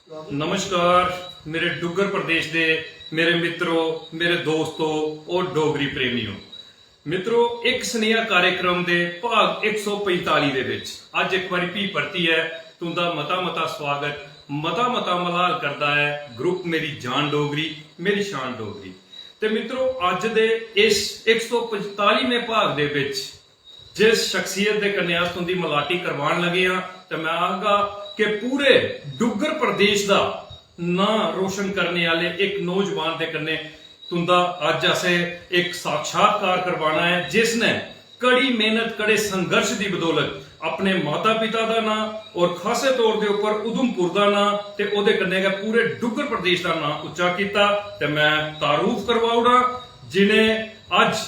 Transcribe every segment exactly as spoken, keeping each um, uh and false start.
नमस्कार मेरे डुग्गर प्रदेश दे मेरे मित्रो, मेरे दोस्तो और डोगरी प्रेमियो। मित्रो, इक सनेहा कार्यक्रम दे भाग इक सौ पंजताली दे विच अज्ज इक बारी भी परतियै तुंदा मता मता स्वागत, मता मता मलाल करदा ऐ ग्रुप मेरी जान डोगरी, मेरी शान डोगरी। ते मित्रो, अज्ज दे इस इक सौ पंजतालीमें भाग दे विच जिस शख्सियत दे कन्नै अस तुंदी मलाटी करवान लगे आं, ते मैं आखगा कि पूरे डुग्गर प्रदेश दा नां रोशन करने आह्ले इक नौजवान दे कन्नै तुंदा अज्ज असें इक साक्षात्कार करवाना ऐ, जिसने कड़ी मेहनत, कड़े संघर्ष दी बदौलत अपने माता पिता दा नां और खासे तौर दे उप्पर उधमपुर दा नां ते ओह्दे कन्नै गै पूरे डुग्गर प्रदेश दा नां उच्चा कीता। ते मैं तारुफ करवा ओड़ां जिनें अज्ज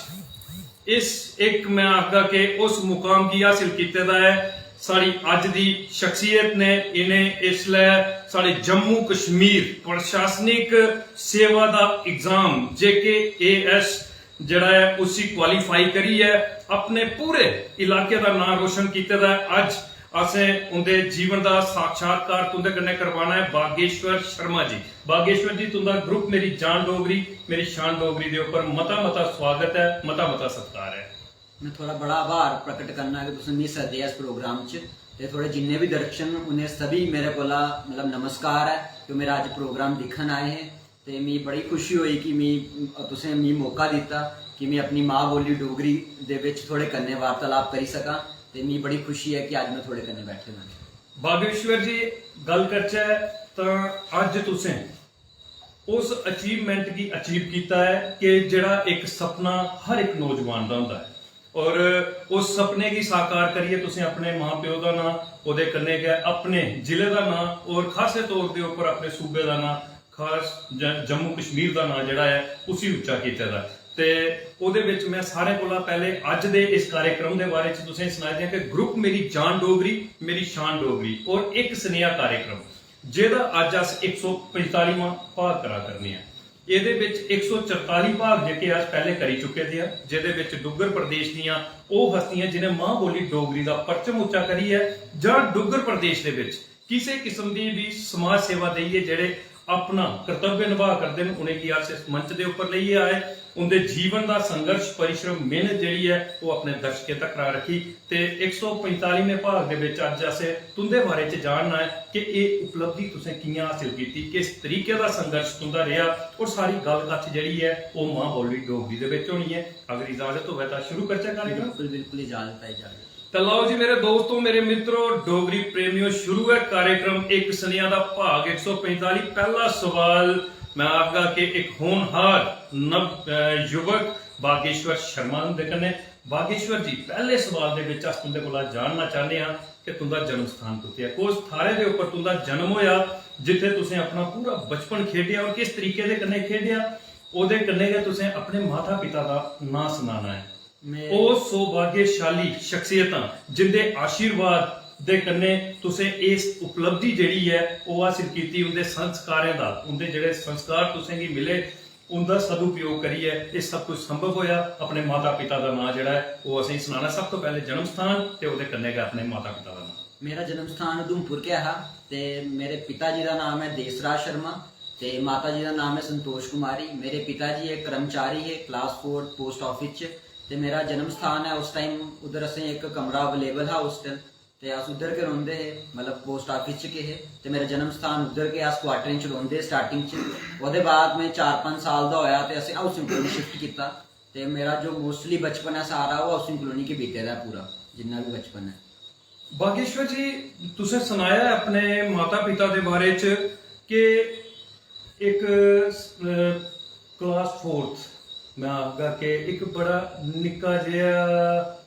इस इक मैं आखगा कि उस मुकाम गी हासिल कीते दा ऐ। साढ़ी अज्ज दी शख्सियत ने इ'नें इसलै साढ़े जम्मू कश्मीर प्रशासनिक सेवा दा exam J K A S जेह्ड़ा ऐ उसी क्वालीफाई करियै अपने पूरे इलाके दा नांऽ रोशन कीते दा ऐ। अज्ज असें उंदे जीवन दा साक्षात्कार तुंदे कन्नै करवाना ऐ बागेश्वर शर्मा जी। बागेश्वर जी, तुंदा ग्रुप मेरी जान डोगरी, मेरी शान डोगरी दे उप्पर मता मता स्वागत ऐ, मता मता सत्कार ऐ। में थुआढ़ा बड़ा आभार प्रकट करना कि तुसें मिगी सद्देआ इस प्रोग्राम च। ते थुआढ़े जिन्ने बी दर्शक न, उ'नें सभी मेरे कोला, मतलब, नमस्कार ऐ कि ओह् मेरा अज्ज प्रोग्राम दिक्खन आए हे। ते मिगी बड़ी खुशी होई कि मी, तुसें मिगी मौका दित्ता कि में अपनी मां बोली डोगरी दे बिच थुआढ़े कन्नै वार्तालाप करी सकां। ते मिगी बड़ी खुशी ऐ कि अज्ज में थुआढ़े कन्नै बैठे दा आं। बागेश्वर जी, गल्ल करचै तां अज्ज तुसें उस अचीवमेंट गी अचीव कीता ऐ कि जेह्ड़ा इक सपना हर इक नौजवान दा होंदा ऐ और उस सपने गी साकार करियै तुसें अपने मां प्यो दा नांऽ, ओह्दे कन्नै गै अपने जिले दा नांऽ और खासे तौर दे उप्पर अपने सूबे दा नांऽ, खास ज- जम्मू कश्मीर दा नांऽ जेह्ड़ा ऐ उसी उच्चा कीते दा ऐ। ते ओह्दे बिच में सारें कोला पैह्ले अज्ज दे इस कार्यक्रम दे बारे च तुसें सनाई देआं कि ग्रुप मेरी जान डोगरी, मेरी शान डोगरी और इक सनेहा कार्यक्रम जेह्दा अज्ज अस इक सौ पंजतालीवां भाग करा करने आं। एह्दे बिच इक सौ चरताली भाग जेह्के अस पैह्ले करी चुके दे आं, जेह्दे बिच डुग्गर प्रदेश दियां ओह् हस्तियां जिनें मां बोली डोगरी दा परचम उच्चा करियै जां डुग्गर प्रदेश दे बिच किसे किस्म दी बी समाज सेवा देइयै जेह्ड़े अपना कर्तव्य नभाऽ करदे न, उ'नेंगी अस इस मंच दे उप्पर लेइयै आए। उं'दे जीवन दा संघर्ष, परिश्रम, मेहनत जेह्ड़ी ऐ, ओह् अपने दर्शकें तक्कर रक्खी। ते इक सौ पंजतालीमें भाग दे बिच अज्ज असें तुं'दे बारे च जानना ऐ कि एह् उपलब्धि तुसें कि'यां हासल कीती, किस तरीके दा संघर्ष तुं'दा रेहा और सारी गल्ल कत्थ जेह्ड़ी ऐ, ओह् मां बोली डोगरी दे बिच होनी ऐ। अगर इजाजत होऐ तां शुरू करचै कार्यक्रम। बिल्कुल, बिल्कुल इजाजत ऐ, इजाजत। ते लओ जी मेरे दोस्तो, मेरे मित्रो, डोगरी प्रेमियो, शुरू ऐ कार्यक्रम इक सनेहा दा भाग इक सौ पंजताली। पैह्ला सवाल मैं आखगा कि इक होनहार नव, अ, युवक बागेश्वर शर्मा हुंदे कन्नै। बागेश्वर जी, पैह्ले सवाल दे बिच अस तुं'दे कोला जानना चाह्न्ने आं कि तुं'दा जन्म स्थान कुत्थै ऐ, कुस थाह्रै दे उप्पर तुं'दा जन्म होएआ, जित्थै तुसें अपना पूरा बचपन खेढेआ और किस तरीके दे कन्नै खेढेआ, ओह्दे कन्नै गै तुसें अपने माता पिता दा नांऽ सनाना ऐ। में ओह् सौभाग्यशाली शख्सियतां जिंदे आशीर्वाद दे कन्नै तुसें इस उपलब्धि जेह्ड़ी ऐ ओह् हासिल कीती, उंदे संस्कारें दा, उंदे जेह्ड़े संस्कार तुसेंगी मिले, उंदा सदुपयोग करियै एह् सब कुछ संभव होआ। अपने माता पिता दा नांऽ जेह्ड़ा ऐ ओह् असेंगी सनाना। सब तो पैह्ले जन्म स्थान ते ओह्दे कन्नै गै अपने माता पिता दा नांऽ। मेरा जन्म स्थान उधमपुर गै हा ते मेरे पिता जी दा नाम ऐ देसराज शर्मा ते माता जी दा नाम ऐ संतोष कुमारी। मेरे पिता जी इक कर्मचारी हे क्लास फोर पोस्ट ऑफिस च ते मेरा जन्म स्थान ऐ, उस टाइम उद्धर असें इक कमरा अवेलेबल हा हॉस्टल ते अस उद्धर गै रौंह्दे हे, मतलब पोस्ट ऑफिस च गै हे ते मेरा जन्म स्थान उद्धर गै, अस क्वार्टरें च रौंह्दे हे स्टार्टिंग च। ओह्दे बाद में चार पंज साल दा होया ते असें हाउसिंग कॉलोनी शिफ्ट कीता ते मेरा जो मोस्टली बचपन ऐ सारा ओह् हाउसिंग कॉलोनी गै बीते दा ऐ पूरा, जिन्ना बी बचपन ऐ। बागेश्वर जी, तुसें सनाया ऐ अपने माता पिता दे बारे च कि इक क्लास फोर्थ, मैं आखगा कि इक बड़ा निक्का जेहा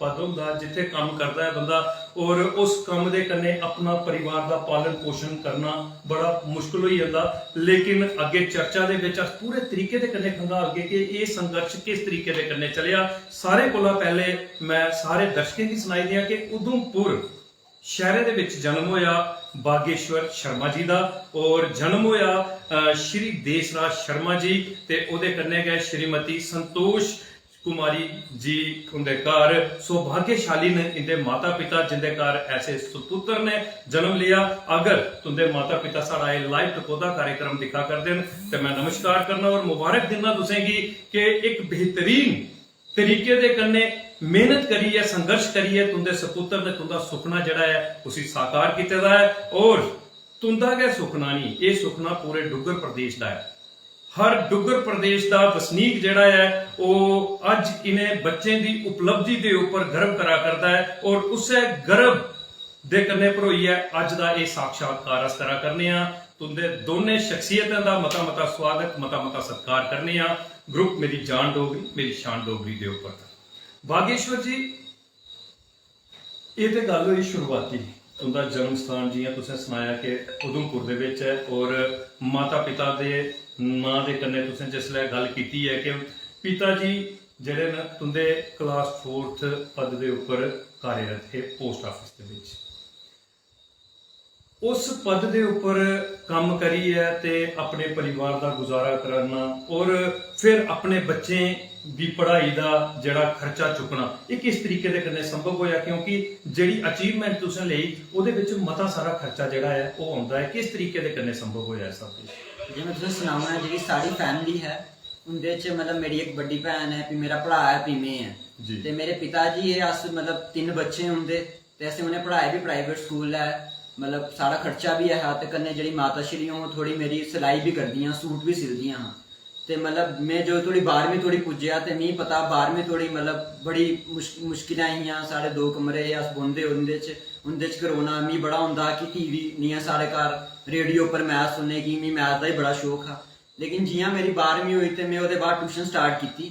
पद होंदा जित्थै कम्म करदा ऐ बंदा, और उस कम्म दे कन्नै अपना परिवार दा पालन पोषण करना बड़ा मुश्कल होई जंदा। लेकिन अग्गें चर्चा दे बिच अस पूरे तरीके दे कन्नै खंगालगे कि एह् संघर्ष किस तरीके दे कन्नै चलेआ। सारें कोला पैह्ले मैं सारे दर्शकें गी सनाई देआं कि उधमपुर शैह्रे दे बिच जन्म होआ बागेश्वर शर्मा जी दा, और जन्म होआ श्री देसराज शर्मा जी ते ओह्दे कन्नै गै श्रीमती संतोष कुमारी जी उंदे घर सौभाग्यशाली न, इंदे माता पिता जिंदे घर ऐसे सुपुत्र ने जन्म लिया। अगर तुंदे माता पिता साढ़ा एह् लाइव टकोह्दा कार्यक्रम दिक्खा करदे न ते मैं नमस्कार करना और मुबारक दिन्ना तुसेंगी कि इक बेहतरीन तरीके दे कन्नै मेहनत करियै, संघर्ष करियै तुंदे सुपुत्र ने तुंदा सुखना जेह्ड़ा ऐ उसी साकार कीते दा ऐ। और तुंदा गै सुखना नहीं, एह् सुखना पूरे डुग्गर प्रदेश दा ऐ। हर डुग्गर प्रदेश दा बसनीक जेह्ड़ा ऐ ओह् अज्ज इ'नें बच्चें दी उपलब्धि दे उप्पर गर्व करा करदा ऐ और उस्सै गर्व दे कन्नै भरोइयै अज्ज दा एह् साक्षात्कार अस करा करने आं। तुंदे दोनें शख्सियतें दा मता मता स्वागत, मता मता सत्कार करने आं ग्रुप मेरी जान डोगरी मेरी शान डोगरी दे उप्पर। बागेश्वर जी, एह् ते गल्ल होई शुरुआती, तुंदा जन्म स्थान जि'यां तुसें सनाया कि उधमपुर दे बिच ऐ और माता पिता दे नांऽ दे कन्नै तुसें जिसलै गल्ल कीती ऐ कि पिता जी जेह्ड़े न तुंदे क्लास फोर्थ पद दे उप्पर कार्यरत हे पोस्ट ऑफिस दे बिच। उस पद दे उप्पर कम्म करियै ते अपने परिवार दा गुजारा करना और फिर अपने बच्चें दी पढ़ाई दा जेह्ड़ा खर्चा चुक्कना, एह् किस तरीके दे कन्नै संभव होया? क्योंकि जेह्ड़ी अचीवमेंट तुसें लेई, ओह्दे बिच मता सारा खर्चा जेह्ड़ा ऐ, ओह् औंदा ऐ। किस तरीके दे कन्नै संभव होया ऐ सब किश? जे मैं तुसें सनावां, जेह्ड़ी साढ़ी फैमिली ऐ, उं'दे च मतलब मेरी इक बड्डी भैन ऐ, फ्ही मेरा भ्राऽ ऐ, फ्ही में ऐ। जी। ते मेरे पिता जी, एह् अस मतलब तिन्न बच्चे उं'दे, ते असें उ'नें पढ़ाए बी प्राइवेट स्कूल ऐ, मतलब साढ़ा खर्चा बी ऐ हा, ते कन्नै जेह्ड़ी माता श्री ओह् थोह्ड़ी मेरी सिलाई बी करदियां, सूट बी सिलदियां हां। ते मतलब में जो थोह्ड़ी बारहमीं धोड़ी पुज्जेआ ते मिगी पता बारहमीं धोड़ी मतलब बड़ी मुश-, मुश्किलां हियां। साढ़े दो कमरे हे, अस बौंह्दे उं'दे च, उं'दे च गै रौह्ना। मिगी बड़ा होंदा हा कि टीवी निं ऐ साढ़े घर, रेडियो उप्पर मैच सुनने की, मिगी मैच दा बी बड़ा शौक हा। लेकिन जि'यां मेरी बारहमीं होई ते में ओह्दे बाद ट्यूशन स्टार्ट कीती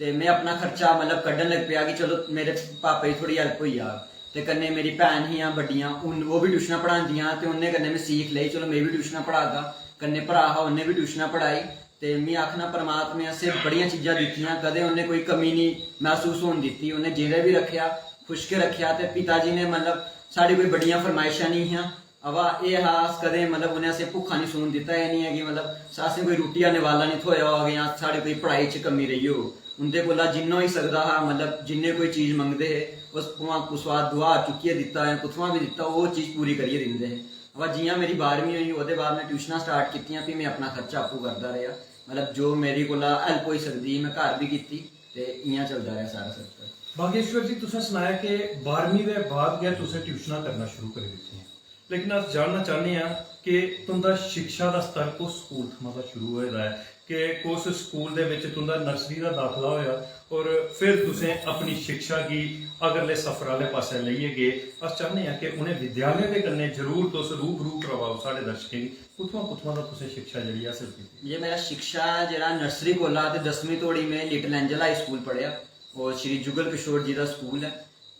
ते में अपना खर्चा मतलब कड्ढन लगी पेआ कि चलो मेरे पापा गी थोह्ड़ी हेल्प होई जाग। ते कन्नै मेरी भैन हियां बड्डियां, उन-, ओह् बी ट्यूशनां पढ़ांदियां ते उं'दे कन्नै में सीख लेई, चलो में बी ट्यूशनां पढ़ागा। कन्नै भ्राऽ हा, उन्नै बी ट्यूशनां पढ़ाई। ते में आखना, परमात्मा ने असें बड़ियां चीजां दित्तियां, कदें उन्नै कोई कमी निं मसूस होन दित्ती। उन्नै जेह्दे बी रक्खेआ, खुश गै रक्खेआ। ते पिता जी ने मतलब साढ़ी कोई बड्डियां फरमाइशां निं हियां, अवा एह् हा, अस कदें मतलब उ'नें असें भुक्खा निं सौन दित्ता। एह् निं ऐ कि मतलब असें कोई रुट्टी दा निवाला निं थ्होएआ होग जां साढ़ी कोई पढ़ाई च कमी रेही होग। उं'दे कोला जिन्ना होई सकदा हा, मतलब जिन्ने कोई चीज मंगदे हे, उस भामें कुसै दुआर चुक्कियै दित्ता जां कुत्थुआं बी दित्ता, ओह् चीज पूरी करियै दिंदे हे। अवा जि'यां मेरी बारहमीं होई, ओह्दे बाद में ट्यूशनां स्टार्ट कीतियां, फ्ही में अपना खर्चा आपूं करदा रेहा। मतलब जो मेरी कोला हेल्प होई सकदी ही, में घर बी कीती ते इ'यां चलदा रेहा सारा सर्कल। बागेश्वर जी, तुसें सनाया कि बारहमीं दे बाद गै तुसें ट्यूशनां करना शुरू करी दित्तियां, लेकिन अस जानना चाह्न्ने आं कि तुं'दा शिक्षा दा स्तर कुस स्कूल थमां दा शुरू होए दा ऐ, कि कुस स्कूल दे बिच तुं'दा नर्सरी दा दाखला होएआ और फिर तुसें अपनी शिक्षा गी अगले सफर आह्ले पासै लेइयै गे। अस चाह्न्ने आं कि उ'नें विद्यालयें दे कन्नै जरूर तुस रूबरू करवाओ साढ़े दर्शकें गी, कुत्थुआं कुत्थुआं दा तुसें शिक्षा जेह्ड़ी हासल कीती? जे मेरा शिक्षा जेह्ड़ा नर्सरी कोला ते दसमीं धोड़ी में लिटिल एंजल हाई स्कूल पढ़ेआ, ओह् श्री जुगल किशोर जी दा स्कूल ऐ।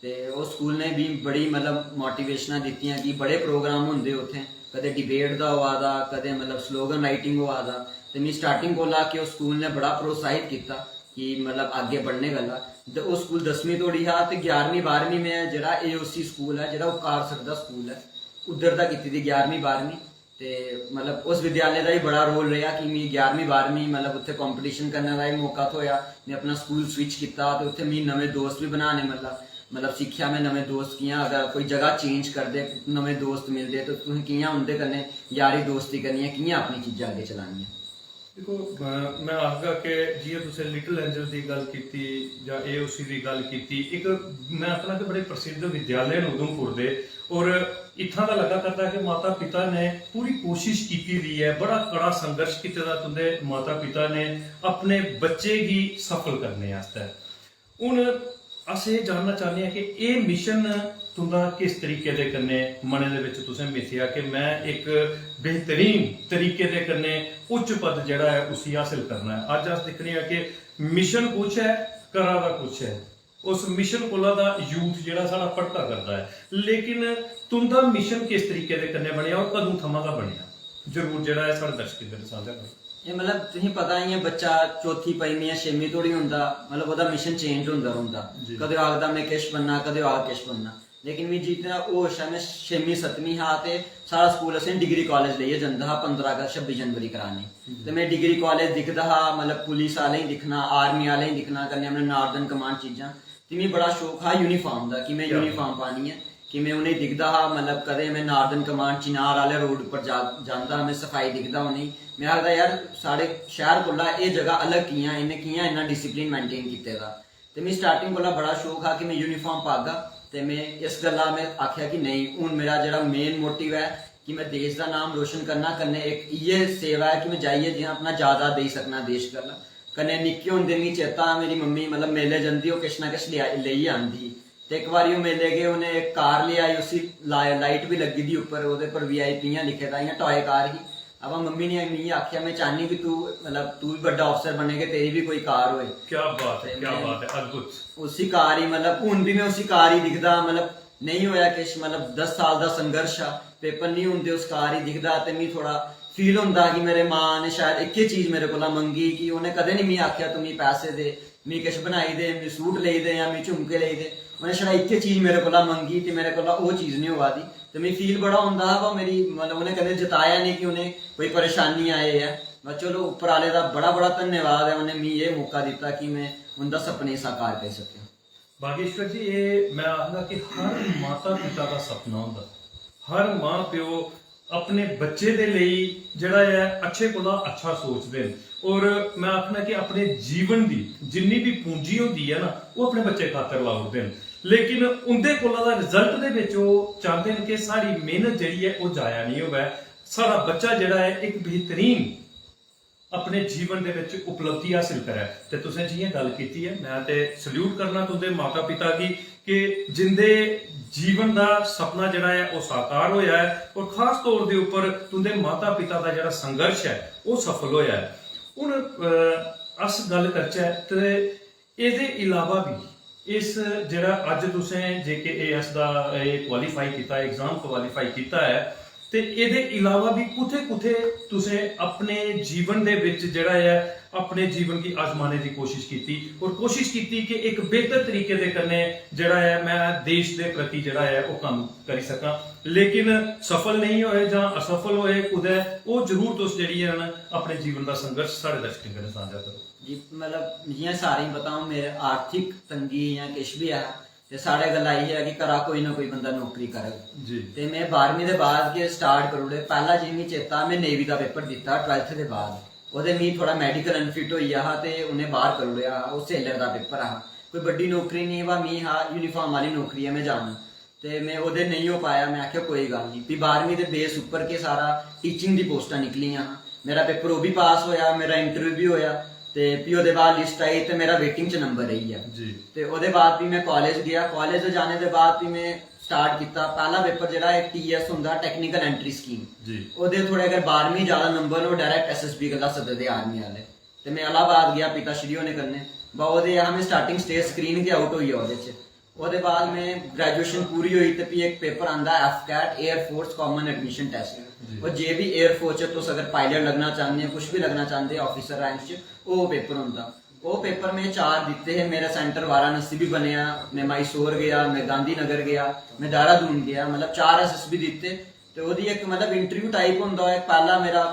ते ओह् स्कूल ने बी बड़ी मतलब मोटिवेशनां दित्तियां कि बड़े प्रोग्राम होंदे उत्थें, कदें डिबेट दा होआ दा, कदें मतलब स्लोगन राइटिंग होआ दा। ते मिगी स्टार्टिंग कोला कि उस स्कूल ने बड़ा प्रोत्साहित कीता कि मतलब अग्गें बढ़ने गल्ला। ते ओह् स्कूल दसमीं धोड़ी हा ते ग्यारहमीं बारहमीं में जेह्ड़ा एओसी स्कूल ऐ, जेह्ड़ा उपकार सर दा स्कूल ऐ, उद्धर दा कीती दी ग्यारहमीं बारहमीं। ते मतलब उस विद्यालय दा बी बड़ा रोल रेहा कि मिगी ग्यारहमीं बारहमीं मतलब उत्थै कंपटीशन करने दा बी मौका थ्होएआ। में अपना स्कूल स्विच कीता ते उत्थै मिगी नमें दोस्त बी बनाने मतलब, मतलब सिक्खेआ में नमें दोस्त कि'यां, अगर कोई जगह चेंज करदे, नमें दोस्त मिलदे ते तुसें कि'यां उं'दे कन्नै यारी दोस्ती करनी ऐ, कि'यां अपनी चीजां अग्गें चलानियां। दिक्खो, अ, में आखगा कि जि'यां तुसें लिटिल एंजल दी गल्ल कीती जां एओसी दी गल्ल कीती, इक में आखना कि बड़े प्रसिद्ध विद्यालय न उधमपुर दे, और इत्थां दा लग्गा करदा कि माता पिता ने पूरी कोशिश कीती दी ऐ, बड़ा कड़ा संघर्ष कीते दा तुं'दे माता पिता ने अपने बच्चे गी सफल करने आस्तै। हून अस एह् जानना चाह्न्ने आं कि एह् मिशन तुं'दा किस तरीके दे कन्नै मनै दे बिच तुसें मिथेआ कि में इक बेहतरीन तरीके दे कन्नै उच्च पद जेह्ड़ा ऐ उसी हासल करना ऐ। अज्ज अस दिक्खने आं कि मिशन कुछ ऐ, करा दा कुछ ऐ। उस मिशन कोला दा यूथ जेह्ड़ा साढ़ा भटका करदा ऐ, लेकिन तुं'दा मिशन किस तरीके दे कन्नै बनेआ और कदूं थमां दा बनेआ? जरूर जेह्ड़ा ऐ साढ़े दर्शकें कन्नै सांझा करो। एह् मतलब तुसेंगी पता ऐ, इ'यां बच्चा चौथी, पंजमीं जां छेमीं धोड़ी होंदा, मतलब ओह्दा मिशन चेंज होंदा रौंह्दा। जी। कदें ओह् आखदा में किश बनना, कदें ओह् आखदा किश बनना। लेकिन मिगी जितना होश ऐ, में छेमीं सतमीं हा ते साढ़ा स्कूल असें डिग्री कालेज लेइयै जंदा हा पंदरां अगस्त छब्बी जनवरी कराने। ते में डिग्री कालेज दिखदा हा, मतलब पुलिस आह्लें गी दिक्खना, आर्मी आह्लें गी दिक्खना, कन्नै अपने नार्दर्न कमांड चीजां। ते मिगी बड़ा शौक हा यूनिफार्म दा कि में यूनिफार्म पानी ऐ, कि में उ'नेंगी दिखदा हा, मतलब कदें में नार्दर्न कमांड चिनार आह्ले रोड उप्पर जा जांदा हा, में सफाई दिखदा उ'नेंगी। में आखदा यार, साढ़े शैह्र कोला एह् जगह अलग कि'यां, इ'नें कि'यां इन्ना डिसिप्लिन मेंटेन कीते दा। ते मिगी स्टार्टिंग कोला बड़ा शौक हा कि में यूनिफार्म पागा। ते में इस गल्ला में आखेआ कि नेईं, हून मेरा जेह्ड़ा मेन मोटिव ऐ कि में देश दा नाम रोशन करना, कन्नै इक इ'यै सेवा ऐ कि में जाइयै जि'यां अपना जायदाद देई सकना देश गल्ला। कन्नै निक्के होंदे मिगी चेता, मेरी मम्मी मतलब मेले जंदी, ओह् किश ना किश लेआ- लेइयै आंदी ही। ते इक बारी ओह् मेले गे, उ'नें इक कार लेआई, उसी ला- लाइट बी लग्गी दी उप्पर, ओह्दे पर वी आई पी इ'यां लिखे दा, इ'यां टॉय कार ही। अबा मम्मी ने मिगी आखेआ, "में चाह्न्नी कि तू, मतलब तू बी बड्डा अफसर बने, कि तेरी बी कोई कार होए।" क्या बात है, क्या बात है, अद्भुत। उसी कार ही, मतलब हून बी में उसी कार ही दिखदा, मतलब नेईं होया किश, मतलब दस साल दा संघर्ष हा, पेपर नेईं होंदे, उस कार ही दिखदा ते मिगी थोड़ा फील होंदा कि मेरे मां ने शायद इक्कै चीज मेरे कोला मंगी, कि उ'नें कदें नहीं मिगी आखेआ तू मिगी पैसे दे, मिगी किश बनाई दे, मिगी सूट लेई दे जां मिगी झुमके लेई दे। उ'नें छड़ा इक्कै चीज मेरे कोला मंगी ते मेरे कोला ओह् चीज नहीं होआ दी। ते मिगी फील बड़ा होंदा हा, पर मेरी, मतलब उ'नें कदें जताया नहीं कि उ'नें कोई परेशानी आए ऐ। बस चलो, उप्पर आह्ले दा बड़ा बड़ा धन्यवाद ऐ, उ'नें मिगी एह् मौका दित्ता कि में उं'दा सपने गी साकार करी सकेआ। बागेश्वर जी, एह् में आखगा कि हर माता पिता दा सपना होंदा, हर मां प्यो अपने बच्चे दे लेई जेह्ड़ा ऐ अच्छे कोला अच्छा सोचदे न। और में आखना कि अपने जीवन दी जिन्नी बी पूंजी होंदी ऐ ना, ओह् अपने बच्चे खातर लाई ओड़दे न। लेकिन उं'दे कोला दा रिजल्ट दे बिच ओह् चांह्दे न कि साढ़ी मेहनत जेह्ड़ी ऐ ओह् जाया नेईं होवै, साढ़ा बच्चा जेह्ड़ा ऐ इक बेहतरीन अपने जीवन दे बिच उपलब्धि हासिल करै। ते तुसें जि'यां गल्ल कीती ऐ, में ते सल्यूट करना तुं'दे माता पिता गी कि जिं'दे जीवन दा सपना जेह्ड़ा ऐ ओह् साकार होया ऐ, और खास तौर दे उप्पर तुं'दे माता पिता दा जेह्ड़ा संघर्ष ऐ ओह् सफल होया ऐ। हून अ, अस गल्ल करचै ते एह्दे इलावा बी इस जेह्ड़ा अज्ज तुसें जे के ए एस दा एह् क्वालीफाई कीता, एग्जाम क्वालीफाई कीता ऐ, ते एह्दे इलावा बी कुत्थै कुत्थै तुसें अपने जीवन दे बिच जेह्ड़ा ऐ अपने जीवन गी आजमाने दी कोशिश कीती और कोशिश कीती कि इक बेहतर तरीके दे कन्नै जेह्ड़ा ऐ में देश दे प्रति जेह्ड़ा ऐ ओह् कम्म करी सकां, लेकिन सफल नेईं होए जां असफल होए कुतै, ओह् जरूर तुस जेह्ड़ी ऐ ना अपने जीवन दा संघर्ष साढ़े दर्शकें कन्नै सांझा करो। जी, मतलब जि'यां सारें गी पता, हून मेरे आर्थिक तंगी जां किश बी ऐ, ते साढ़े गल्ला इ'यै ऐ कि घरा कोई ना कोई बंदा नौकरी करग। जी। ते में बारहमीं दे बाद गै स्टार्ट करी ओड़े। पैह्ला जि'यां मिगी चेता, में नेवी दा पेपर दित्ता ट्वेल्थ दे बाद। ओह्दे मिगी थोह्ड़ा मैडिकल अनफिट होई गेआ हा ते उ'नें बाहर करी ओड़ेआ हा। ओह् सेलर दा पेपर हा, कोई बड्डी नौकरी नेईं, बा मिगी हा यूनिफार्म आह्ली नौकरी ऐ, में जाना। ते में ओह्दे नेईं हो पाया, में आखेआ कोई गल्ल निं। फ्ही बारहमीं दे बेस उप्पर गै सारा टीचिंग दी पोस्टां निकलियां हां। मेरा पेपर ओह् बी पास होया, मेरा इंटरव्यू बी होया। ते फ्ही ओह्दे बाद लिस्ट आई ते मेरा वेटिंग च नंबर रेही गेआ। जी। ते ओह्दे बाद फ्ही में कालेज गेआ। कालेज जाने दे बाद फ्ही में स्टार्ट कीता। पैह्ला पेपर जेह्ड़ा इक टी एस होंदा, टैक्नीकल एंट्री स्कीम। जी। ओह्दे थोह्ड़े अगर बारहमीं ज्यादा नंबर न, ओह् डायरैक्ट एस एस बी गल्ला सददे आर्मी आह्ले। ते में इलाहाबाद गेआ पिता श्री होने कन्नै। बा ओह्दे हा में स्टार्टिंग स्टेज स्क्रीन गै आउट होई गेआ ओह्दे च। ओह्दे बाद में ग्रेजुएशन पूरी होई ते फ्ही इक पेपर आंदा AFCAT, air force common admission test. जी। और जे बी एयर फोर्स च तुस अगर पायलट लगना चांह्दे ओ, कुछ बी लगना चांह्दे ओ ऑफिसर रैंक च, ओह् पेपर होंदा। ओह् पेपर में चार दित्ते हे। मेरा सेंटर वाराणसी बी बनेआ, में मैसूर गेआ, में गांधीनगर गेआ, में देहरादून गेआ, मतलब चार एस एस बी दित्ते। ते ओह्दी इक मतलब इंटरव्यू टाइप होंदा, इक पैह्ला मेरा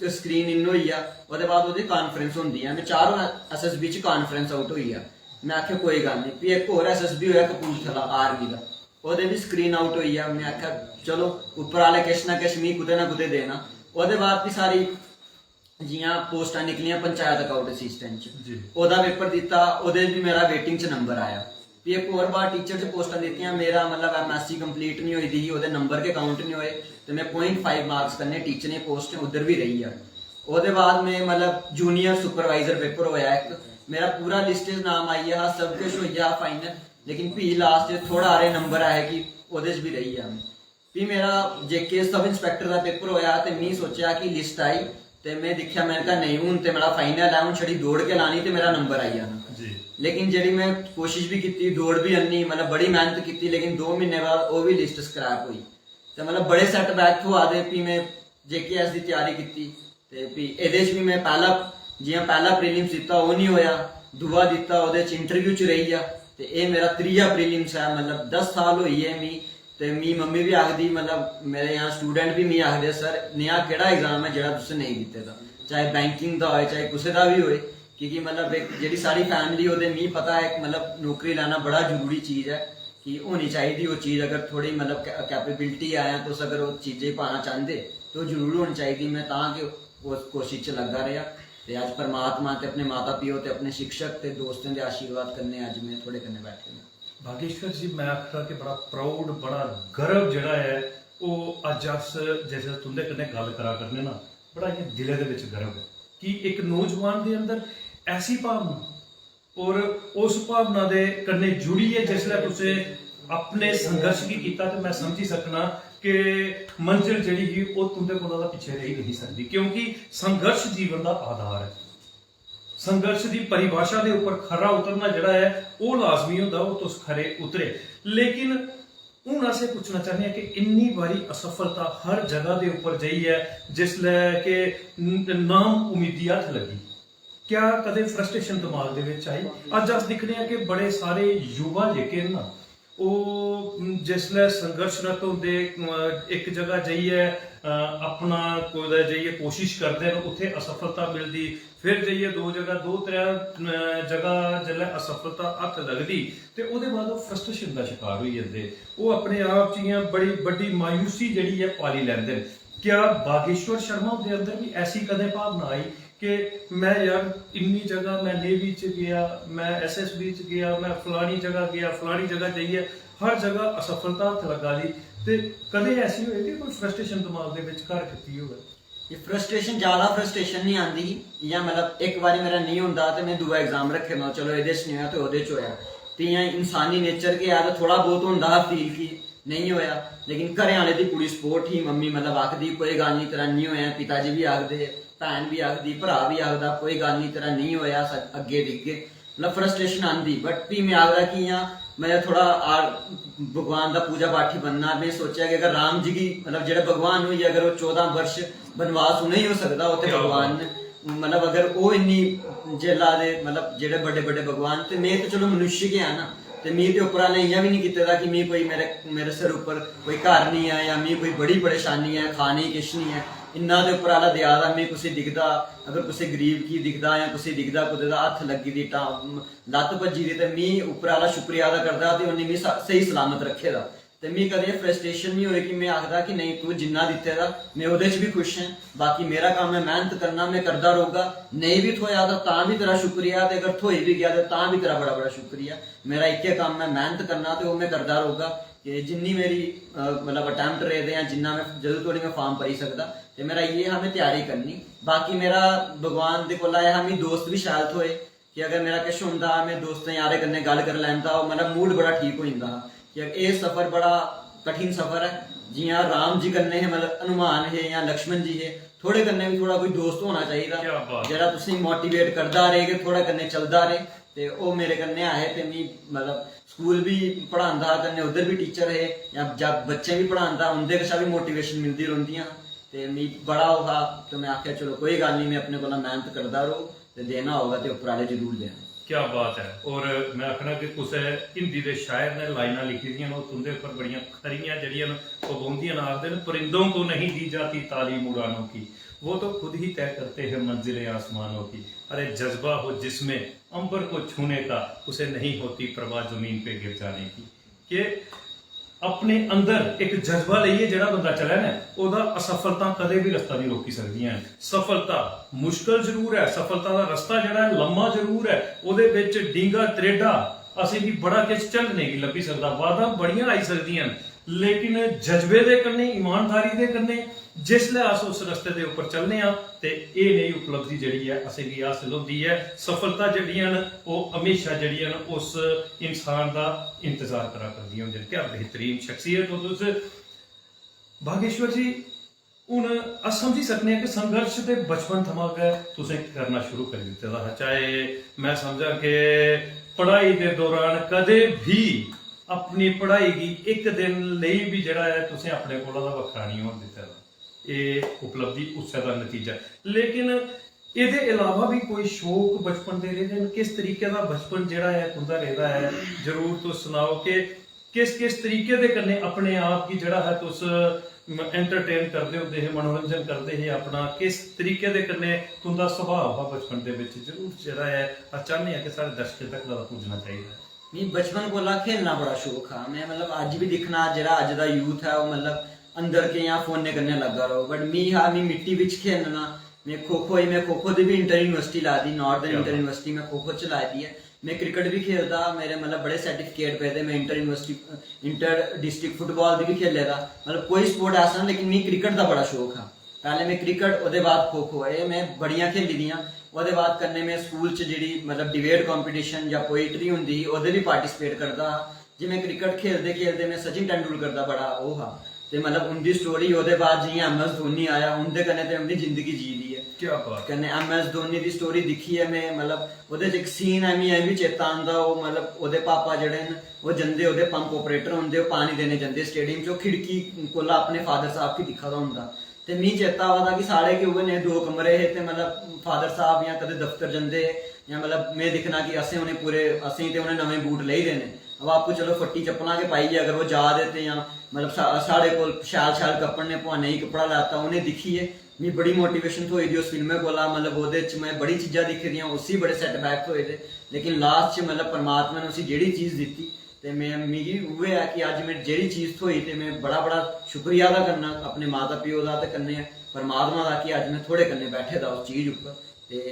स्क्रीन इन होई गेआ, ओह्दे बाद ओह्दी कांफ्रेंस होंदी ऐ। में चारों एस एस बी च कांफ्रेंस आउट होई गेआ। में आखेआ कोई गल्ल निं। फ्ही इक होर एस एस बी होएआ कपूरथला आर्मी दा, ओह्दे बी स्क्रीन आउट होई गेआ। में आखेआ चलो उप्पर आह्ले किश ना किश मिगी कुतै ना कुतै देना। ओह्दे बाद फ्ही सारी जि'यां पोस्टां निकलियां पंचायत अकाउंट असिस्टेंट च, जी। ओह्दा पेपर दित्ता, ओह्दे बी मेरा वेटिंग च नंबर आया। फ्ही इक होर बार टीचर च पोस्टां दित्तियां, मेरा मतलब एम एस सी कंप्लीट निं होई दी ही, ओह्दे नंबर गै काउंट निं होए, ते में पॉइंट फाइव मार्क्स कन्नै टीचरें पोस्टें उद्धर बी रेही गेआ। ओह्दे बाद में मतलब जूनियर सुपरवाइजर पेपर होएआ इक, मेरा पूरा लिस्ट च नाम आई गेआ हा, सब किश होई गेआ हा फाइनल, लेकिन फ्ही लास्ट च थोह्ड़ा हारे नंबर आए कि ओह्दे च बी रेही गेआ में। फ्ही मेरा जे के सब इंस्पैक्टर दा पेपर होएआ ते में सोचेआ कि लिस्ट आई, ते में दिक्खेआ, में आखेआ नेईं, हून ते मेरा फाइनल ऐ, हून छड़ी दौड़ गै लानी ते मेरा नंबर आई जाना। जी। लेकिन जेह्ड़ी में कोशिश बी कीती, दौड़ बी अन्नी, मतलब बड़ी मेह्नत कीती, लेकिन दो म्हीने बाद ओह् बी लिस्ट स्क्रैप होई। ते मतलब बड़े सैटबैक थ्होआ दे। फ्ही में जे के एस दी त्यारी कीती, ते फ्ही एह्दे च बी में पैह्ला, जि'यां पैह्ला प्रीलिम्स दित्ता, ओह् निं होएआ, दूआ दित्ता, ओह्दे च इंटरव्यू च रेही गेआ। ते एह् मेरा त्रीया प्रीलिम्स ऐ। मतलब दस साल होई गे मी, ते मी मम्मी बी आखदी, मतलब मेरे यहाँ स्टूडेंट बी मी आखदे, "सर, नेहा केह्ड़ा एग्जाम ऐ जेह्ड़ा तुसें नेईं दित्ते दा, चाहे बैंकिंग दा होए, चाहे कुसै दा बी होए?" क्योंकि मतलब इक जेह्ड़ी साढ़ी फैमिली, ओह्दे मी पता ऐ, इक मतलब नौकरी लैना बड़ा जरूरी चीज़ ऐ, कि होनी चाहिदी ओह् चीज़। अगर थोह्ड़ी मतलब कैपेबिलिटी ऐ, तुस अगर उस चीज़ै गी पाना चांह्दे, ते ओह् जरूर होनी चाहिदी। में तां गै उस कोशिश च लग्गा रेहा। ते अज्ज परमात्मा ते अपने माता प्यो ते अपने शिक्षक ते दोस्तें दे आशीर्वाद कन्नै अज्ज में थुआढ़े कन्नै बैठे दा। भागेश्वर जी, मैं आखना कि बड़ा प्राउड, बड़ा गर्व जेह्ड़ा ऐ, ओह् अज्ज अस जिसलै तुं'दे कन्नै गल्ल करा करने ना, बड़ा इ'यां दिलै दे बिच गर्व ऐ कि इक नौजवान दे अंदर ऐसी भावना और उस भावना दे कन्नै जुड़ियै जिसलै तुसें अपने संघर्ष गी कीता, ते मैं समझी सकना कि मंजिल जेह्ड़ी ही, ओह् तुं'दे कोला दा पिच्छे रेही नेईं सकदी, क्योंकि संघर्ष जीवन दा आधार ऐ। संघर्ष दी परिभाषा दे उप्पर खरा उतरना जेह्ड़ा ऐ, ओह् लाजमी होंदा, ओह् तुस खरे उतरे। लेकिन हून अस एह् पुच्छना चाह्न्ने आं कि इन्नी बारी असफलता हर जगह दे उप्पर जाइयै जिसलै कि न-, नाम उम्मीदी हत्थ लग्गी, क्या कदें फ्रस्ट्रेशन दमाग दे बिच आई? अज्ज अस दिक्खने आं कि बड़े सारे युवा जेह्के न ना, ओह् जिसलै संघर्षरत होंदे, अ, इक जगह जाइयै, अ, अपना कुतै जाइयै कोशिश करदे न, उत्थै असफलता मिलदी, फिर जाइयै दो जगह, दो त्रै, अ, जगह जिसलै असफलता हत्थ लगदी, ते ओह्दे बाद ओह् फ्रस्ट्रेशन दा शकार होई जंदे। ओह् अपने आप च इ'यां बड़ी बड्डी मायूसी जेह्ड़ी ऐ, पाली लैंदे न। क्या बागेश्वर शर्मा हुंदे अंदर बी ऐसी कदें भावना आई कि मैं यार इन्नी जगह, मैं नेवी च गेआ, मैं एसएसबी च गेआ, मैं फलानी जगह गेआ, फलानी जगह जाइयै हर जगह असफलता हत्थ लग्गा दी, ते कदें ऐसी होए कि कोई फ्रस्ट्रेशन दमाग दे बिच घर कीती होऐ? एह् फ्रस्ट्रेशन, ज्यादा फ्रस्ट्रेशन नहीं आंदी ही। इ'यां मतलब इक बारी मेरा नेईं होंदा ते में दूआ एग्जाम रक्खे दा, चलो एह्दे च नहीं होया ते ओह्दे च होया। ते इ'यां इंसानी नेचर गै ऐ, ते थोह्ड़ा बहुत होंदा हा फील कि नेईं होया। लेकिन घरै आह्ले दी पूरी सपोर्ट ही। मम्मी मतलब आखदी, "कोई गल्ल नहीं, तेरा नेईं होया।" पिता जी बी आखदे, भैन बी आखदी, भ्राऽ बी आखदा, "कोई गल्ल नहीं, तेरा नेईं होया, अस अग्गें दिखगे।" मतलब फ्रस्ट्रेशन आंदी, बट फ्ही में आखदा कि इ'यां में थोह्ड़ा आर-, भगवान दा पूजा पाठी बनना। में सोचेआ कि अगर राम जी गी, मतलब जेह्ड़े भगवान होई गे, अगर ओह् चौदां वर्ष बनवास उ'नें ही होई सकदा, उत्थै भगवान न, मतलब अगर ओह् इन्नी जेल्लै दे, मतलब जेह्ड़े बड्डे बड्डे भगवान, ते में ते चलो मनुष्य गै आं ना, ते मी ते उप्पर आह्ले इ'यां बी निं कीते दा कि मी कोई मेरे, मेरे सिर उप्पर कोई घर निं ऐ जां मी कोई बड़ी परेशानी ऐ, खाने गी किश निं ऐ। इन्ना ते उप्पर आह्ला देआ दा, मी कुसै दिखदा, अगर कुसै गरीब गी दिखदा जां कुसै दिखदा, कुतै दा हत्थ लग्गी दी, टां-, लत्त भज्जी दी, ते मी उप्पर आह्ला शुक्रिया अदा करदा ते उन्नै मी स-, स्हेई सलामत रक्खे दा। ते मी कदें फ्रस्ट्रेशन निं होई कि में आखदा कि नेईं, तूं जिन्ना दित्ते दा, में ओह्दे च बी खुश आं। बाकी मेरा कम्म ऐ मेह्नत करना, में करदा रौह्गा। नेईं बी थ्होया तां, तां बी तेरा शुक्रिया, ते अगर थ्होई बी गेआ ते तां बी तेरा बड़ा बड़ा शुक्रिया। मेरा इक्कै कम्म ऐ मेह्नत करना, ते ओह् में करदा रौह्गा। कि जिन्नी मेरी, अ, मतलब अटैम्प्ट रेह्दे आं, जिन्ना में, जदूं धोड़ी में फार्म भरी सकदा, ते मेरा इ'यै हा, में त्यारी करनी। बाकी मेरा भगवान दे कोला एह् हा, मी दोस्त बी शैल थ्होए कि अगर मेरा किश होंदा, में दोस्तें यारें कन्नै गल्ल करी लैंदा, ओह् मतलब मूड बड़ा ठीक होई जंदा हा। कि एह् सफर बड़ा कठिन सफर ऐ। जि'यां राम जी कन्नै हे, मतलब हनुमान हे जां लक्ष्मण जी हे, थुआढ़े कन्नै बी थुआढ़ा कोई दोस्त होना चाहिदा, क्या बात। जेह्ड़ा तुसेंगी मोटिवेट करदा रहे, कि थुआढ़े कन्नै चलदा रहे। ते ओह् मेरे कन्नै आए ते मी मतलब स्कूल बी पढ़ांदा हा, कन्नै उद्धर बी टीचर हे, जां जब बच्चे बी पढ़ांदा, उं'दे कशा बी मोटिवेशन मिलदी रौंह्दियां। ते मी बड़ा ओह् हा, ते में आखेआ, "चलो कोई गल्ल निं, में अपने कोला मेह्नत करदा रौह्, ते देना होगा ते उप्पर आह्ले जरूर देना।" क्या बात ऐ। और में आखना कि कुसै हिंदी दे शायर ने लाइनां लिखी दियां न, ओह् तुं'दे उप्पर बड़ियां खरियां जेह्ड़ियां न, ओह् बौंह्दियां न, आखदे न, "परिंदों को नहीं दी जाती तालीम उड़ानों की, वो तो खुद ही तय करते हैं मंजिलें आसमानों की। अरे जज्बा हो जिसमें अंबर को छूने का, उसे नहीं होती परवाह जमीन पे गिर जाने की।" कि अपने अंदर इक जज्बा लेइयै जेह्ड़ा बंदा चलै ना, ओह्दा असफलता कदें बी रस्ता निं रोकी सकदियां न। सफलता मुश्कल जरूर ऐ, सफलता दा रस्ता जेह्ड़ा ऐ लम्मा जरूर ऐ, ओह्दे बिच डींगा त्रेडा असेंगी बड़ा किश झल्लने गी लब्भी सकदा, बाधां बड़ियां आई सकदियां न, लेकिन जज्बे दे कन्नै, ईमानदारी दे कन्नै जिसलै अस उस रस्ते दे उप्पर चलने आं ते एह् नेही उपलब्धि जेह्ड़ी ऐ असेंगी हासल होंदी ऐ। सफलता जेह्ड़ियां न ओह् म्हेशा जेह्ड़ियां न उस इंसान दा इंतजार करा करदियां होंदियां न। क्या बेहतरीन शख्सियत ओ तुस। भागेश्वर जी, हून अस समझी सकने आं कि संघर्श ते बचपन थमां गै तुसें करना शुरू करी दित्ते दा हा। चाहे में समझां कि पढ़ाई दे दौरान कदें बी अपनी पढ़ाई गी इक दिन लेई बी जेह्ड़ा ऐ तुसें अपने कोला दा बक्खरा निं होन दित्ते दा। एह् उपलब्धि उस्सै दा नतीजा ऐ। लेकिन एह्दे अलावा बी कोई शौक बचपन दे रेह्दे न? किस तरीके दा बचपन जेह्ड़ा ऐ तुं'दा रेह्दा ऐ? जरूर तुस सनाओ कि किस किस तरीके दे कन्नै अपने आप गी जेह्ड़ा ऐ तुस एंटरटेन करदे होंदे हे, मनोरंजन करदे हे अपना, किस तरीके दे कन्नै तुं'दा सुभाऽ हा बचपन दे बिच? जरूर जेह्ड़ा ऐ अस चाह्न्ने आं कि साढ़े दर्शकें तक दा पुज्जना चाहिदा ऐ। मी बचपन कोला खेलना बड़ा शौक हा। में मतलब अज्ज बी दिक्खना जेह्ड़ा अज्ज दा यूथ ऐ ओह् मतलब अंदर के जां फोनै कन्नै लग्गा र'वै, बट मी हा मी मिट्टी बिच खेलना। में खो खो ही, में खो खो दी बी इंटर यूनिवर्सिटी लाई दी, नार्दर्न क्या इंटर बात। यूनिवर्सिटी में खो खो च लाई दी ऐ। में क्रिकेट बी खेलदा, मेरे मतलब बड़े सर्टिफिकेट पेदे, में inter university, inter district football दी बी खेले दा। मतलब कोई स्पोर्ट ऐसा नेईं, लेकिन मी क्रिकेट दा बड़ा शौक हा। पैह्लें में क्रिकेट, ओह्दे बाद खो खो, एह् में बड़ियां खेली दियां। ओह्दे बाद कन्नै में स्कूल च जेह्ड़ी मतलब डिबेट कंपीटिशन जां पोइट्री होंदी ही, ओह्दे बी पार्टिसिपेट करदा हा। जि'यां क्रिकेट खेलदे खेलदे में सचिन तेंदुलकर दा बड़ा ओह् हा। ते मतलब उं'दी स्टोरी, ओह्दे बाद जि'यां एम एस धोनी आया, उं'दे कन्नै ते उं'दी जिंदगी जी ली ऐ। क्या बात। कन्नै एम एस धोनी दी स्टोरी दिक्खियै में मतलब ओह्दे च इक सीन ऐ, मी अजें बी चेता आंदा। ओह् मतलब ओह्दे पापा जेह्ड़े न, ओह् जंदे, ओह्दे पंप ऑपरेटर होंदे, ओह् पानी देने जंदे स्टेडियम च, ओह् खिड़की कोला अपने फादर साहब गी दिक्खा दा होंदा। ते मी चेता आवा दा कि साढ़े गै उ'ऐ नेह् दो कमरे हे, ते मतलब फादर साहब जां कदें दफ्तर जंदे हे, जां मतलब में दिक्खना कि असें उ'नें पूरे, असें ते उ'नें नमें बूट लेई देने, अब आपूं चलो फट्टी चप्पलां गै पाइयै अगर ओह् जा दे, ते जां मतलब सा-, साढ़े कोल शैल शैल कपड़े न, भामें नेईं कपड़ा लैता, उ'नें दिक्खियै मी बड़ी मोटिवेशन थ्होई दी उस फिल्मै कोला। मतलब ओह्दे च में बड़ी चीजां दिक्खी दियां, उसी बड़े सेटबैक थ्होए दे, लेकिन लास्ट च मतलब परमात्मा ने उसी जेह्ड़ी चीज दित्ती, ते में, मिगी उ'ऐ ऐ कि अज्ज में जेह्ड़ी चीज थ्होई, ते में बड़ा बड़ा शुक्रिया अदा करना अपने माता प्यो दा ते कन्नै परमात्मा दा कि अज्ज में थुआढ़े कन्नै बैठे दा उस चीज उप्पर। ते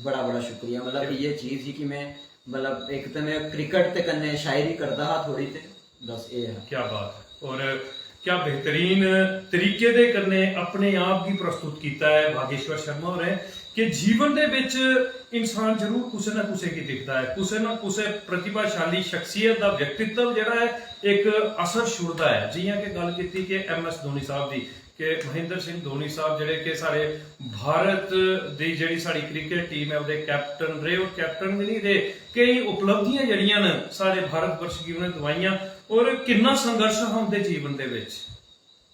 बड़ा बड़ा शुक्रिया। मतलब इ'यै चीज ही कि में मतलब इक ते में क्रिकेट ते कन्नै शायरी करदा हा थोड़ी, ते बस एह् ऐ। क्या बात है। और क्या बेहतरीन तरीके दे कन्नै अपने आप गी प्रस्तुत कीता ऐ भागेश्वर शर्मा होरें कि जीवन दे बिच इंसान जरूर कुसै ना कुसै गी दिखदा ऐ, कुसै ना कुसै प्रतिभाशाली शख्सियत दा व्यक्तित्व जेह्ड़ा ऐ इक असर छुड़दा ऐ। जि'यां कि गल्ल कीती कि एम एस धोनी साहब दी, कि महेंद्र सिंह धोनी साहब जेह्ड़े कि साढ़े भारत दी जेह्ड़ी साढ़ी क्रिकेट टीम ऐ ओह्दे कैप्टन रेह्, और कैप्टन गै निं रेह्, केईं उपलब्धियां जेह्ड़ियां न साढ़े भारत वर्ष गी उ'नें दवाइयां, और किन्ना संघर्ष हा उं'दे जीवन दे बिच,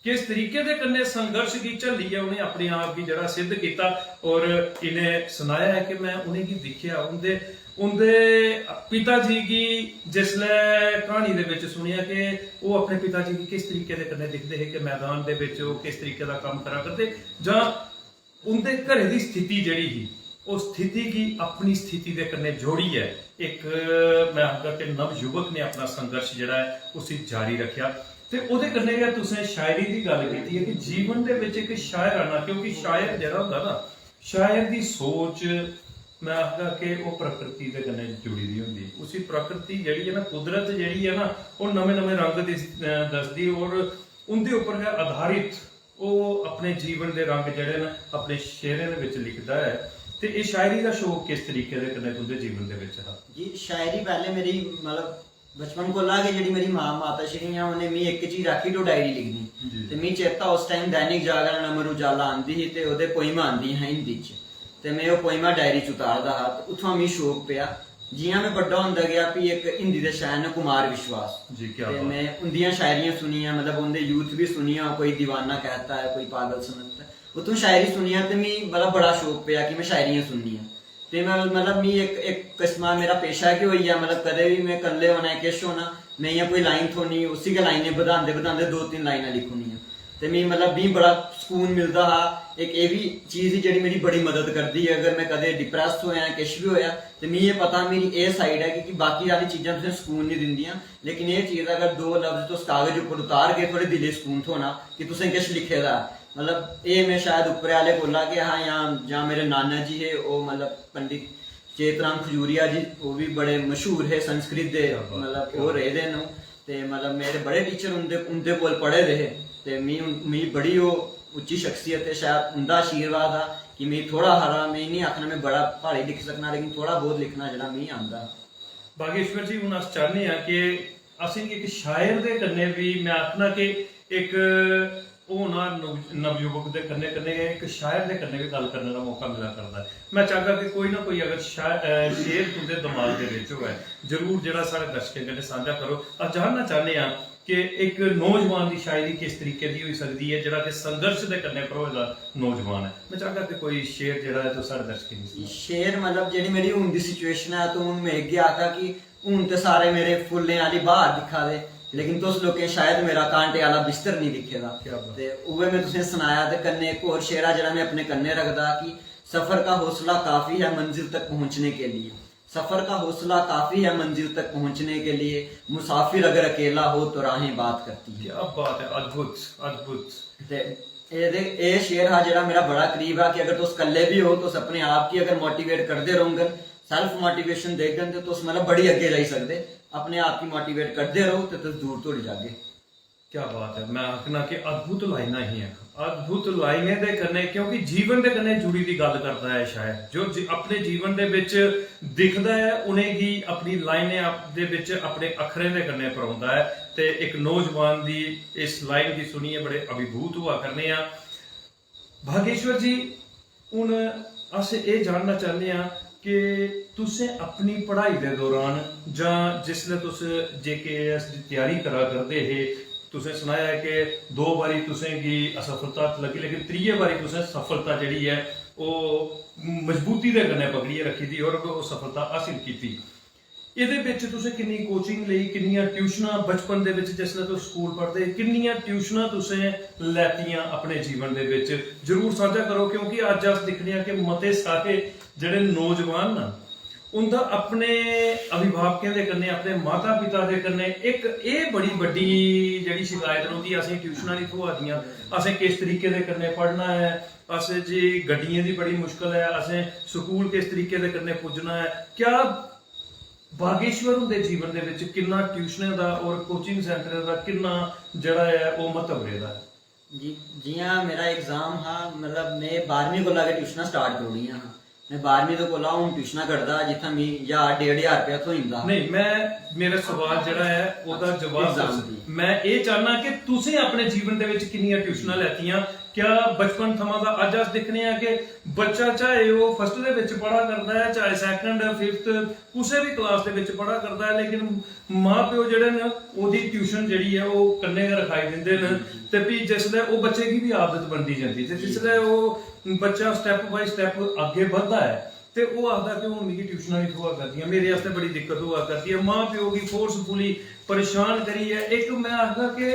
किस तरीके दे कन्नै संघर्ष गी झल्लियै उ'नें अपने आप गी जेह्ड़ा सिद्ध कीता, और इ'नें सनाया ऐ कि में उ'नेंगी दिक्खेआ, उं'दे उं'दे पिता जी गी जिसलै क्हानी दे बिच सुनेआ कि ओह् अपने पिता जी गी किस तरीके दे कन्नै दिखदे हे कि मैदान दे बिच ओह् किस तरीके दा कम्म करा करदे, जां उं'दे घरै दी स्थिति जेह्ड़ी ही, उस स्थिति गी अपनी स्थिति दे कन्नै जोड़ियै इक, में आखगा कि नवयुवक ने अपना संघर्ष जेह्ड़ा ऐ उसी जारी रक्खेआ। ते ओह्दे कन्नै गै तुसें शायरी दी गल्ल कीती ऐ कि जीवन दे बिच इक शायराना, क्योंकि शायर जेह्ड़ा होंदा ना, शायर दी सोच, में आखगा कि ओह् प्रकृति दे कन्नै जुड़ी दी होंदी। उसी प्रकृति जेह्ड़ी ऐ ना, कुदरत जेह्ड़ी ऐ ना, ओह् नमें नमें रंग दिस-, अ, दसदी, और उं'दे उप्पर गै आधारित ओह् अपने जीवन दे रंग जेह्ड़े न अपने शेरें दे बिच लिखदा ऐ। ते एह् शायरी दा शौक किस तरीके दे कन्नै तुं'दे जीवन दे बिच हा? जी, शायरी पैह्लें मेरी मतलब बचपन कोला गै जेह्ड़ी मेरी मां, माता श्री हियां, उ'नें मी इक चीज आखी, "तूं डायरी लिखनी।" जी। ते मी चेता उस टाइम दैनिक जागरण, अमर उजाला आंदी ही ते ओह्दे पोइमां आंदियां हियां हिंदी च। ते में ओह् पोइमां डायरी च उतारदा हा ते उत्थुआं मी शौक पेआ। जि'यां में बड्डा होंदा गेआ, फ्ही इक हिंदी दे शायर न कुमार विश्वास, जी, क्या ते बात। में उं'दियां शायरियां सुनियां, मतलब उं'दे यूथ बी सुनियां, कोई दीवाना कहता है, कोई पागल समझता है, उत्थुं शायरी सुनियां ते मी मतलब बड़ा शौक पेआ कि में शायरियां सुननियां। ते में मतलब मी इक, इक किस्मा मेरा पेशा गै होई गेआ, मतलब कदें बी में कल्ले होना, किश होना, में इ'यां कोई लाइन थ्होनी, उसी गै लाइनें बधांदे बधांदे दो तिन्न लाइनां लिखी ओड़नियां। ते मी मतलब मी बड़ा सकून मिलदा हा। इक एह् बी चीज ही जेह्ड़ी मेरी बड़ी मदद करदी ऐ। अगर में कदें डिप्रैस होएआ, किश बी होएआ, ते मी एह् पता मेरी एह् साइड ऐ, क्योंकि बाकी आह्ली चीजां तुसें सकून निं दिंदियां, लेकिन एह् चीज अगर दो लफ्ज तुस कागज उप्पर उतारगे, थुआढ़े दिलै गी सकून थ्होना कि तुसें किश लिखे दा ऐ। मतलब एह् में शायद उप्परे आह्ले कोला गै हा, जां, जां मेरे नाना जी हे, ओह् मतलब पंडित चेतराम खजूरिया जी, ओह् बी बड़े मशहूर हे संस्कृत दे, क्या बात, मतलब क्या ओह् बात। रेह्दे न। ते मतलब मेरे बड़े टीचर उं'दे, उं'दे कोल पढ़े दे हे, ते मी उन-, मी बड़ी ओह् उच्ची शख्सियत, ते शायद उं'दा आशीर्वाद हा कि मी थोह्ड़ा हारा, में निं आखना में बड़ा भारी लिखी सकना, लेकिन थोह्ड़ा बहुत लिखना जेह्ड़ा मी आंदा। बागेश्वर जी, हून अस चाह्न्ने आं कि असेंगी इक शायर दे कन्नै बी, में आखना कि इक होना नव-, नवयुवक दे कन्नै कन्नै गै इक शायर दे कन्नै बी गल्ल करने दा मौका मिला करदा ऐ। में चाहगा कि कोई ना कोई अगर शा-, अ, शेर तुं'दे दमाग दे बिच होऐ, जरूर जेह्ड़ा साढ़े दर्शकें कन्नै सांझा करो। अस जानना चाह्न्ने आं कि इक नौजवान दी शायरी किस तरीके दी होई सकदी ऐ, जेह्ड़ा कि संघर्ष दे कन्नै भरोए दा नौजवान ऐ। में चाहगा कि कोई शेर जेह्ड़ा ऐ, तुस साढ़े दर्शकें गी सुनाओ। शेर, मतलब, जेह्ड़ी मेरी हून दी सिचुएशन ऐ, ते हून में इ'यै आखगा कि हून ते सारे मेरे फुल्लें आह्ली ब्हार दिक्खा दे, लेकिन तुस लोकें शायद मेरा कांटे आह्ला बिस्तर निं दिक्खे दा। क्या बात। ते उ'ऐ में तुसें सनाया, ते कन्नै इक होर शेर ऐ जेह्ड़ा में अपने कन्नै रखदा कि सफर का हौसला काफी है मंजिल तक पहुंचने के लिए। सफर का हौसला काफी है मंजिल तक पहुंचने के लिए, मुसाफिर अगर अकेला हो तो राहें बात करती है। क्या बात है, अद्भुत, अद्भुत। ते एह्दे, एह् शेर हा जेह्ड़ा मेरा बड़ा करीब हा कि अगर तुस कल्ले बी हो, तुस अपने आप गी अगर मोटिवेट करदे रौह्ङन, सेल्फ मोटिवेशन देङन, ते तुस, मतलब, बड़ी अग्गें जाई सकदे। अपने आप गी मोटिवेट करदे रहो ते तुस दूर धोड़ी जागे। क्या बात है, मैं आखना कि अद्भुत लाइनां ही हैं। अद्भुत लाइनें दे कन्नै, क्योंकि जीवन दे कन्नै जुड़ी दी गल्ल करदा ऐ शायर, जो जि-, अपने जीवन दे बिच दिखदा ऐ, उ'नेंगी अपनी लाइनें अप-, दे बिच अपने अक्खरें दे कन्नै परोंदा ऐ। ते इक नौजवान दी इस लाइन गी सुनियै बड़े अभिभूत होआ करने आं। भागेश्वर जी, हून अस एह् जानना चाह्न्ने आं कि तुसें अपनी पढ़ाई दे दौरान जां जिसलै तुस जे के एस दी त्यारी करा करदे हे, तुसें सनाया कि दो बारी तुसें गी असफलता लग्गी, लेकिन त्रिये बारी तुसें सफलता जेह्ड़ी ऐ, ओह् मजबूती दे कन्नै पकड़ियै रक्खी दी और ओह् सफलता हासिल कीती। एह्दे बिच तुसें किन्नी कोचिंग लेई, किन्नियां ट्यूशनां बचपन दे बिच जिसलै तुस स्कूल पढ़दे हे, किन्नियां ट्यूशनां तुसें लैतियां अपने जीवन दे बिच? जरूर सांझा करो, क्योंकि अज्ज अस दिक्खने आं कि मते सारे जेह्ड़े नौजवान न, उं'दा अपने अभिभावकें दे कन्नै, अपने माता पिता दे कन्नै इक एह् बड़ी बड्डी जेह्ड़ी शिकायत रौंह्दी, "असें ट्यूशनां निं थ्होआ दियां, असें किस तरीके दे कन्नै पढ़ना ऐ, अस जी गड्डियें दी बड़ी मुश्कल ऐ, असें स्कूल किस तरीके दे कन्नै पुज्जना ऐ।" क्या बागेश्वर हुंदे जीवन दे विच किन्ना ट्यूशनें दा और कोचिंग सेंटरें दा किन्ना जेह्ड़ा ऐ ओह् म्हत्तव रेह्दा ऐ? जी, जि'यां मेरा एग्जाम हा, मतलब, में बारहवीं कोला गै ट्यूशनां स्टार्ट करी ओड़ियां हां। में बारहवीं दे कोला हून ट्यूशनां कड्ढदा, जित्थै मी ज्हार, डेढ़ ज्हार रपेआ थ्होई जंदा हा। नेईं, में, मेरा सवाल जेह्ड़ा ऐ, ओह्दा जवाब एग्जाम तुस, दी। में एह् चाह्न्नां कि तुसें अपने जीवन दे विच किन्नियां ट्यूशनां लैतियां? क्या बचपन थमां दा अज्ज अस दिक्खने आं कि बच्चा, चाहे ओह् फर्स्ट दे विच पढ़ा करदा ऐ, चाहे सैकंड, फिफ्थ, कुसै बी क्लास दे विच पढ़ा करदा ऐ, लेकिन मां प्यो जेह्ड़े न, ओह्दी ट्यूशन जेह्ड़ी ऐ, ओह् कन्नै गै रखाई दिंदे न। ते फ्ही जिसलै ओह् बच्चे गी बी आदत बनदी जंदी, ते जिसलै ओह् बच्चा step by step अग्गें बधदा ऐ, ते ओह् आखदा कि हून मिगी ट्यूशनां निं थ्होआ करदियां, मेरे आस्तै बड़ी दिक्कत होआ करदी ऐ। मां प्यो गी फोर्सफुली परेशान करियै इक, में आखदा कि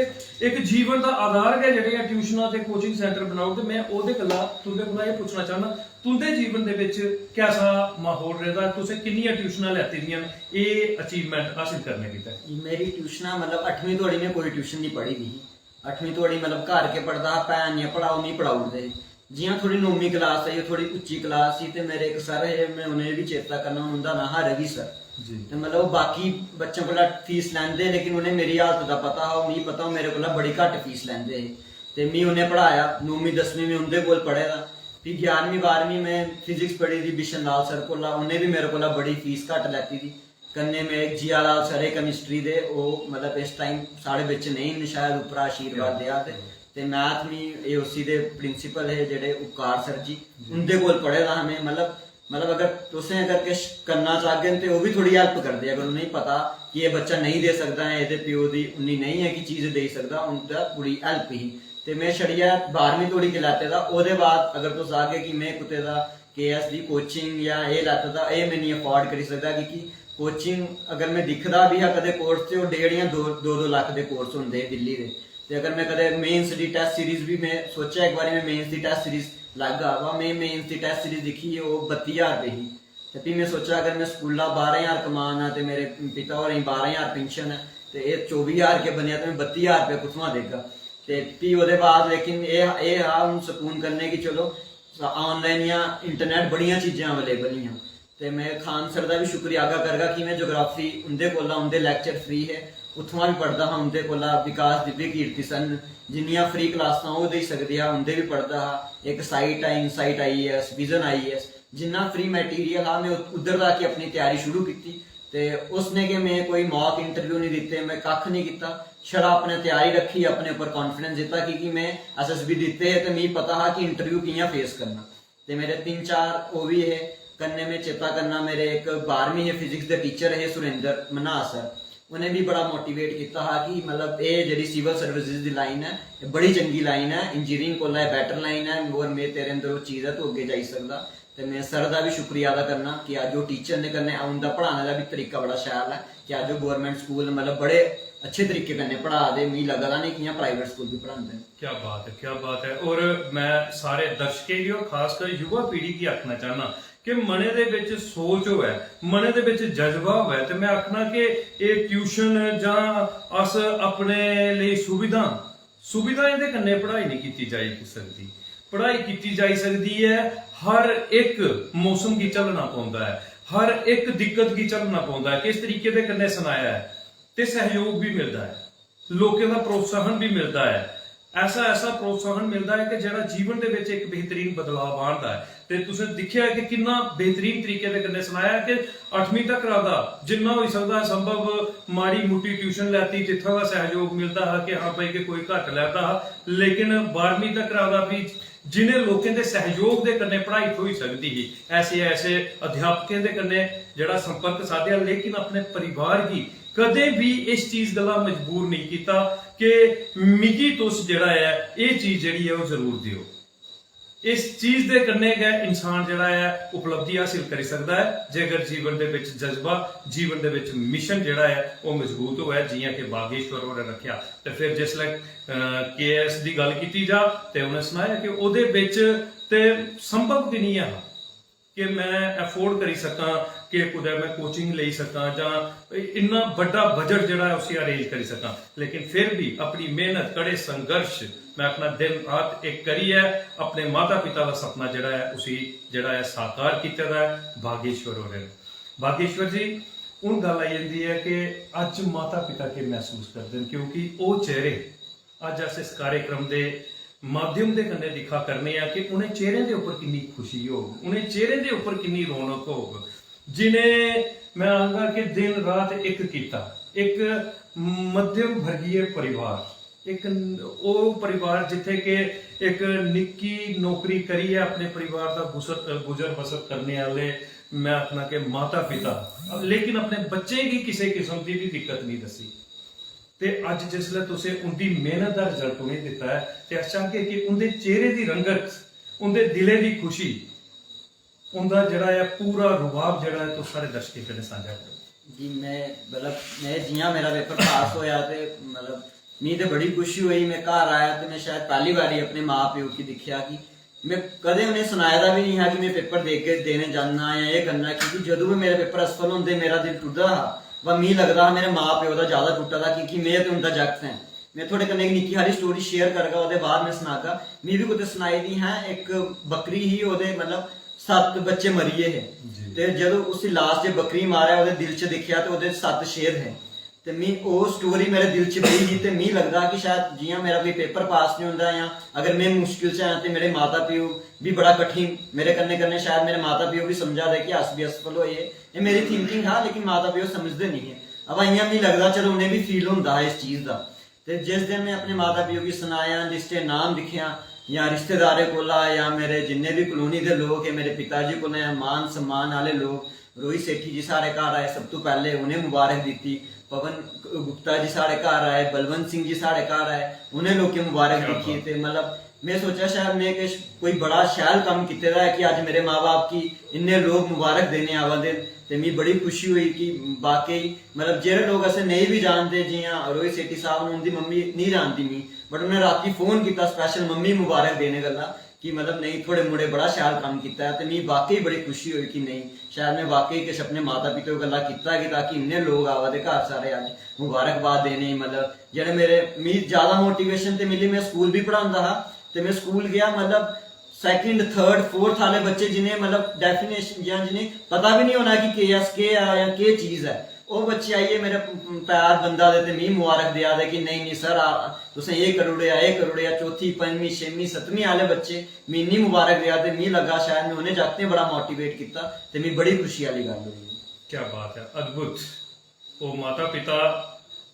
इक जीवन दा आधार गै जेह्ड़े ऐ ट्यूशनां ते कोचिंग सेंटर बनाई ओड़दे। में ओह्दे कोला, तुं'दे कोला एह् पुच्छना चाह्न्नां, तुं'दे जीवन दे बिच कैसा म्हौल रेह्दा? तुसें किन्नियां ट्यूशनां लैती दियां न एह् अचीवमेंट हासिल करने गितै? मेरी ट्यूशनां, मतलब, अठमीं धोड़ी में कोई ट्यूशन निं पढ़ी दी ही। अठमीं धोड़ी, मतलब, घर गै पढ़दा हा, भैन ने पढ़ाओ, मिगी पढ़ाई ओड़दे हे। जि'यां थोह्ड़ी नौमीं क्लास आई, ओह् थोह्ड़ी उच्ची क्लास ही, ते मेरे इक सर हे, में उ'नेंगी बी चेता करना, हून उं'दा नांऽ हा रवि सर। जी। ते, मतलब, ओह् बाकी बच्चें कोला फीस लैंदे, लेकिन उ'नें मेरी हालत दा पता हा, ओह् मिगी पता, ओह् मेरे कोला बड़ी घट्ट फीस लैंदे हे। ते मी उ'नें पढ़ाया, नौमीं दसमीं में उं'दे कोल पढ़े दा। फ्ही ग्यारहमीं बारहमीं में फिजिक्स पढ़ी दी बिशन लाल सर कोला, उ'नें बी मेरे कोला बड़ी फीस घट्ट लैती दी। कन्नै में जिया लाल सर हे केमिस्ट्री दे, ओह्, मतलब, इस टाइम साढ़े बिच नेईं न, शायद उप्परा आशीर्वाद देआ दे। ते मैथ मी एओसी दे प्रिंसिपल हे जेह्ड़े उपकार सर जी, उं'दे कोल पढ़े दा हा में। मतलब, मतलब, अगर तुसें अगर किश करना चाह्ङन ते ओह् बी थोह्ड़ी हेल्प करदे, अगर उ'नेंगी पता कि एह् बच्चा नेईं देई सकदा ऐ, एह्दे प्यो दी उन्नी नेईं ऐ कि चीज देई सकदा, उं'दा पूरी हेल्प ही। ते में छड़ियै बारहमीं धोड़ी गै लैते दा। ओह्दे बाद अगर तुस आखगे कि में कुतै दा केएएस दी कोचिंग जां एह् लैता दा, एह् में निं अफोर्ड करी सकदा, की कि कोचिंग अगर में दिखदा बी हा कदें कोर्स, ते ओह् डेढ़ जां दो, दो दो लक्ख दे कोर्स होंदे हे दिल्ली दे। ते अगर में कदें मेंस दी टेस्ट सीरीज बी, में सोचेआ इक बारी में मेंस दी टेस्ट सीरीज लैगा, वा में मेंस दी टेस्ट सीरीज दिक्खी, ओह् बत्ती ज्हार रपेऽ ही। ते फ्ही में सोचेआ, अगर में स्कूला बारां ज्हार कमा ना ते मेरे पिता होरें गी बारां ज्हार पेंशन ऐ, ते एह् चौबी ज्हार गै बनेआ, ते में बत्ती ज्हार रपेऽ कुत्थुआं देगा? ते फ्ही ओह्दे बाद, लेकिन एह्, एह् हा हून सकून कन्नै कि चलो, आनलाइन जां इंटरनेट बड़ियां चीजां अवेलेबल हियां। ते में खान सर दा बी शुक्रिया अदा करगा कि में ज्योग्राफी उं'दे कोला, उं'दे लेक्चर फ्री हे, उत्थुआं बी पढ़दा हा उं'दे कोला। विकास दिव्य कीर्ति सर न, जिन्नियां फ्री क्लासां ओह् देई सकदे हा, उं'दे बी पढ़दा हा। इक साइट आई, इनसाइट आईएएस, विजन आईएएस, जिन्ना फ्री मटेरियल हा, में उत-, उद्धर दा कि अपनी त्यारी शुरू कीती। ते उसने कि में कोई मॉक इंटरव्यू निं दित्ते, में कक्ख निं कीता, छड़ा अपने त्यारी रक्खी, अपने उप्पर कॉन्फिडेंस दित्ता, की कि में एसएसबी दित्ते हे ते मिगी पता हा कि इंटरव्यू कि'यां फेस करना। ते मेरे तिन्न चार ओह् बी हे, कन्नै में चेता करना, मेरे इक बारहमीं हे फिजिक्स दे टीचर हे सुरेंद्र मन्हास सर, उ'नें बी बड़ा मोटिवेट कीता हा कि मतलब एह् जेह्ड़ी सिविल सर्विसेज दी लाइन ऐ, एह् बड़ी चंगी लाइन ऐ, इंजीनियरिंग कोला एह् बैटर लाइन ऐ, और में तेरे अंदर ओह् चीज ऐ, तूं अग्गें जाई सकदा। ते में सर दा बी शुक्रिया अदा करना कि अज्ज ओह् टीचर ने, कन्नै उं'दा पढ़ाने दा बी तरीका बड़ा शैल ऐ कि अज्ज ओह् गौरमेंट स्कूल मतलब बड़े अच्छे तरीके कन्नै पढ़ा दे, मिगी लग्गा दा निं कि इ'यां प्राइवेट स्कूल बी पढ़ांदे न। क्या बात है, क्या बात है। और मैं सारे दर्शकें गी और खासकर युवा पीढ़ी गी आखना चाहना कि मनै दे बिच सोच होऐ, मनै दे बिच जज्बा होऐ, ते मैं आखना कि एह् ट्यूशन जां अस अपने लेई सुविधां, सुविधाएं दे कन्नै पढ़ाई नहीं कीती जाई सकदी। पढ़ाई कीती जाई सकदी ऐ हर इक मौसम गी झल्लना पौंदा ऐ, हर इक दिक्कत गी झल्लना पौंदा ऐ। किस तरीके दे कन्नै सनाया ऐ, ते सैहयोग भी मिलदा ऐ, लोकें दा प्रोत्साहन भी मिलदा ऐ। ऐसा ऐसा प्रोत्साहन मिलदा ऐ कि जेह्ड़ा जीवन दे बिच इक बेहतरीन बदलाव आंदा ऐ। ते तुसें दिक्खेआ कि किन्ना बेहतरीन तरीके दे कन्नै सनाया कि अठमीं तक दा जिन्ना होई सकदा ऐ संभव माड़ी मुट्टी ट्यूशन लैती, जित्थां दा सैहयोग मिलदा हा कि हां भाई कि कोई घट्ट लैता हा, लेकिन बारहमीं तक दा भी जिनें लोकें दे सैहयोग दे कन्नै पढ़ाई थ्होई सकदी ही, ऐसे ऐसे अध्यापकें दे कन्नै जेह्ड़ा संपर्क साधेआ, लेकिन अपने परिवार गी कदें भी इस चीज गल्ला मजबूर नेईं कीता कि मिगी तुस जेह्ड़ा ऐ एह् चीज जेह्ड़ी ऐ ओह् जरूर देओ। इस चीज दे कन्नै गै इंसान जेह्ड़ा ऐ उपलब्धि हासिल करी सकदा ऐ, जेकर जीवन दे बिच जज्बा, जीवन दे बिच मिशन जेह्ड़ा ऐ ओह् मजबूत होऐ, जियां कि बागेश्वर होरें रक्खेआ। ते फिर जिसलै केएएस दी गल्ल कीती जा ते उ'नें सनाया कि ओह्दे बिच ते संभव गै निं ऐ हा कि मैं अफोर्ड करी सकां कि कुतै मैं कोचिंग लेई सकां जां इन्ना बड्डा बजट जेह्ड़ा ऐ उसी अरेंज करी सकां, लेकिन फिर भी अपनी मेहनत, कड़े संघर्ष, मैं आखना दिन रात इक करियै अपने माता पिता दा सपना जेह्ड़ा ऐ उसी जेह्ड़ा ऐ साकार कीते दा ऐ बागेश्वर होरें। बागेश्वर जी, हून गल्ल आई जंदी ऐ कि अज्ज माता पिता केह् मसूस करदे न, क्योंकि ओह् चेहरे अज्ज अस इस कार्यक्रम दे माध्यम दे कन्नै दिक्खा करने आं कि उ'नें चेहरें दे उप्पर किन्नी खुशी होग, उ'नें चेहरें दे उप्पर किन्नी रौनक होग, जि'नें, मैं आखगा कि दिन रात इक कीता, इक मध्यम वर्गीय परिवार, इक ओह् परिवार जित्थै कि इक निक्की नौकरी करियै अपने परिवार दा गुसर गुजर बसर करने आह्ले, मैं आखना कि माता पिता, लेकिन अपने बच्चें गी किसे किस्म दी भी दिक्कत नहीं दस्सी। ते अज्ज जिसलै तुसें उं'दी मेहनत दा रिजल्ट उ'नेंगी दित्ता ऐ, ते अस चाहगे कि उं'दे चेहरे दी रंगत, उं'दे दिलै दी खुशी, उं'दा जेह्ड़ा ऐ पूरा रुबाब जेह्ड़ा ऐ तुस साढ़े दर्शकें कन्नै सांझा करो। जी, मैं मतलब मैं जियां मेरा पेपर पास होया ते मतलब मी ते बड़ी खुशी होई। मैं घर आया ते मैं शायद पैह्ली बारी अपने मां प्यो गी दिक्खेआ कि मैं कदें उ'नेंगी सनाए दा बी निं हा कि मैं पेपर देके देने जाना जां एह् करना, क्योंकि जदूं बी मेरे पेपर असफल होंदे मेरा दिल टुटदा हा, वा मी लगदा हा मेरे मां प्यो दा ज्यादा टुट्टा दा, क्योंकि मैं ते उं'दा जागत ऐं। मैं थुआढ़े कन्नै इक निक्की हारी स्टोरी शेयर करगा, ओह्दे बाद मैं सनागा। मी बी कुतै सनाई दी हां, इक बकरी ही, ओह्दे मतलब सत्त बच्चे मरी गे हे। ते जदूं उसी लास्ट जे बकरी मारै, ओह्दे दिल च दिक्खेआ ते ओह्दे सत्त शेर हे। ते मी ओह् स्टोरी मेरे दिल च बेही ही ते मी लगदा कि शायद जियां मेरा कोई पेपर पास निं होंदा जां अगर में मुश्किल च आं ते मेरे माता प्यो बी बड़ा कठिन, मेरे कन्नै कन्नै शायद मेरे माता प्यो बी समझा दे कि अस बी असफल होए। एह् मेरी थिंकिंग हा, लेकिन माता प्यो समझदे निं हे। अवा इ'यां मी लगदा चलो उ'नें बी फील होंदा हा इस चीज दा। ते जिस दिन में अपने माता प्यो गी सनाया, लिस्टे नाम दिक्खेआ, जां रिश्तेदारें कोला जां मेरे जिन्ने बी कॉलोनी दे लोक हे, मेरे पिता जी कोला जां मान सम्मान आह्ले लोक, रोहित सेठी जी साढ़े घर आए, सब तों पैह्ले उ'नें मुबारक दित्ती। पवन गुप्ता जी साढ़े घर आए, बलवंत सिंह जी साढ़े घर आए, उ'नें लोकें मुबारक दिक्खी। ते मतलब में सोचेआ शायद में किश कोई बड़ा शैल कम्म कीते दा ऐ कि अज्ज मेरे मां बाप गी इन्ने लोक मुबारक देने आवा दे न। ते मिगी बड़ी खुशी होई कि बाकई मतलब जेह्ड़े लोक असें नेईं बी जानदे, जियां रोहित सेठी साहब न, उं'दी मम्मी नेईं जानदी मी, बट उ'नें रातीं फोन कीता स्पैशल मम्मी मुबारक देने गल्ला कि मतलब नेईं, थुआढ़े मुड़े बड़ा शैल कम्म कीता ऐ। ते मिगी बाकई बड़ी खुशी होई कि नेईं, शायद में वाकई किश अपने माता पिता गल्ला कीता गै, ताकि इन्ने लोक आवा दे घर सारे अज्ज मुबारकबाद देने गी। मतलब जेह्ड़े मेरे, मिगी ज्यादा मोटिवेशन ते मिली, में स्कूल बी पढ़ांदा हा ते में स्कूल गेआ, मतलब सैकंड, थर्ड, फोर्थ आह्ले बच्चे जि'नें मतलब डेफिनेशन जां जि'नें पता बी निं होना कि केएएस केह् ऐ जां केह् चीज ऐ, ओह् बच्चे आइयै मेरे पैर बंदा दे ते मिगी मुबारक देआ दे कि नेईं, नेईं सर, आ, तुसें एह् करी ओड़ेआ, एह् करी ओड़ेआ। चौथी, पंजमीं, छेमीं, सतमीं आह्ले बच्चे मिगी इन्नी मुबारक देआ दे, मिगी लग्गा शायद में उ'नें जागतें बड़ा मोटिवेट कीता ते मिगी बड़ी खुशी आह्ली गल्ल होई। क्या बात है, अद्भुत। ओह् माता पिता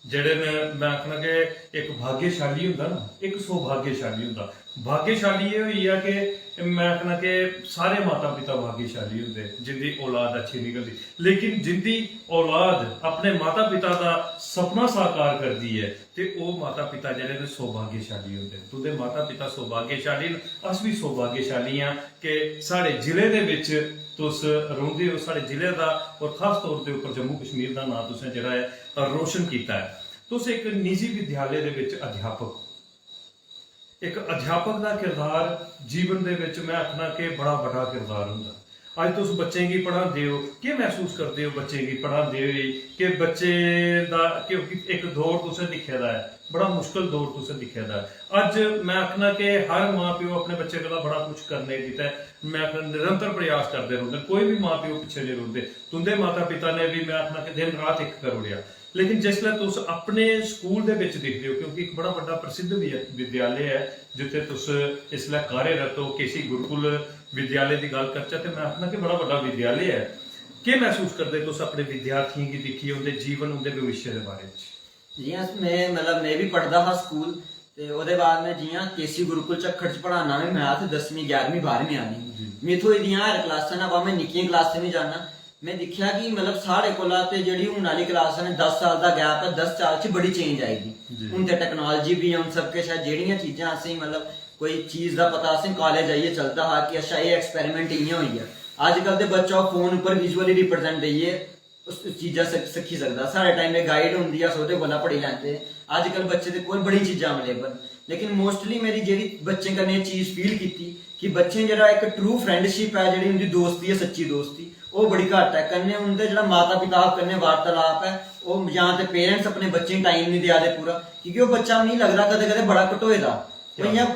जेह्ड़े न, मैं आखना कि इक भाग्यशाली होंदा ना, इक सौभाग्यशाली होंदा। भाग्यशाली एह् होई गेआ कि मैं आखना कि सारे माता पिता भाग्यशाली होंदे जिंदी औलाद अच्छी निकलदी, लेकिन जिंदी औलाद अपने माता पिता दा सपना साकार करदी ऐ ते ओह् माता पिता जेह्ड़े न सौभाग्यशाली होंदे न। तुंदे माता पिता सौभाग्यशाली न, अस बी सौभाग्यशाली आं कि साढ़े जिले दे बिच तुस रौंह्दे ओ, साढ़े जिले दा और खास तौर दे उप्पर जम्मू कश्मीर दा नांऽ तुसें जेह्ड़ा ऐ रोशन कीता ऐ। तुस इक निजी विद्यालय दे बिच अध्यापक, इक अध्यापक दा किरदार जीवन दे बिच मैं आखना कि बड़ा बड्डा किरदार होंदा। अज्ज तुस बच्चें गी पढ़ांदे ओ, केह् महसूस करदे ओ बच्चें गी पढ़ांदे होई कि बच्चे दा, क्योंकि इक दौर तुसें दिक्खे दा ऐ, बड़ा मुश्कल दौर तुसें दिक्खे दा ऐ। अज्ज मैं आखना कि हर मां प्यो अपने बच्चे कोला बड़ा कुछ करने गितै मैं आखना निरंतर प्रयास करदे रौंह्दे, कोई बी मां प्यो पिच्छे नेईं रौंह्दे। तुंदे माता पिता ने बी मैं आखना कि दिन रात इक करी ओड़ेआ। लेकिन जिसलै तुस अपने स्कूल दे बिच दिखदे ओ, क्योंकि इक बड़ा बड्डा प्रसिद्ध वि-, विद्यालय ऐ जित्थै तुस इसलै कार्यरत ओ, केसी गुरुकुल विद्यालय दी गल्ल करचै ते मैं आखना कि बड़ा बड्डा विद्यालय ऐ। केह् महसूस करदे तुस अपने विद्यार्थियें गी दिक्खियै, उं'दे जीवन, उं'दे भविष्य दे बारे च? जियां अस, में, मतलब, में बी पढ़दा हा स्कूल, ते ओह्दे बाद में जियां केसी गुरुकुल झक्खड़ च पढ़ाना में मैथ दसमीं, ग्यारहमीं, बारहमीं आह्ली। जी। मिगी थ्होई दियां हर क्लासां न, अवा में निक्कियें क्लासें बी जाना। में दिक्खेआ कि, मतलब, साढ़े कोला ते जेह्ड़ी हून आह्ली क्लास ऐ, दस साल दा गैप ऐ, दस साल च बड़ी चेंज आई दी। जी। हून ते टेक्नोलॉजी बी ऐ, हून सब किश ऐ, जेह्ड़ियां चीजां असेंगी, मतलब, कोई चीज दा पता असेंगी कालेज आइयै चलदा हा कि अच्छा, एह् एक्सपेरिमेंट इ'यां होई गेआ। अज्जकल ते बच्चा ओह् फोन उप्पर विजुअली रिप्रेजेंट देइयै उस, उस चीजा सिक्ख-, सिक्खी सकदा। साढ़े टाइम एह् गाइड होंदी, अस ओह्दे कोला पढ़ी लैंदे। अज्जकल बच्चे दे कोल बड़ी चीजां अवेलेबल न, लेकिन मोस्टली मेरी जेह्ड़ी बच्चें कन्नै एह् चीज फील कीती कि बच्चें जेह्ड़ा इक ट्रू फ्रेंडशिप ऐ, जेह्ड़ी उं'दी दोस्ती ऐ, सच्ची दोस्ती, ओह् बड़ी घट्ट ऐ। कन्नै उं'दे जेह्ड़ा माता पिता कन्नै वार्तालाप ऐ, ओह् जां ते पेरेंट्स अपने बच्चें गी टाइम निं देआ दे पूरा, क्योंकि ओह् बच्चा, मिगी लगदा, कदें कदें बड़ा घटोए दा। ओह् इ'यां,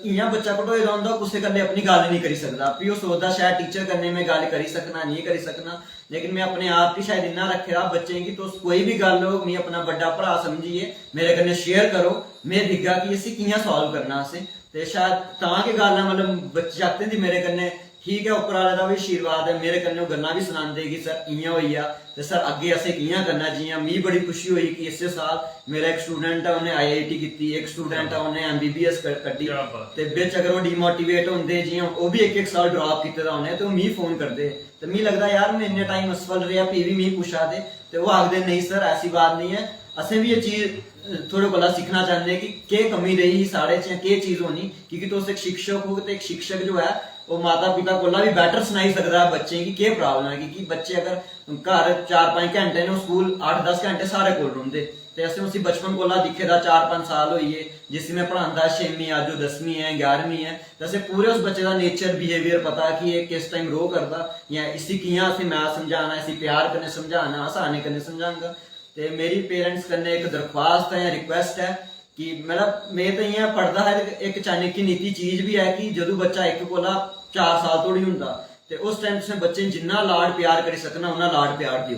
इ'यां बच्चा घटोए दा होंदा, कुसै कन्नै अपनी गल्ल निं करी सकदा। फ्ही ओह् सोचदा, शायद टीचर कन्नै में गल्ल करी सकना, नेईं करी सकना। लेकिन में अपने आप गी शायद इन्ना रक्खे दा बच्चें गी, तुस कोई बी गल्ल हो, मिगी अपना बड्डा भ्राऽ समझियै मेरे कन्नै शेयर करो, में दिखगा कि इसी कि'यां साल्व करना असें। ते शायद तां गै गल्ल ऐ, मतलब, बच्चे, जागतें दी मेरे कन्नै ठीक ऐ, उप्पर आह्ले दा बी आशीर्वाद ऐ, मेरे कन्नै ओह् गल्लां बी सनांदे कि सर, इ'यां होई गेआ, ते सर, अग्गें असें कि'यां करना। जि'यां मिगी बड़ी खुशी होई कि इस्सै साल मेरा इक स्टूडेंट ऐ, उन्नै आई आई टी कीती, इक स्टूडेंट ऐ, उन्नै एम बी बी एस क-, कड्ढी। क्या बात। ते बिच अगर ओह् डिमोटिवेट होंदे, जि'यां ओह् बी इक इक साल ड्राप कीते दा उ'नें, ते ओह् मिगी फोन करदे। ते मिगी लगदा, यार, में इन्ने टाइम असफल रेहा, फ्ही बी मिगी पुच्छा दे। ते ओह् आखदे, "नेईं सर, ऐसी बात नहीं है, असें बी एह् चीज, अ, थुआढ़े कोला सिक्खना चांह्दे कि केह् कमी रेही ही साढ़े च, जां केह् चीज होनी।" क्योंकि तुस इक शिक्षक हो, ते इक शिक्षक जो ऐ, ओह् माता पिता कोला बी बैटर सनाई सकदा ऐ बच्चें गी केह् प्रॉब्लम ऐ। क्योंकि बच्चे अगर घर चार पंज घैंटे न, ओह् स्कूल अट्ठ दस घैंटे साढ़े कोल रौंह्दे। ते असें उसी बचपन कोला दिक्खे दा, चार पंज साल होई गे जिसी में पढ़ांदा, छेमीं, अज्ज ओह् दसमीं ऐ, ग्यारहमीं ऐ, ते असें पूरे उस बच्चे दा नेचर, बिहेवियर पता कि एह् किस टाइम रो करदा, जां इसी कि'यां असें मैथ समझाना, इसी प्यार कन्नै समझाना, असानी कन्नै समझांगा। ते मेरी पेरेंट्स कन्नै इक दरख्वास्त ऐ, रिक्वेस्ट ऐ कि, मतलब, में ते इ'यां पढ़दा हा, इक, इक चाणक्य नीति चीज बी ऐ कि जदूं बच्चा इक कोला चार साल धोड़ी होंदा, ते उस टाइम तुसें बच्चे गी जिन्ना लाड प्यार करी सकना, उन्ना लाड प्यार देओ।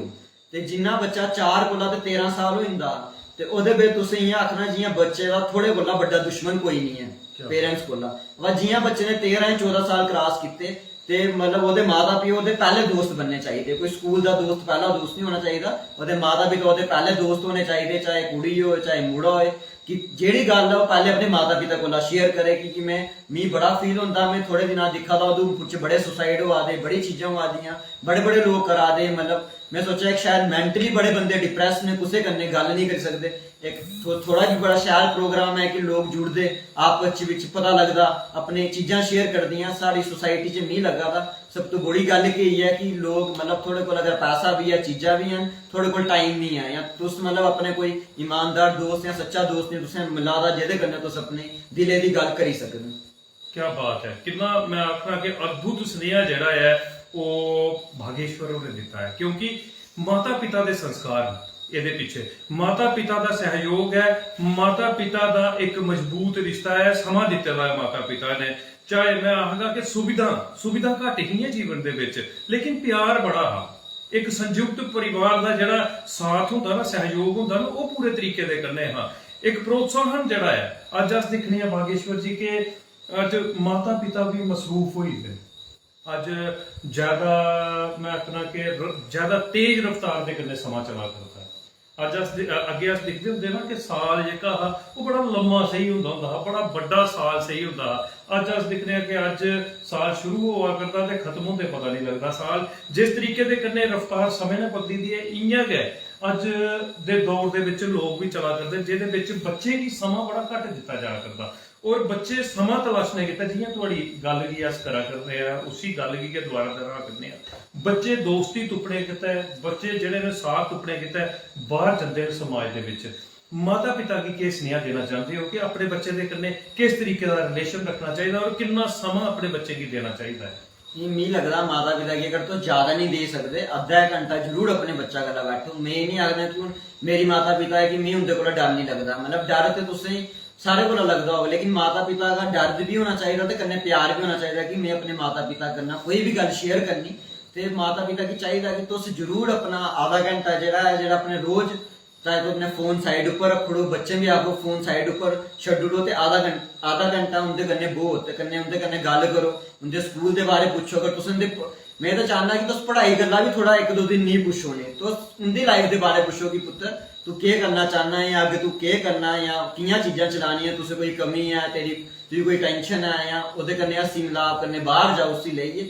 ते जिन्ना बच्चा चार कोला ते तेरां साल होई जंदा, ते ओह्दे बिच तुसें इ'यां आखना जि'यां बच्चे दा थुआढ़े कोला बड्डा दुश्मन कोई निं ऐ, क्या? पेरेंट्स कोला। वा जि'यां बच्चे ने तेरां जां चौदां साल क्रॉस कीते, ते, मतलब, ओह्दे माता प्यो ओह्दे पैह्ले दोस्त बनने चाहिदे। कोई स्कूल दा दोस्त पैह्ला दोस्त निं होना चाहिदा, ओह्दे माता पिता ओह्दे पैह्ले दोस्त होने चाहिदे, चाहे कुड़ी होए, चाहे मुड़ा होए। कि जेह्ड़ी गल्ल ऐ, ओह् पैह्ले अपने माता पिता कोला शेयर करे, कि, कि में, मिगी बड़ा फील होंदा, में थोह्ड़े दिनां दिक्खा दा, उधमपुर च बड़े सुसाइड होआ दे, बड़ी चीजां होआ दियां, बड़े बड़े लोक करा दे, मतलब, में सोचेआ कि शायद मैंटली बड़े बंदे डिप्रैस न, कुसै कन्नै गल्ल निं करी सकदे। इक थो-, थोह्ड़ा बी बड़ा शैल प्रोग्राम ऐ कि लोक जुड़दे, आपस च बिच पता लगदा, अपने चीजां शेयर करदियां। साढ़ी सोसाइटी च मिगी लग्गा दा सब तो बड़ी गल्ल केह् ऐ कि लोक, मतलब, थुआढ़े कोल अगर पैसा बी ऐ, चीजां बी हैन, थुआढ़े कोल टाइम निं ऐ, जां तुस, मतलब, अपने कोई ईमानदार दोस्त जां सच्चा दोस्त निं तुसें मिला दा, जेह्दे कन्नै तुस अपने दिलै दी गल्ल करी सकदे। क्या बात ऐ, किन्ना, मैं आखना कि अद्भुत सनेहा जेह्ड़ा ऐ, ओह् भागेश्वर होरें दित्ता ऐ, क्योंकि माता पिता दे संस्कार न एह्दे पिच्छे। माता पिता दा सैहयोग ऐ, माता पिता दा इक मजबूत रिश्ता ऐ, समां दित्ते दा ऐ माता पिता ने। चाहे मैं आखगा कि सुविधां, सुविधां घट्ट हियां जीवन दे बिच, लेकिन प्यार बड़ा हा। इक संयुक्त परिवार दा जेह्ड़ा साथ होंदा ना, सैहयोग होंदा ना, ओह् पूरे तरीके दे कन्नै हा। इक प्रोत्साहन जेह्ड़ा ऐ, अज्ज अस दिक्खने आं बागेश्वर जी कि अज्ज माता पिता बी मसरूफ होई गेदे। अज्ज ज्यादा, मैं आखना कि र-, ज्यादा तेज रफ्तार दे कन्नै समां चला करदा ऐ। अज्ज अस दि- अ- अग्गें अस दिखदे होंदे ना कि साल जेह्का हा, ओह् बड़ा लम्मा सेही होंदा होंदा हा, बड़ा बड्डा साल सेही होंदा हा। अज्ज अस दिक्खने आं कि अज्ज साल शुरू होआ करदा ते खत्म होंदे पता नहीं लगदा। साल जिस तरीके दे कन्नै रफ्तार समें ने पकड़ी दी ऐ, इ'यां गै अज्ज दे दौर दे बिच लोक बी चला करदे, जेह्दे बिच बच्चें गी समां बड़ा घट्ट दित्ता जा करदा। और बच्चे समां तलाशने गितै, जि'यां थुआढ़ी गल्ल गी अस करा करने आं, उसी गल्ल गी गै दोबारा दोहरा करने आं। बच्चे दोस्ती तुप्पने गितै, बच्चे जेह्ड़े न साथ तुप्पने गितै बाहर जंदे न समाज दे बिच। माता पिता गी केह् सनेहा देना चांह्दे ओ कि अपने बच्चे दे कन्नै किस तरीके दा रिलेशन रक्खना चाहिदा और किन्ना समां अपने बच्चे गी देना चाहिदा ऐ? एह् मिगी लगदा माता पिता गी अगर तुस ज्यादा नेईं देई सकदे, अद्धा घैंटा जरूर अपने बच्चा गल्ला बैठो। में एह् निं आखदा कि हून मेरी माता पिता ऐ कि मिगी उं'दे कोला डर निं लगदा, मतलब डर ते तुसें सारें कोला लगदा होग, लेकिन माता पिता दा डर बी होना चाहिदा ते कन्नै प्यार बी होना चाहिदा कि में अपने माता पिता कन्नै कोई बी गल्ल शेयर करनी ते माता पिता गी चाहिदा कि तुस जरूर अपना आधा घैंटा जेह्ड़ा ऐ, जेह्ड़ा अपने रोज चाहे तुस अपने फोन साइड उप्पर रक्खी ओड़ो, बच्चें बी आखो फोन साइड उप्पर छड्डी ओड़ो ते आधा घैंटा आधा घैंटा उं'दे कन्नै बौह् ते कन्नै उं'दे कन्नै गल्ल करो, उं'दे स्कूल दे बारे पुच्छो। अगर तुस उं'दे में ते चाह्न्नां कि तुस पढ़ाई गल्ला बी थोह्ड़ा इक दो दिन नेईं पुच्छो उ'नें, तुस उं'दी लाइफ दे बारे पुच्छो कि पुत्तर तू केह् करना चाह्न्नां ऐ, अग्गें तू केह् करना ऐ, जां कि'यां चीजां चलानियां, तुसें कोई कमी ऐ, तेरी तुगी कोई टेंशन ऐ, जां ओह्दे कन्नै हस्सी मलाप कन्नै बाहर जाओ उसी लेइयै।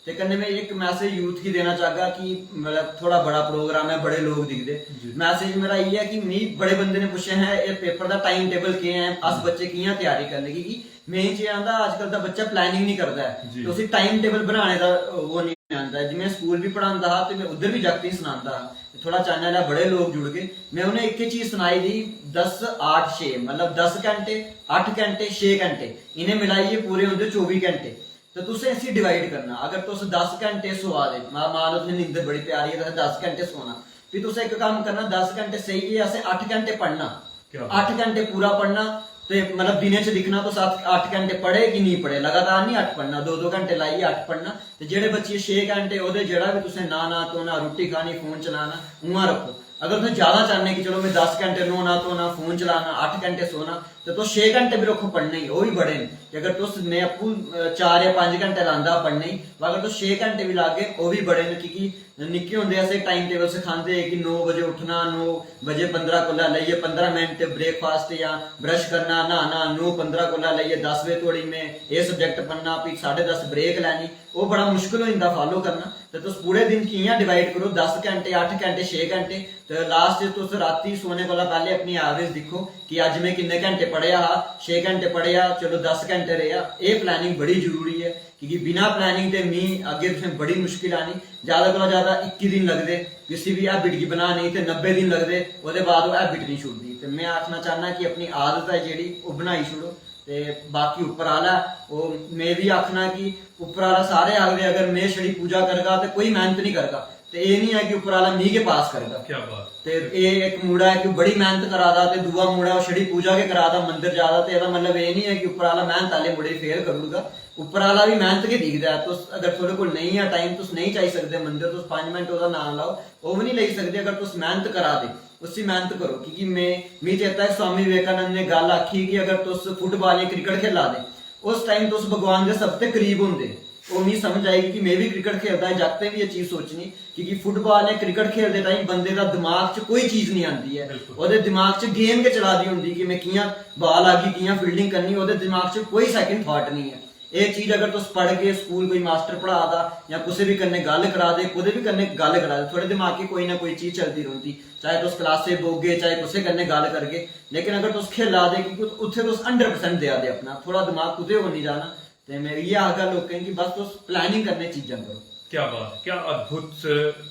ते कन्नै में इक मैसेज यूथ गी देना चाहगा कि मतलब थोह्ड़ा बड़ा प्रोग्राम ऐ, बड़े लोक दिखदे। मैसेज मेरा इ'यै कि मी बड़े बंदे ने पुच्छेआ है एह् पेपर दा टाइम टेबल केह् ऐ, अस बच्चे कि'यां त्यारी करने, की कि मेन चीज आंदा अजकल दा बच्चा प्लानिंग नहीं करदा ऐ, ते उसी टाइम टेबल बनाने दा ओह् नहीं आंदा ऐ। जि'यां स्कूल भी पढ़ांदा हा ते में उद्धर भी जागतें गी सनांदा हा, थोह्ड़ा चैनल ऐ, बड़े लोक जुड़गे। में उ'नें इक्कै चीज सनाई दी, दस आठ छे, मतलब दस घैंटे, अट्ठ घैंटे, छे घैंटे, इ'नें मिलाइयै पूरे होंदे चौबी घैंटे। ते तुसें इसी डिवाइड करना। अगर तुस दस घैंटे सोआ दे, मा- मान लो तुसें नींदर बड़ी प्यारी ऐ, तुसें दस घैंटे सोना, फ्ही तुसें इक कम्म करना, दस घैंटे सेइयै असें अट्ठ घैंटे पढ़ना। क्या बात। अट्ठ घैंटे पूरा पढ़ना। ते मतलब दिनें च दिक्खना तुस अट्ठ अट्ठ घैंटे पढ़े कि नेईं पढ़े, लगातार नहीं अट्ठ पढ़ना, दो दो घैंटे लाइयै अट्ठ पढ़ना। ते जेह्ड़े बच्चे छे घैंटे, ओह्दे जेह्ड़ा बी तुसें न्हाना धोना, रुट्टी खानी, फोन चलाना, उ'आं रक्खो। अगर तुस ज्यादा चाहने कि चलो में दस घैंटे न्हौना धोना, फोन चलाना, अट्ठ घैंटे सोना, ते तुस छे घैंटे बी रक्खो पढ़ने गी, ओह् बी बड़े न। ते अगर तुस, में आपूं, अ, चार जां पंज घैंटे लांदा हा पढ़ने गी, पर अगर तुस छे घैंटे बी लागे, ओह् बी बड़े न, की कि निक्के होंदे असें टाइम टेबल सखांदे हे कि नौ बजे उट्ठना, नौ बजे पंदरां कोला लेइयै पंदरां मिनट ब्रेकफास्ट जां ब्रश करना, न्हाना, नौ पंदरां कोला लेइयै दस बजे धोड़ी में एह् सब्जैक्ट पढ़ना, फ्ही साढ़े दस ब्रेक लैनी। ओह् बड़ा मुश्कल होई जंदा फालो करना। ते तुस पूरे दिन कि'यां डिवाइड करो, दस घैंटे, अट्ठ घैंटे, छे घैंटे, ते लास्ट च तुस रातीं सोने कोला पैह्ले अपनी एवरेज दिक्खो कि अज्ज में किन्ने घैंटे पढ़ेआ हा। छे घैंटे पढ़ेआ, चलो दस घैंटे रेहा। एह् प्लानिंग बड़ी जरूरी ऐ, क्योंकि बिना प्लानिंग दे मी अग्गें तुसें बड़ी मुश्किल आनी। ज्यादा कोला ज्यादा इक्की दिन लगदे किसी बी हैबिट गी बनाने गी, ते नब्बे दिन लगदे, ओह्दे बाद ओह् हैबिट नहीं छुड़दी। ते में आखना चाहना कि अपनी आदत ऐ जेह्ड़ी, ओह् बनाई छुड़ो। ते बाकी उप्पर आह्ला, ओह् में बी आखना कि उप्पर आह्ला, सारे आखदे अगर में छड़ी पूजा करगा ते कोई मेहनत नहीं करगा, ते एह् नहीं ऐ कि उप्पर आह्ला मी गै पास करगा। क्या बात। ते एह् इक मुड़ा ऐ कि बड़ी मेहनत करा दा ते दूआ मुड़ा ओह् छड़ी पूजा गै करा दा, मंदर जा दा, ते एह्दा मतलब एह् नहीं ऐ कि उप्पर आह्ला मेहनत आह्ले मुड़े गी फेल करी ओड़गा। उप्पर आह्ला बी मेहनत गै दिखदा ऐ। तुस अगर थुआढ़े कोल नेईं ऐ टाइम, तुस नेईं जाई सकदे मंदर, तुस पंज मिंट ओह्दा नांऽ लैओ, ओह् बी नहीं लेई सकदे। अगर तुस मेहनत करा दे, उसी मेहनत करो। क्योंकि में, मी चेता ऐ स्वामी विवेकानंद ने गल्ल आखी कि अगर तुस फुटबाल जां क्रिकेट खेला दे, उस टाइम तुस भगवान दे सब ते करीब होंदे। ओह् मी समझ आई कि में बी क्रिकेट खेलदा ऐ, जागतें बी एह् चीज सोचनी, क्योंकि फुटबाल जां क्रिकेट खेलदे टाइम बंदे दा दिमाग च कोई चीज नहीं आंदी ऐ। बिल्कुल। ओह्दे दिमाग च गेम गै चला दी होंदी कि में कि'यां बाल आगी, कि'यां फील्डिंग करनी, ओह्दे दिमाग च कोई सैकंड थाट नहीं ऐ। एह् चीज अगर तुस पढ़गे, स्कूल कोई मास्टर पढ़ा दा जां कुसै बी कन्नै गल्ल करा दे, कुतै बी कन्नै गल्ल करा दे, थुआढ़े दिमाग च कोई ना कोई चीज चलदी रौंह्दी। चाहे तुस क्लासै बौह्गे, चाहे कुसै कन्नै गल्ल करगे, लेकिन अगर तुस खेला दे, क्योंकि उत्थै तुस हंड्रेड परसेंट देआ दे अपना, थुआढ़ा दिमाग कुतै होर निं जाना। ते में इ'यै आखगा लोकें गी, बस तुस प्लानिंग कन्नै चीजां करो। क्या बात, क्या अद्भुत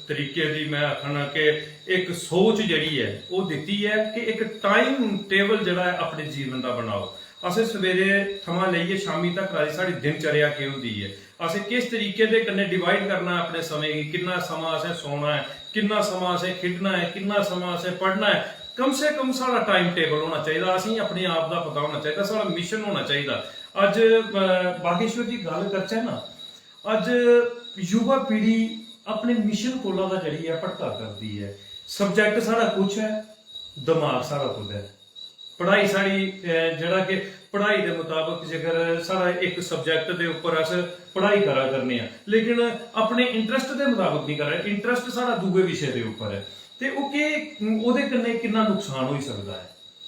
तरीके दी, मैं आखना कि इक सोच जेह्ड़ी ऐ, ओह् दित्ती ऐ कि इक टाइम टेबल जेह्ड़ा ऐ, अपने जीवन दा बनाओ। असें सवेरे थमां लेइयै शामी तक आह्ली साढ़ी दिनचर्या केह् होंदी ऐ, असें किस तरीके दे कन्नै डिवाइड करना ऐ अपने समें गी, किन्ना समां असें सौना ऐ, किन्ना समां असें खेढना ऐ, किन्ना समां असें पढ़ना ऐ। कम से कम साढ़ा टाइम टेबल होना चाहिदा, असेंगी अपने आप दा पता होना चाहिदा, साढ़ा मिशन होना चाहिदा। अज्ज, अ, बागेश्वर जी, गल्ल करचै ना, अज्ज युवा पीढ़ी अपने मिशन कोला दा जेह्ड़ी ऐ, भटका करदी ऐ। सब्जैक्ट साढ़ा कुछ ऐ, दमाग साढ़ा कुदै ऐ। पढ़ाई साढ़ी, अ, जेह्ड़ा कि पढ़ाई दे मताबक जेकर साढ़ा इक सब्जैक्ट दे उप्पर अस पढ़ाई करा करने आं, लेकिन अपने इंटरस्ट दे मताबक निं करा, इंटरस्ट साढ़ा दूए विशे दे उप्पर ऐ। ते ओह् केह्, ओह्दे कन्नै किन्ना नुकसान होई सकदा ऐ।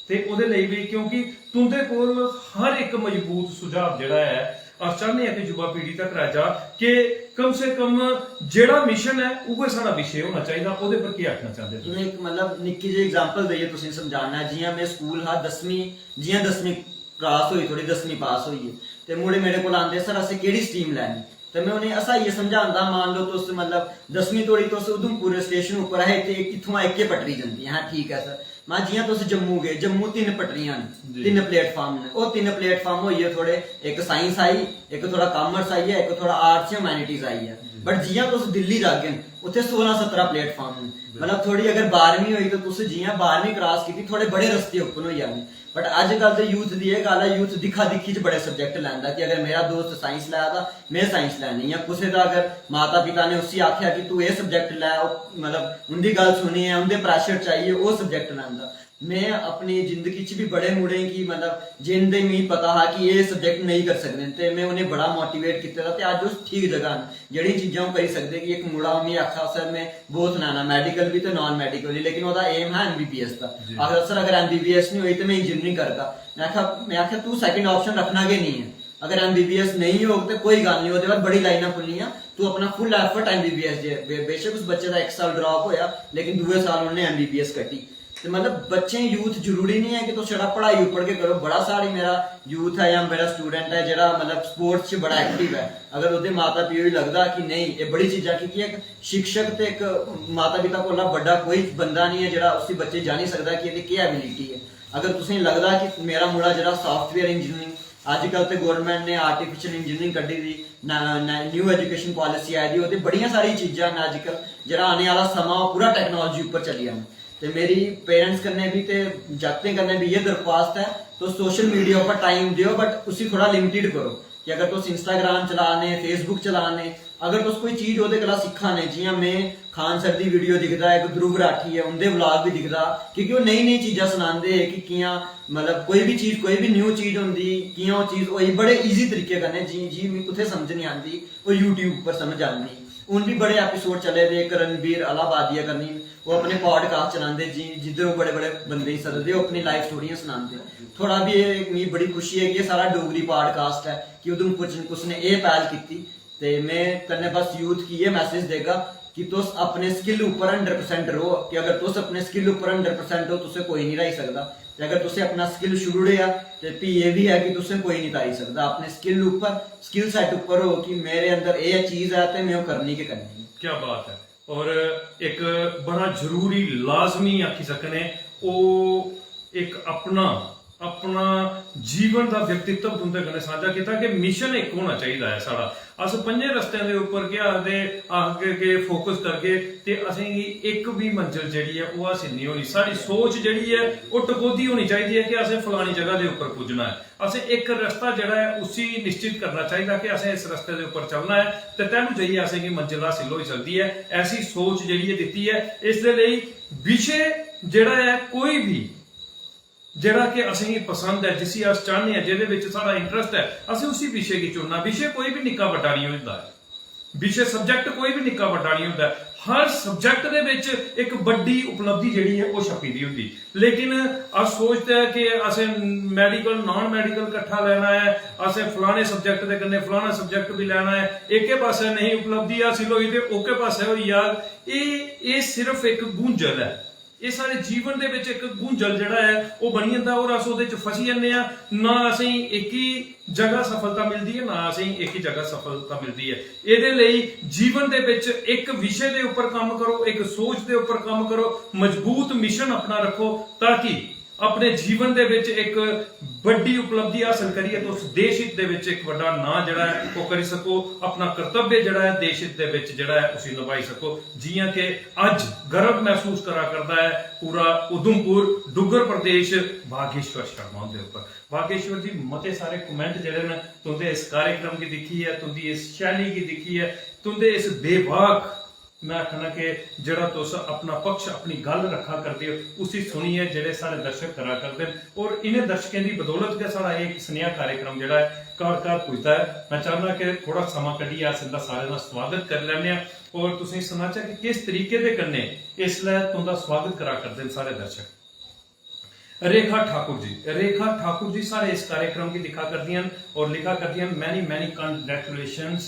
ते ओह्दे लेई बी, क्योंकि तुं'दे कोल हर इक मजबूत सुझाव जेह्ड़ा ऐ, अस चाह्न्ने आं कि युवा पीढ़ी तक जा, कि कम से कम जेह्ड़ा मिशन ऐ, उ'ऐ साढ़ा विशे होना चाहिदा। ओह्दे पर केह् आखना चांह्दे तुस? में इक, मतलब, निक्की जेही एग्जांपल देइयै तुसेंगी समझाना ऐ। जि'यां में स्कूल हा, दसमीं, जि'यां दसमीं क्रॉस होई, थोह्ड़ी दसमीं पास होई ऐ, ते मुड़े मेरे कोल आंदे, "सर, असें केह्ड़ी स्ट्रीम लैनी?" ते में उ'नेंगी हसाइयै समझांदा, मान लो तुस, मतलब, दसमीं धोड़ी तुस उधमपुर स्टेशन उप्पर हे, ते इत्थुआं इक्कै पटरी जंदी ऐ। "हां, ठीक ऐ सर।" में, "जि'यां तुस जम्मू गे, जम्मू तिन्न पटरियां न, जी। तिन्न प्लेटफार्म न, ओह् तिन्न प्लेटफार्म होइयै थोह्ड़े, इक साइंस आई, इक थोह्ड़ा कॉमर्स आई ऐ, इक थोह्ड़ा आर्ट्स जां ह्यूमैनिटीज आई ऐ। बट जि'यां तुस दिल्ली जागे न, उत्थै सोलां सतरां प्लेटफार्म न। मतलब, थोह्ड़ी अगर बारहमीं होई, ते तुस जि'यां बारहमीं क्रॉस कीती, थोह्ड़े बड़े रस्ते ओपन होई जाने।" बट अजकल दे यूथ दी एह् गल्ल ऐ, यूथ दिक्खा दिक्खी च बड़े सब्जैक्ट लैंदा कि अगर मेरा दोस्त साइंस लै दा, में साइंस लैनी, जां कुसै दा अगर माता पिता ने उसी आखेआ कि तू एह् सब्जैक्ट लै, ओह्, मतलब, उं'दी गल्ल सुनियै, उं'दे प्रैशर च आइयै ओह् सब्जैक्ट लैंदा। में अपनी जिंदगी च बी बड़े मुड़ें गी, मतलब, जिं'दे मिगी पता हा कि एह् सब्जैक्ट नेईं करी सकदे, ते में उ'नेंगी बड़ा मोटिवेट कीते दा, ते अज्ज ओह् ठीक जगह न। जेह्ड़ियां चीजां ओह् करी सकदे, कि इक मुड़ा मिगी आखा, "सर, में बोथ लैना, मैडिकल बी ते नॉन मैडिकल बी", लेकिन ओह्दा एम हा एमबीबीएस दा। जी। आखदा, "सर, अगर एमबीबीएस निं होई ते में इंजीनियरिंग करगा।" में आखा में आखेआ, "तू सैकंड ऑप्शन रक्खना गै निं ऐ, अगर एमबीबीएस नेईं होग ते कोई गल्ल निं, ओह्दे बाद बड़ी लाइनां खु'ल्लियां, तू अपना फुल एफर्ट एमबीबीएस जे बे-, बेशक उस बच्चे दा इक साल ड्राप होआ, लेकिन दूए साल उन्नै एमबीबीएस कड्ढी।" ते, मतलब, बच्चें, यूथ, जरूरी निं ऐ कि तुस छड़ा पढ़ाई उप्पर गै करो। बड़ा सारी मेरा यूथ ऐ जां मेरा स्टूडेंट ऐ जेह्ड़ा, मतलब, स्पोर्ट्स च बड़ा एक्टिव ऐ। अगर ओह्दे माता पियो गी लगदा कि नेईं, एह् बड़ी चीजां, क्योंकि इक शिक्षक ते इक माता पिता कोला बड्डा कोई बंदा निं ऐ जेह्ड़ा उसी बच्चे गी जानी सकदा कि एह्दी केह् एबिलिटी ऐ। अगर तुसेंगी लगदा कि मेरा मुड़ा जेह्ड़ा सॉफ्टवेयर इंजीनियरिंग, अजकल ते गौरमेंट ने आर्टिफिशियल इंजीनियरिंग कड्ढी दी, न्यू एजुकेशन पॉलिसी आई दी, ओह्दे बड़ियां सारियां चीजां न अजकल, जेह्ड़ा आने आह्ला समां ओह् पूरा टेक्नोलॉजी उप्पर चली जाना। ते मेरी पेरेंट्स कन्नै बी ते जागतें कन्नै बी इ'यै दरख्वास्त ऐ, तुस सोशल मीडिया उप्पर टाइम देओ, बट उसी थोह्ड़ा लिमिटेड करो। कि अगर तुस इंस्टाग्राम चला ने, फेसबुक चला ने, अगर तुस कोई चीज ओह्दे कोला सिक्खा ने, जि'यां में खान सर दी वीडियो दिखदा, इक ध्रुव राठी ऐ, उं'दे व्लॉग बी दिखदा, क्योंकि ओह् नई नई चीजां सनांदे कि कि'यां, मतलब, कोई बी चीज, कोई बी न्यू चीज होंदी, कि'यां ओह् चीज होई, बड़े ईजी तरीके कन्नै, जी, जी, मिगी कुत्थै समझ निं आंदी, ओह् यूट्यूब उप्पर समझ आंदी। हून बी बड़े एपिसोड चले दे, इक रणबीर आह्ला बादिया करनी, ओह् अपने पॉडकास्ट चलांदे जी, जिद्धर ओह् बड़े बड़े बंदे गी सददे, ओह् अपनी लाइफ स्टोरियां सनांदे। थोह्ड़ा बी एह्, मिगी बड़ी खुशी ऐ कि एह् साढ़ा डोगरी पॉडकास्ट ऐ कि उधमपुर च कुसै ने एह् पैह्ल कीती। ते में कन्नै बस यूथ गी एह् मैसेज देगा कि तुस अपने स्किल उप्पर हंड्रेड परसेंट र'वो, कि अगर तुस अपने स्किल उप्पर हंड्रेड परसेंट ओ, तुसें कोई निं र्हाई सकदा। ते अगर तुसें अपना स्किल छोड़ी ओड़ेआ, ते फ्ही एह् बी ऐ कि तुसें कोई निं तारी सकदा। अपने स्किल उप्पर, स्किल सैट उप्पर हो कि मेरे अंदर एह् चीज ऐ ते में ओह् करनी गै करनी ऐ। क्या बात है। और एक बड़ा जरूरी, लाजमी आखी सकने, ओह् इक अपना, अपना जीवन दा व्यक्तित्व तुं'दे कन्नै सांझा कीता कि मिशन इक होना चाहिदा ऐ साढ़ा। अस पंजें रस्तें दे उप्पर केह् आखदे, आखगे कि फोकस करगे ते असेंगी इक बी मंजिल जेह्ड़ी ऐ ओह् हासिल निं होनी। साढ़ी सोच जेह्ड़ी ऐ ओह् टकोह्दी होनी चाहिदी ऐ कि असें फलानी जगह दे उप्पर पुज्जना ऐ। असें इक रस्ता जेह्ड़ा ऐ उसी निश्चित करना चाहिदा कि असें इस रस्ते दे उप्पर चलना ऐ ते तैलूं जाइयै असेंगी मंजिल हासिल होई सकदी ऐ। ऐसी सोच जेह्ड़ी ऐ दित्ती ऐ, इस दे लेई विशे जेह्ड़ा ऐ कोई बी जेह्ड़ा कि असेंगी पसंद ऐ, जिसी अस चाह्न्ने आं, जेह्दे बिच साढ़ा इंटरेस्ट ऐ, असें उसी विशे गी चुनना। विशे कोई बी निक्का बड्डा निं होंदा ऐ, विशे सब्जैक्ट कोई बी निक्का बड्डा निं होंदा ऐ। हर सब्जैक्ट दे बिच इक बड्डी उपलब्धि जेह्ड़ी ऐ ओह् छप्पी दी होंदी। लेकिन अस सोचदे आं कि असें मैडिकल, नॉन मैडिकल कट्ठा लैना ऐ, असें फलाने सब्जैक्ट दे कन्नै फलाना सब्जैक्ट बी लैना ऐ, एह्के पासै नेईं उपलब्धि हासिल होई ते ओह्के पासै होई जाग। एह् एह् सिर्फ इक गुंझल ऐ। एह् साढ़े जीवन दे बिच इक गुंझल जेह्ड़ा ऐ ओह् बनी जंदा और अस ओह्दे च फसी जन्ने आं। ना असेंगी इक ही जगह सफलता मिलदी ऐ, ना असेंगी इक ही जगह सफलता मिलदी ऐ। एह्दे लेई जीवन दे बिच इक विशे दे उप्पर कम्म करो, इक सोच दे उप्पर कम्म करो, मजबूत मिशन अपना रक्खो, ताकि अपने जीवन दे बिच इक बड्डी उपलब्धि हासल करियै तुस देश हित दे बिच इक बड्डा नांऽ जेह्ड़ा ऐ ओह् करी सको, अपना कर्तव्य जेह्ड़ा ऐ देश हित दे बिच जेह्ड़ा ऐ उसी नभाई सको। जि'यां कि अज्ज गर्व मसूस करा करदा ऐ पूरा उधमपुर, डुग्गर प्रदेश, भागेश्वर शर्मा हुंदे उप्पर। भागेश्वर जी, मते सारे कमेंट जेह्ड़े न तुं'दे इस कार्यक्रम गी दिक्खियै, तुं'दी इस शैली गी दिक्खियै, तुं'दे इस बेबाक, में आखना कि जेह्ड़ा तुस अपना पक्ष, अपनी गल्ल रक्खा करदे ओ, उसी सुनियै जेह्ड़े साढ़े दर्शक करा करदे न, और इ'नें दर्शकें दी बदौलत गै साढ़ा एह् इक सनेहा कार्यक्रम जेह्ड़ा ऐ घर घर पुजदा ऐ। में चाह्न्नां कि थोह्ड़ा समां कड्ढियै अस इं'दा सारें दा स्वागत करी लैन्ने आं। और तुसेंगी सनाचै कि किस तरीके दे कन्नै इसलै तुंदा स्वागत करा करदे न साढ़े दर्शक। रेखा ठाकुर जी, रेखा ठाकुर जी साढ़े इस कार्यक्रम गी दिक्खा करदियां न और लिखा करदियां न, "Many many congratulations,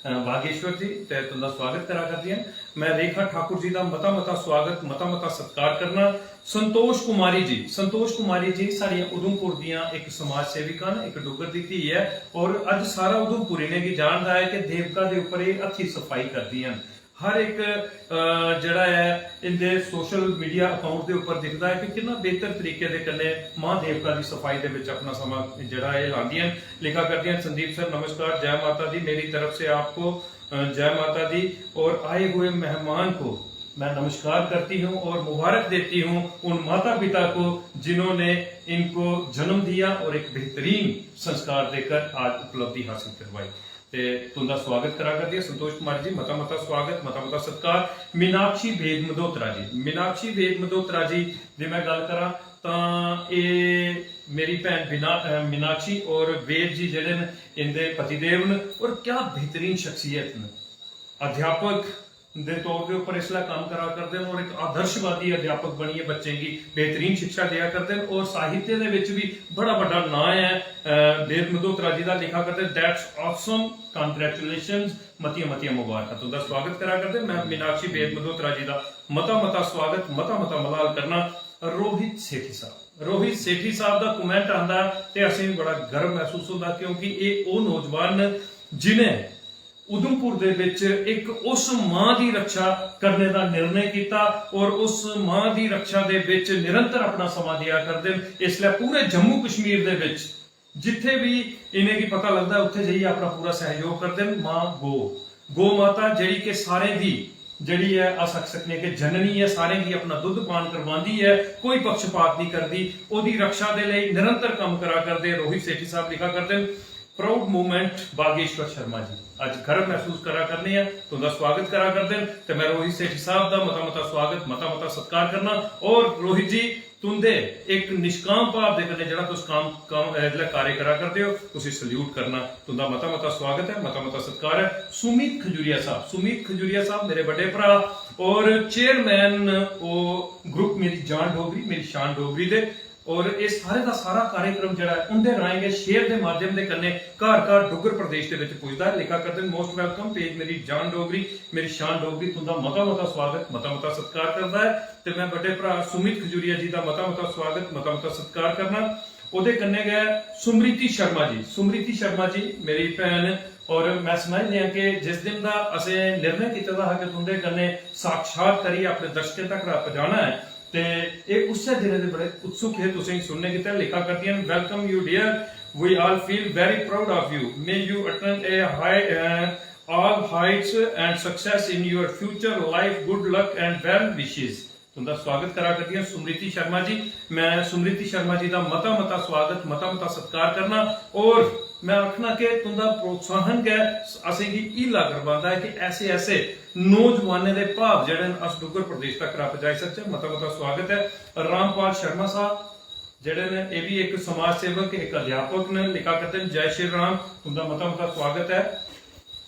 अ, भागेश्वर जी," ते तुंदा स्वागत करा करदियां न। मैं रेखा ठाकुर जी दा मता मता स्वागत, मता मता सत्कार करना। संतोष कुमारी जी, संतोष कुमारी जी साढ़ियां उधमपुर दियां इक समाज सेविका न, इक डुग्गर दी धी ऐ, और अज्ज सारा उधमपुर इ'नेंगी जानदा ऐ कि देवका दे उप्पर एह् हत्थी सफाई करदियां न। हर इक, अ, जेह्ड़ा ऐ, इं'दे social media account दे उप्पर दिखदा ऐ कि किन्ना बेहतर तरीके दे कन्नै मां देवका दी सफाई दे बिच अपना समां जेह्ड़ा ऐ लांदियां न। लिखा करदियां न, "संदीप सर नमस्कार, जय माता दी, मेरी तरफ से आपको, अ, जय माता दी और आए हुए मेहमान को मैं नमस्कार करती हूँ और मुबारक देती हूँ उन माता पिता को जिन्होंने इनको जन्म दिया और एक बेहतरीन संस्कार देकर आज उपलब्धि हासिल करवाई।" ते तुंदा स्वागत करा करदी ऐ संतोष कुमार जी, मता मता स्वागत, मता मता सत्कार। मीनाक्षी वेद मधोत्रा जी, मीनाक्षी वेद मधोत्रा जी दी मैं गल्ल करां तां एह् मेरी भैन बिना-, अ, मीनाक्षी और वेद जी जेह्ड़े न, इंदे पतिदेव न, और क्या बेहतरीन शख्सियत न। अध्यापक दे तौर दे उप्पर इसलै कम्म करा करदे न और इक आदर्शवादी अध्यापक बनियै बच्चें गी बेहतरीन शिक्षा देआ करदे न और साहित्य दे बिच बी बड़ा बड्डा नांऽ ऐ, अ, वेद मधोत्रा जी दा। लिखा करदे, "That's awesome, congratulations, मतियां मतियां मुबारकां।" तुंदा स्वागत करा करदे, मैं मीनाक्षी वेद मधोत्रा जी दा मता मता स्वागत, मता मता मलाल करना। रोहित सेठी साहब, रोहित सेठी साहब दा comment आंदा ते असें बी बड़ा गर्व महसूस होंदा, क्योंकि एह् ओह् नौजवान न जिनें उधमपुर दे बिच इक उस मां दी रक्षा करने दा निर्णय कीता और उस मां दी रक्षा दे बिच निरंतर अपना समां देआ करदे न। इसलै पूरे जम्मू कश्मीर दे बिच जित्थे भी इ'नेंगी पता लगदा ऐ, उत्थे जाइयै अपना पूरा सहयोग करदे न। मां गौ, गौ माता जेह्ड़ी कि सारें दी, जेह्ड़ी ऐ, अस आखी सकने कि जननी ऐ, सारें गी अपना दुद्ध पान करवांदी ऐ, कोई पक्षपात नहीं करदी, ओह्दी रक्षा दे लेई निरंतर कम्म करा करदे। रोहित सेठी साहब लिखा करदे न, "Proud moment, बागेश्वर शर्मा जी।" अज्ज गर्व महसूस करा करने आं, तुंदा स्वागत करा करदे न ते मैं रोहित सेठी साहब दा मता मता स्वागत, मता मता सत्कार करना। और रोहित जी, तुंदे इक निष्काम भाव दे कन्नै जेह्ड़ा तुस काम, काम, अ, जेह्ड़ा कार्य करा करदे ओ, उसी salute करना। तुंदा मता मता स्वागत ऐ, मता मता सत्कार ऐ। सुमित खजूरिया साहब, सुमित खजूरिया साहब मेरे बड्डे भ्रा और chairman न, ओह् group मेरी जान डोगरी, मेरी शान डोगरी दे। और एह् सारे दा सारा कार्यक्रम जेह्ड़ा ऐ, उंदे राहें गै share दे माध्यम दे कन्नै घर घर डुग्गर प्रदेश दे बिच पुजदा ऐ। लिखा करदे न, "Most welcome page मेरी जान डोगरी, मेरी शान डोगरी।" तुंदा मता मता स्वागत, मता मता सत्कार करदा ऐ। ते मैं बड्डे भ्रा सुमित खजूरिया जी दा मता मता स्वागत, मता मता सत्कार करना। ओह्दे कन्नै गै सुमृति शर्मा जी, सुमृति शर्मा जी मेरी भैन, और मैं समझ लिया कि जिस दिन दा असें निर्णय कीते दा हा कि तुंदे कन्नै साक्षात करियै अपने दर्शकें तक पजाना ऐ, ते एह् उस्सै दिनै दे बड़े उत्सुक हे तुसेंगी सुनने गितै। लिखा करदियां न, "Welcome you dear, we all feel very proud of you, may you attain a high, uh, all heights and success in your future life, good luck and well wishes।" तुंदा स्वागत करा करदियां सुमृति शर्मा जी। मैं सुमृति शर्मा जी दा मता मता स्वागत, मता मता सत्कार करना और मैं आखना कि तुंदा प्रोत्साहन गै असेंगी हीला करवांदा ऐ कि ऐसे ऐसे नौजवानें दे भाव जेह्ड़े न अस डुग्गर प्रदेश तक पजाई सकचै। मता मता स्वागत ऐ। रामपाल शर्मा साहब जेह्ड़े न, एह् बी इक समाज सेवक, इक अध्यापक न, लिखा करदे न, "जय श्री राम।" तुंदा मता मता स्वागत ऐ।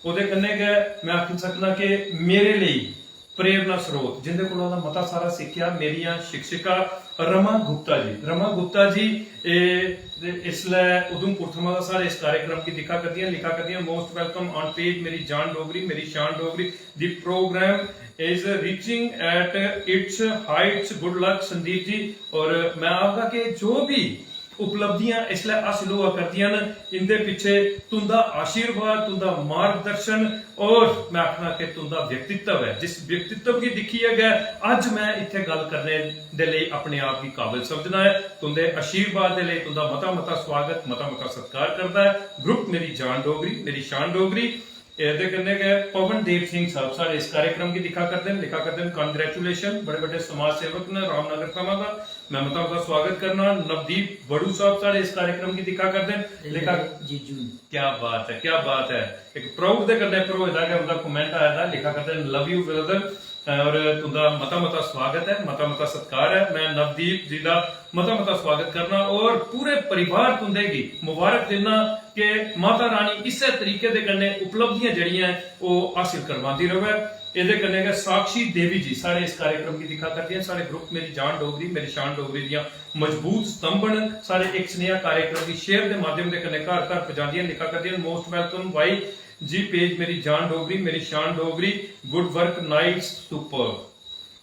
ओह्दे कन्नै गै मैं आखी सकना कि मेरे लेई प्रेरणा स्रोत, जिंदे कोला मैं मता सारा सिक्खेआ, मेरियां शिक्षिका रमा गुप्ता जी। रमा गुप्ता जी, एह्, ते इसलै उधमपुर थमां दा साढ़े इस कार्यक्रम गी दिक्खा करदियां, लिखा करदियां, "Most welcome on page मेरी जान डोगरी, मेरी शान Dogri. The program is reaching at its heights, good luck Sandeep ji." और मैं आखगा कि जो भी उपलब्धियां इसलै हासिल होआ करदियां न, इंदे पिच्छे तुंदा आशीर्वाद, तुंदा मार्गदर्शन और मैं आखना कि तुंदा व्यक्तित्व ऐ, जिस व्यक्तित्व गी दिक्खियै गै अज्ज मैं इत्थै गल्ल करने दे लेई अपने आप गी काबिल समझना ऐ। तुंदे आशीर्वाद दे लेई तुंदा मता मता स्वागत, मता मता सत्कार करदा ऐ। ग्रुप मेरी जान डोगरी, मेरी शान डोगरी। एह्दे कन्नै गै पवन देव सिंह साहब साढ़े इस कार्यक्रम गी दिक्खा करदे न, लिखा करदे न, "Congratulation, बड़े बड्डे समाज सेवक न रामनगर थमां दा, मैं मता मता स्वागत करना।" नवदीप बड़ू साहब साढ़े इस कार्यक्रम गी दिक्खा करदे न, लिखा जीजू। क्या बात है, क्या बात है। इक proud दे कन्नै भरोए दा गै उंदा comment आए दा, लिखा करदे न, "Love you brother।" और तुंदा मता मता स्वागत ऐ, मता मता सत्कार ऐ। मैं नवदीप जी दा मता मता स्वागत करना और पूरे परिवार तुंदे गी मुबारक दिन्ना कि माता रानी इस्सै तरीके दे कन्नै उपलब्धियां जेह्ड़ियां ऐ, ओह् हासिल करवांदी रवै। एह्दे कन्नै गै साक्षी देवी जी साढ़े इस कार्यक्रम गी दिक्खा करदियां न। साढ़े ग्रुप मेरी जान डोगरी, मेरी शान डोगरी दियां मजबूत स्तंभ न। साढ़े इक सनेहा कार्यक्रम गी शेयर दे माध्यम दे कन्नै घर घर पजांदियां न, लिखा करदियां न, मोस्ट वेलकम भाई जी, पेज मेरी जान डोगरी, मेरी शान Dogri, good work, nice, super.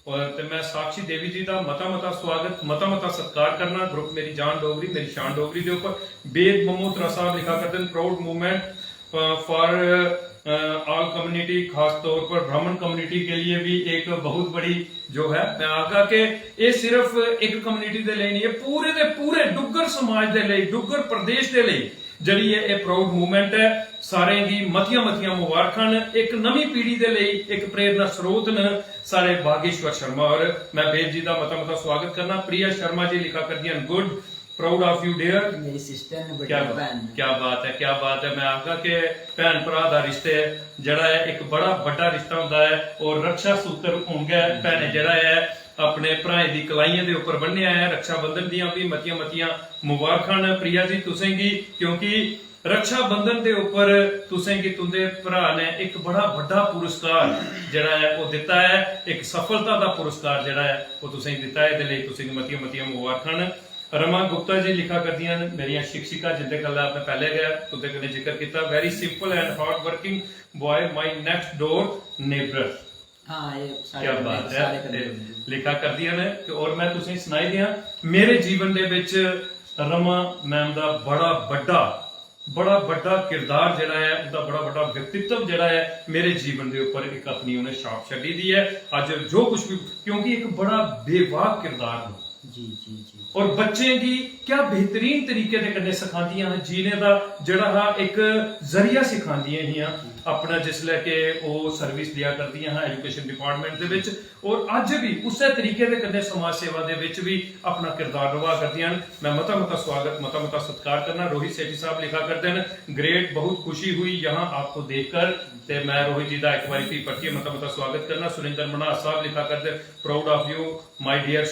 और ते मैं साक्षी देवी जी दा मता मता स्वागत, मता मता सत्कार करना। ग्रुप मेरी जान डोगरी, मेरी शान डोगरी दे उप्पर बेग ममोत्रा साहब लिखा करदे न, proud movement for all community, खास तौर पर ब्राह्मण कम्युनिटी के लिए भी एक बहुत बड़ी जो है, मैं आखगा कि ये सिर्फ एक कम्युनिटी दे लिए नहीं है, पूरे दे पूरे डुग्गर समाज दे लिए, डुग्गर प्रदेश दे लिए ਜਿਹੜੀ ਹੈ ਇਹ ਪ੍ਰਾਊਡ ਮੂਵਮੈਂਟ ਹੈ। ਸਾਰਿਆਂ ਦੀ ਮਤੀਆਂ ਮਤੀਆਂ ਮੁਬਾਰਕਾਂ ਨੇ। ਇੱਕ ਨਵੀਂ ਪੀੜ੍ਹੀ ਦੇ ਲਈ ਇੱਕ ਪ੍ਰੇਰਨਾ ਸਰੋਤ ਨੇ ਸਾਡੇ ਬਾਗੇਸ਼ਵਰ ਸ਼ਰਮਾ। ਔਰ ਮੈਂ ਬੇਦ ਜੀ ਦਾ ਮਤਾ ਮਤਾ ਸਵਾਗਤ ਕਰਨਾ। प्रिया शर्मा जी लिखा करदियां, good, proud of you dear. मेरी सिस्टर ने बड़ी क्या बहन क्या बात है, क्या बात है। मैं आखगा कि भैन भरा दा रिश्ते ਜਿਹੜਾ ਹੈ ਇੱਕ ਬੜਾ ਵੱਡਾ ਰਿਸ਼ਤਾ ਹੁੰਦਾ ਹੈ। ਔਰ ਰਕਸ਼ਾ ਸੂਤਰ ਹੁਣ ਗਏ ਭੈਣੇ ਜਿਹੜਾ ਹੈ ਆਪਣੇ ਭਰਾਏ ਦੀ ਕਲਾਈਆਂ ਦੇ ਉੱਪਰ ਬੰਨਿਆ ਹੈ। ਰਕਸ਼ਾ ਬੰਧਨ ਦੀਆਂ ਵੀ ਮਤੀਆਂ ਮਤੀਆਂ ਮੁਬਾਰਕਾਂ ਨੇ प्रिया जी तुसेंगी, क्योंकि रक्षा बंधन ਦੇ ਉੱਪਰ तुसेंगी तुंदे ਭਰਾ ਨੇ ਇੱਕ ਬੜਾ ਵੱਡਾ ਪੁਰਸਕਾਰ ਜਿਹੜਾ ਹੈ ਉਹ ਦਿੱਤਾ ਹੈ, ਇੱਕ ਸਫਲਤਾ ਦਾ ਪੁਰਸਕਾਰ ਜਿਹੜਾ ਹੈ ਉਹ तुसेंगी ਦਿੱਤਾ ਹੈ। ਇਹਦੇ ਲਈ तुसेंगी ਮਤੀਆਂ ਮਤੀਆਂ ਮੁਬਾਰਕਾਂ ਨੇ। रमा गुप्ता जी लिखा करदियां न, मेरियां शिक्षिका जिंदे गल्ला आपने पहले गै तुंदे कन्नै जिक्र कीता, very simple and hard working boy, my next door neighbor। हाँ, ये सारे क्या बंदे, बात है। सारे ते कदम। लिखा करदियां ने कि और मैं तुसें सनाई दियां, मेरे जीवन दे विच रमा मैम दा बड़ा बड्डा बड़ा बड्डा किरदार ਜਿਹੜਾ ਹੈ, ਉਹਦਾ ਬੜਾ ਵੱਡਾ ਵਿਅਕਤਿਤਵ ਜਿਹੜਾ ਹੈ, ਮੇਰੇ ਜੀਵਨ ਦੇ ਉੱਪਰ ਇੱਕ ਆਪਣੀ ਉਹਨੇ ਛਾਪ ਛੱਡੀ ਦੀ ਹੈ। ਅੱਜ ਜੋ ਕੁਝ ਵੀ, ਕਿਉਂਕਿ ਇੱਕ ਬੜਾ ਬੇਵਾਕ ਕਿਰਦਾਰ ਨੇ। जी जी जी। ਔਰ ਬੱਚੇ ਦੀ ਕਿਆ ਬਿਹਤਰੀਨ ਤਰੀਕੇ ਦੇ ਕਨੇ ਸਿਖਾਉਂਦੀਆਂ ਹਨ, ਜੀਣੇ ਦਾ ਜਿਹੜਾ ਹਾ ਇੱਕ ਜ਼ਰੀਆ ਸਿਖਾਉਂਦੀਆਂ ਹੀਆਂ। ਆਪਣਾ ਜਿਸ ਲੈ ਕੇ ਉਹ ਸਰਵਿਸ ਦਿਆ ਕਰਦੀਆਂ ਹਾਂ ਐਜੂਕੇਸ਼ਨ ਡਿਪਾਰਟਮੈਂਟ ਦੇ ਵਿੱਚ, ਔਰ ਅੱਜ ਵੀ ਉਸੇ ਤਰੀਕੇ ਦੇ ਕਨੇ ਸਮਾਜ ਸੇਵਾ ਦੇ ਵਿੱਚ ਵੀ ਆਪਣਾ ਕਿਰਦਾਰ ਨਿਭਾ ਕਰਦੀਆਂ ਹਨ। ਮੈਂ ਮਤਾ ਮਤਾ ਸਵਾਗਤ, ਮਤਾ ਮਤਾ ਸਤਿਕਾਰ ਕਰਨਾ। ਰੋਹਿਤ ਸੇਠੀ ਸਾਹਿਬ ਲਿਖਾ ਕਰਦੇ ਨੇ, ग्रेट, बहुत खुशी हुई यहाँ आपको देखकर। ਤੇ ਮੈਂ ਰੋਹਿਤ ਜੀ ਦਾ ਇੱਕ ਵਾਰੀ ਫਿਰ ਪਰਤੀਏ ਮਤਾ ਮਤਾ ਸਵਾਗਤ ਕਰਨਾ। ਸੁਰਿੰਦਰ ਮਨਹਾਸ ਸਾਹਿਬ ਲਿਖਾ ਕਰਦੇ, proud of you my dear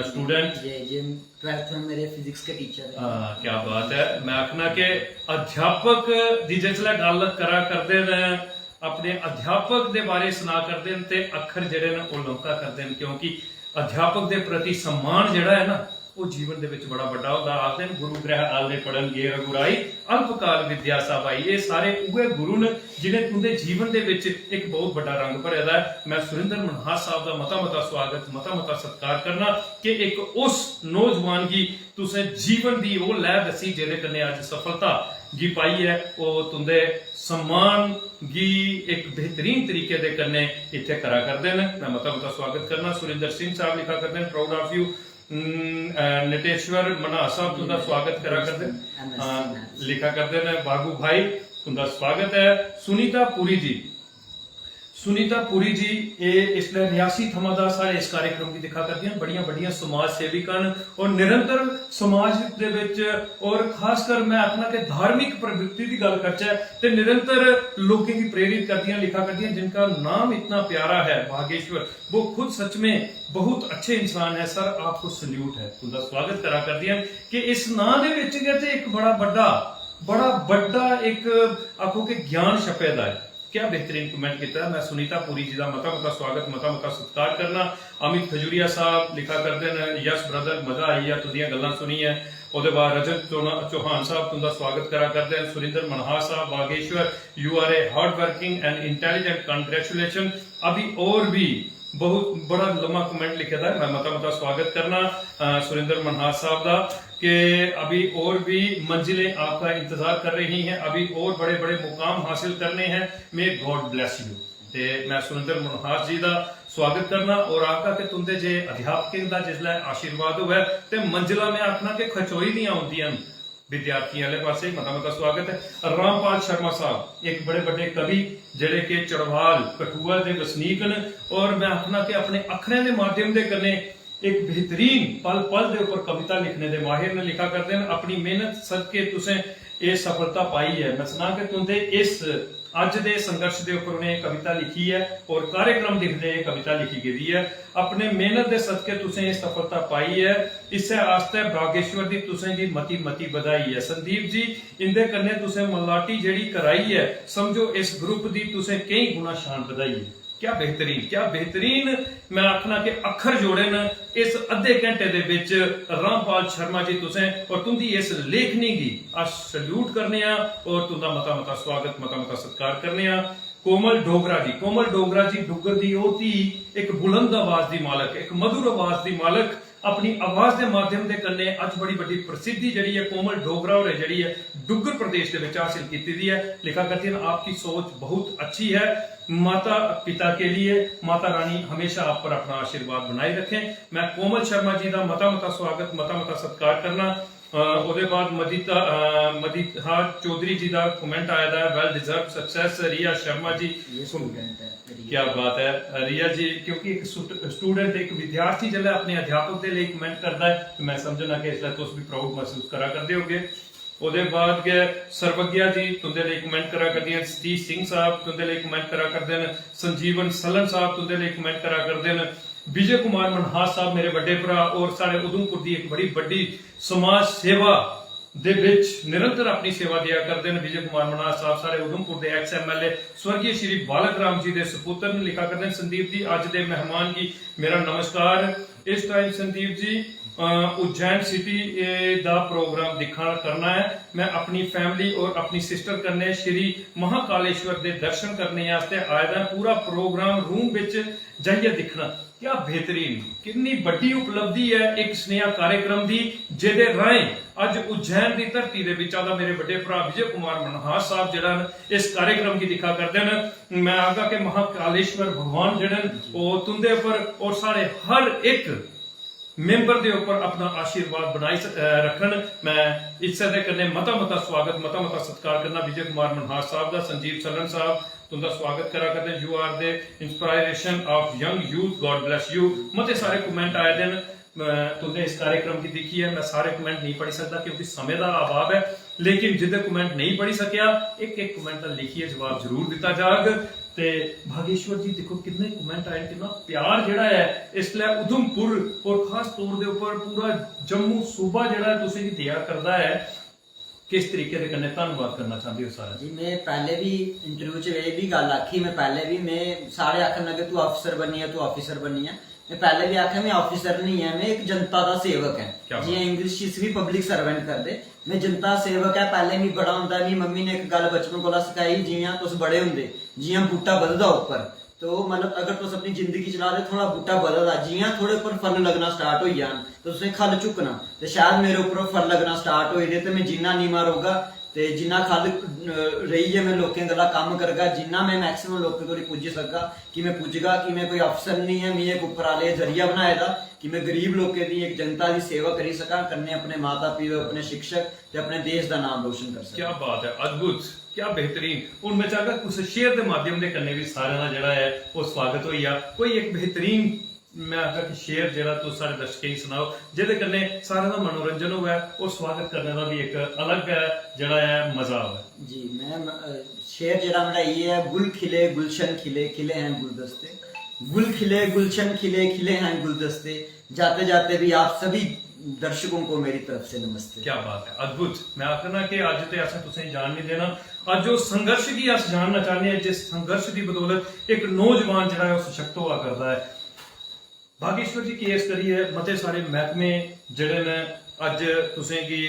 student। ये ये ट्वेल्थ में मेरे फिजिक्स के टीचर हैं। ਹਾਂ, ਕੀ ਬਾਤ ਹੈ। ਮੈਂ ਆਖਣਾ ਕਿ ਅਧਿਆਪਕ ਦੀ ਜਿਸਲੇ ਗੱਲ ਕਰਾ ਕਰਦੇ ਨੇ, ਆਪਣੇ ਅਧਿਆਪਕ ਦੇ ਬਾਰੇ ਸੁਣਾ ਕਰਦੇ ਨੇ ਤੇ ਅੱਖਰ ਜਿਹੜੇ ਨੇ ਉਹ ਲੌਂਕਾ ਕਰਦੇ ਨੇ, ਕਿਉਂਕਿ ਅਧਿਆਪਕ ਦੇ ਪ੍ਰਤੀ ਸਨਮਾਨ ਜਿਹੜਾ ਹੈ ਨਾ, ਉਹ ਜੀਵਨ ਦੇ ਵਿੱਚ ਬੜਾ ਵੱਡਾ ਹੁੰਦਾ। ਆਖਦੇ ਨੇ, "ਗੁਰੂ ਗ੍ਰਹਿ ਆਲੇ ਪੜਨ ਗੇਰ ਅਗੁਰਾਈ, ਅਲਪਕਾਲ ਵਿਦਿਆ ਸਭ ਆਈ।" ਇਹ ਸਾਰੇ ਉਹੇ ਗੁਰੂ ਨੇ ਜਿਨੇ ਉਹਦੇ ਜੀਵਨ ਦੇ ਵਿੱਚ ਇੱਕ ਬਹੁਤ ਵੱਡਾ ਰੰਗ ਭਰਿਆ ਦਾ ਹੈ। ਮੈਂ ਸੁਰਿੰਦਰ ਮਨਹਾਸ ਸਾਹਿਬ ਦਾ ਮਤਾ ਮਤਾ ਸਵਾਗਤ, ਮਤਾ ਮਤਾ ਸਤਿਕਾਰ ਕਰਨਾ ਕਿ ਇੱਕ ਉਸ ਨੌਜਵਾਨ ਦੀ तुसें जीवन दी ओह् लैह् दस्सी जेह्दे कन्नै अज्ज सफलता गी पाई ऐ। ओह् तुंदे सम्मान गी इक बेहतरीन तरीके दे कन्नै इत्थै करा करदे न। मैं मता मता स्वागत करना। सुरिंदर सिंह साहब लिखा करदे न, proud of you। अम, अ, नटेश्वर मन्हास साहब तुंदा स्वागत करा करदे न। एम एस हां, मन्हास। लिखा करदे न, बागू भाई तुंदा स्वागत ऐ। सुनीता पुरी जी, सुनीता पुरी जी, एह् इसलै रियासी थमां दा साढ़े इस कार्यक्रम गी दिक्खा करदियां न। बड़ियां बड्डियां समाज सेविका न और निरंतर समाज दे बिच, और खासकर मैं आखना कि धार्मिक प्रवृत्ति दी गल्ल करचै ते निरंतर लोकें गी प्रेरित करदियां लिखा करदियां, जिनका नाम इतना प्यारा है भागेश्वर, वो खुद सच में बहुत अच्छे इंसान है। सर, आपको सल्यूट है। तुंदा स्वागत करा करदियां न कि इस नां दे बिच गै ते इक बड़ा बड्डा, बड़ा बड्डा इक, आखो कि ज्ञान छपे दा है। क्या बेहतरीन कमेंट किता है। मैं सुनीता पुरी जी दा मता मता स्वागत, मता मता सत्कार करना। अमित खजूरिया साहब लिखा करदे न, यस ब्रदर, मजा आई गेआ तुंदियां गल्लां सुनियै। ओह्दे बाद रजत चौना-, चौहान साहब तुंदा स्वागत करा करदे न। सुरिंदर मनहास साहब, Bageshwar, you are a hard working and intelligent, congratulation। अभी और भी बहुत बड़ा लम्मा कमेंट लिखे दा है, मैं मता मता स्वागत करना, अ, सुरिंदर मनहास साहब दा। कि अभी और भी मंजिलें आपका इंतजार कर रही हैं, अभी और बड़े बड़े मुकाम हासिल करने हैं। May God bless you। ते मैं सुरेंद्र मनहास जी दा स्वागत करना और आखा कि तुंदे जे अध्यापकें दा जिसलै आशीर्वाद होऐ ते मंजिलां, मैं आखना कि खचोई दियां होंदियां न। विद्यार्थियों आह्ले पासे मता मता स्वागत ऐ। रामपाल शर्मा साहब इक बड़े बड्डे कवि, जेह्ड़े कि चड़वाल कठुआ दे वसनीक न और मैं आखना कि अपने अक्खरें दे माध्यम दे कन्नै इक बेहतरीन पल पल दे उप्पर कविता लिखने दे माहिर न। लिखा करदे न, अपनी मेहनत सदके तुसें एह् सफलता पाई ऐ। मैं सनां कि तुंदे इस अज्ज दे संघर्ष दे उप्पर उ'नें एह् कविता लिखी ऐ और कार्यक्रम दिखदे एह् कविता लिखी गेदी ऐ। अपने मेहनत दे सदके तुसें एह् सफलता पाई ऐ। इस्सै आस्तै बागेश्वर दी तुसें गी मती मती बधाई ऐ। संदीप जी, इंदे कन्नै तुसें मलाटी जेह्ड़ी कराई ऐ, समझो इस ग्रुप दी तुसें केईं गुणा शान बधाई ऐ। क्या बेहतरीन, क्या बेहतरीन। मैं आखना कि अक्खर जोड़े न इस अद्धे घंटे दे बिच। रामपाल शर्मा जी, तुसें और तुंदी इस लेखनी गी अस सल्यूट करने आं और तुंदा मता मता स्वागत, मता मता सत्कार करने आं। कोमल डोगरा जी, कोमल डोगरा जी डुग्गर दी ओह धी, एक बुलंद आवाज दी मालक, एक मधुर आवाज दी मालक, अपनी आवाज दे माध्यम दे कन्नै अज्ज बड़ी बड्डी प्रसिद्धि जेह्ड़ी ऐ कोमल डोगरा होरें जेह्ड़ी ऐ डुग्गर प्रदेश दे बिच हासिल कीती दी ऐ। लिखा करदियां न, आपकी सोच बहुत अच्छी है। माता पिता के लिए माता रानी हमेशा आप पर अपना आशीर्वाद बनाए रखें। मैं कोमल शर्मा जी दा मता मता स्वागत, मता मता सत्कार करना। अ, ओह्दे बाद मदिता, अ, मदिता चौधरी जी दा कमेंट आए दा ऐ, "Well deserved success Riya Sharma ji." ये स्टूडेंट है, रिया। क्या बात है रिया जी, क्योंकि एक स्टूडेंट, एक विद्यार्थी जिसलै अपने अध्यापक दे लेई कमेंट करदा है, तो मैं समझना कि इसलै तुस भी प्राउड महसूस करा करदे होगे। ओह्दे बाद गै सर्वज्ञा जी तुंदे लेई कमेंट करा करदियां न, सतीश सिंह साहब तुंदे लेई कमेंट करा करदे न, संजीवन सलन साहब तुंदे लेई कमेंट करा करदे न, विजय कुमार मनहास साहब मेरे बड्डे भ्राऽ और साढ़े उधमपुर दी इक बड़ी बड्डी समाज सेवा दे बिच निरंतर अपनी सेवा देआ करदे न। विजय कुमार मनहास साहब साढ़े उधमपुर दे एक्स एमएलए स्वर्गीय श्री बालक राम जी दे सपुत्र न। लिखा करदे न, संदीप जी, अज्ज दे मेहमान गी मेरा नमस्कार। इस टाइम संदीप जी, अ, उज्जैन सिटी, ए, दा प्रोग्राम दिक्खा करना ऐ। मैं अपनी फैमिली और अपनी सिस्टर कन्नै श्री महाकालेश्वर दे दर्शन करने आस्तै आए दा। पूरा प्रोग्राम रूम बिच जाइयै दिक्खना। क्या बेहतरीन, किन्नी बड्डी उपलब्धि ऐ इक सनेहा कार्यक्रम दी, जेह्दे राहें अज्ज उज्जैन दी धरती दे बिच्चा दा मेरे बड्डे भ्राऽ विजय कुमार मनहास साहब जेह्ड़ा न, इस कार्यक्रम गी दिक्खा करदे न। मैं आखगा कि महाकालेश्वर भगवान जेह्ड़े न, ओह् तुंदे उप्पर और साढ़े हर इक मेंबर दे उप्पर अपना आशीर्वाद बनाई स-, अ, रखन। मैं इस्सै दे कन्नै मता मता स्वागत, मता मता सत्कार करना विजय कुमार मनहास साहब दा। संजीव सलन साहब, तुंदा स्वागत करा करदे। You are the inspiration of young youth, God bless you। मते सारे कमेंट आए दे न, अ, तुंदे इस कार्यक्रम गी दिक्खियै। मैं सारे कमेंट नेईं पढ़ी सकदा क्योंकि समें दा अभाव ऐ, लेकिन जिंदे कमेंट नेईं पढ़ी सकेआ, इक इक कमेंट दा लिखियै जवाब जरूर दित्ता जाग। ते भागेश्वर जी, दिक्खो किन्ने कमेंट आए, किन्ना प्यार जेह्ड़ा ऐ इसलै उधमपुर और खास तौर दे उप्पर पूरा जम्मू सूबा जेह्ड़ा ऐ तुसेंगी देआ करदा ऐ। किस तरीके दे कन्नै धन्नवाद करना चांह्दे ओ सारा? जी, मैं पैह्ले बी इंटरव्यू च एह् बी गल्ल आखी, मैं पैह्ले बी, मैं, सारे आखन लगे, "तू अफसर बनियै, तू ऑफिसर बनियै।" मैं पैह्ले बी आखेआ, मैं ऑफिसर नहीं ऐ, मैं इक जनता दा सेवक ऐ। क्या बात। जि'यां इंग्लिश च इसी बी पब्लिक सर्वेंट करदे, मैं जनता सेवक ऐ। पैह्ले मिगी बड़ा होंदा, मिगी मम्मी ने इक गल्ल बचपन कोला सखाई, "जि'यां तुस बड़े होंदे, जि'यां बूह्टा बधदा उप्पर।" तो मतलब अगर तुस अपनी जिंदगी चला दे, थुआढ़ा बूह्टा बधदा, जि'यां थुआढ़े उप्पर फल लग्गना स्टार्ट होई जान, ते तुसें ख'ल्ल झुकना। ते शायद मेरे उप्पर फल लग्गना स्टार्ट होई दे, ते मैं जिन्ना नीमा रौह्गा, ते जिन्ना ख'ल्ल, अ, रेहियै मैं लोकें गल्ला कम्म करगा, जिन्ना मैं मैक्सिमम लोकें धोड़ी पुज्जी सकगा, कि मैं पुज्जगा, कि मैं कोई अफसर नहीं ऐ, मिगी इक उप्पर आह्ले जरिया बनाए दा, कि मैं गरीब लोकें दी, इक जनता दी सेवा करी सकां, कन्नै अपने माता पिता, अपने शिक्षक ते अपने देश दा नाम रोशन करी सकां। क्या बात है, अद्भुत, क्या बेहतरीन। हुन मैं चाहगा कुछ शेर दे माध्यम दे कन्नै भी सारें दा जेह्ड़ा ऐ ओह् स्वागत होई जा। कोई इक बेहतरीन, मैं आखगा कि शेर जेह्ड़ा तुस साढ़े दर्शकें गी सनाओ, जेह्दे कन्नै सारें दा मनोरंजन होऐ और स्वागत करने दा भी इक अलग गै जेह्ड़ा ऐ मजा आवै। जी, मैं म-, अ, शेर जेह्ड़ा मेरा इ'यै ऐ, "गुल खिले, गुलशन खिले, खिले हैं गुलदस्ते। गुल खिले, गुलशन खिले, खिले हैं गुलदस्ते। जाते जाते भी आप सभी दर्शकों को मेरी तरफ से नमस्ते।" क्या बात है, अद्भुत। मैं आखना कि अज्ज ते असें तुसेंगी जान नहीं देना, अज्ज उस संघर्ष गी अस जानना चाहने हैं जिस संघर्ष दी बदौलत इक नौजवान जेह्ड़ा ऐ ओह् सशक्त होआ करदा ऐ। भागेश्वर जी, केस करियै मते सारे मैह्कमे जेह्ड़े न, अज्ज तुसेंगी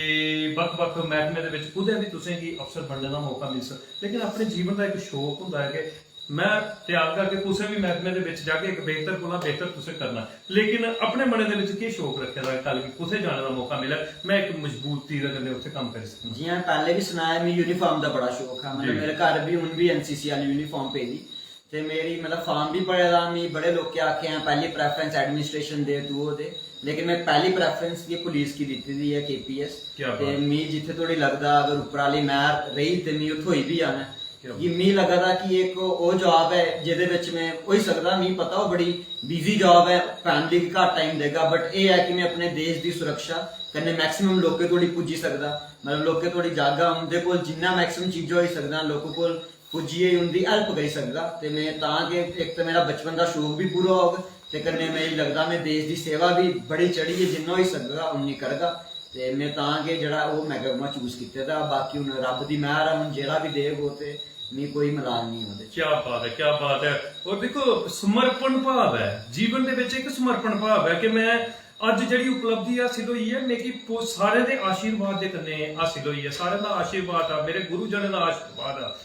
बक्ख-बक्ख मैह्कमे दे बिच कुतै बी तुसेंगी अफसर बनने दा मौका मिली सकदा, लेकिन अपने जीवन दा इक शौक होंदा ऐ कि मैं ते आखगा कि कुसै बी मैह्कमे दे बिच जाके इक बेहतर कोला बेहतर तुसें करना, लेकिन अपने मनै दे बिच केह् शौक रक्खे दा ऐ, कल गी कुतै जाने दा मौका मिलै, मैं इक मजबूती दे कन्नै उत्थै कम्म करी सकना। जि'यां पैह्ले बी सनाया, मिगी यूनिफार्म दा बड़ा शौक हा, मतलब जी। मेरे घर बी हून बी एनसीसी आह्ली यूनिफार्म पेदी। ते मेरी, मतलब, फार्म बी भरे दा, मी बड़े लोकें आखेआ, "पैह्ली प्रेफरेंस एडमिनिस्ट्रेशन दे, तू ओह् दे।" लेकिन में पैह्ली प्रेफरेंस गै पुलिस गी दित्ती दी ऐ, केपीएस। क्या ते बात। मी जित्थै धोड़ी लगदा, अगर उप्पर आह्ली मैह्र रेही, ते मी ओह् थ्होई बी जाना ऐ। क्या कि बात। मी लग्गा दा कि इक ओह् जॉब ऐ, जेह्दे बिच में, होई सकदा, मी पता ओह् बड़ी बिजी जॉब ऐ, फैमिली गी घट्ट टाइम देगा, but एह् ऐ कि में अपने देश दी सुरक्षा कन्नै मैक्सिमम लोकें धोड़ी पुज्जी सकदा, मतलब, लोकें धोड़ी जागा, उं'दे कोल जिन्ना मैक्सिमम चीजां होई सकदा, लोकें कोल पुज्जियै उं'दी हेल्प करी सकगा। ते में तां गै, इक ते मेरा बचपन दा शौक बी पूरा होग, ते कन्नै मिगी लगदा में देश दी सेवा बी बड़ी चढ़ियै जिन्ना होई सकगा उन्नी करगा। ते में तां गै जेह्ड़ा ओह् मैग्मा चूज कीते दा। बाकी हून रब्ब दी मैह्र ऐ, हून जेह्ड़ा बी देग ओह् ते मी कोई मलाल नहीं ओह्दे च। क्या बात है, क्या बात है। और देखो, समर्पण भाव है जीवन दे ਵਿੱਚ, ਇੱਕ समर्पण भाव है कि मैं ਅੱਜ ਜਿਹੜੀ ਉਪਲਬਧੀ ਹਾਸਿਲ ਹੋਈ ਹੈ, ਮੇਰੀ ਪੋ- ਸਾਰਿਆਂ ਦੇ ਆਸ਼ੀਰਵਾਦ ਦੇ ਕਨੇ ਹਾਸਿਲ ਹੋਈ ਹੈ। ਸਾਰਿਆਂ ਦਾ ਆਸ਼ੀਰਵਾਦ ਆ, ਮੇਰੇ ਗੁਰੂ ਜਨਾਂ ਦਾ ਆਸ਼ੀਰਵਾਦ ਆ।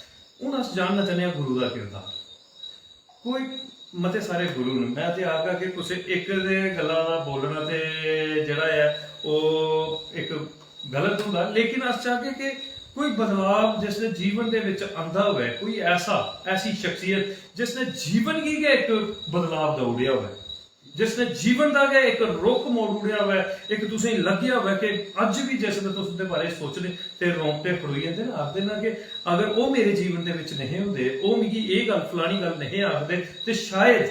ਹੁਣ ਅਸੀਂ ਜਾਣਨਾ ਚਾਹੁੰਦੇ ਹਾਂ ਗੁਰੂ ਦਾ ਕਿਰਦਾਰ। ਕੋਈ ਮਤੇ ਸਾਰੇ ਗੁਰੂ ਨੇ, ਮੈਂ ਤੇ ਆਖਾਂ ਕਿ ਕੁਛ ਇੱਕ ਦੇ ਗੱਲਾਂ ਦਾ ਬੋਲਣਾ ਤੇ ਜਿਹੜਾ ਹੈ ਉਹ ਇੱਕ ਗਲਤ ਹੁੰਦਾ, ਲੇਕਿਨ ਅਸੀਂ ਚਾਹਦੇ ਕਿ ਕੋਈ ਬਦਲਾਵ ਜਿਸ ਨੇ ਜੀਵਨ ਦੇ ਵਿੱਚ ਆਂਦਾ ਹੋਵੇ, ਕੋਈ ਐਸਾ ਐਸੀ ਸ਼ਖਸੀਅਤ ਜਿਸ ਨੇ ਜੀਵਨ ਕੀ ਇੱਕ ਬਦਲਾਵ ਦੌੜਿਆ ਹੋਵੇ, ਜਿਸ ਨੇ ਜੀਵਨ ਦਾ ਕਿ ਇੱਕ ਰੁੱਖ ਮੋੜ ਉੜਿਆ ਹੋਵੇ, ਇੱਕ ਤੁਸੀਂ ਲੱਗਿਆ ਹੋਵੇ ਕਿ ਅੱਜ ਵੀ ਜਿਸ ਨੇ ਤੁਸੀਂ ਦੇ ਬਾਰੇ ਸੋਚਦੇ ਤੇ ਰੋਂਗਟੇ ਖੜੋਈ ਜਾਂਦੇ ਨੇ, ਆਖਦੇ ਨੇ ਕਿ ਅਗਰ ਉਹ ਮੇਰੇ ਜੀਵਨ ਦੇ ਵਿੱਚ ਨਹੀਂ ਹੁੰਦੇ, ਉਹ ਮਿਗੀ ਇਹ ਗੱਲ, ਫਲਾਣੀ ਗੱਲ ਨਹੀਂ ਆਖਦੇ, ਤੇ ਸ਼ਾਇਦ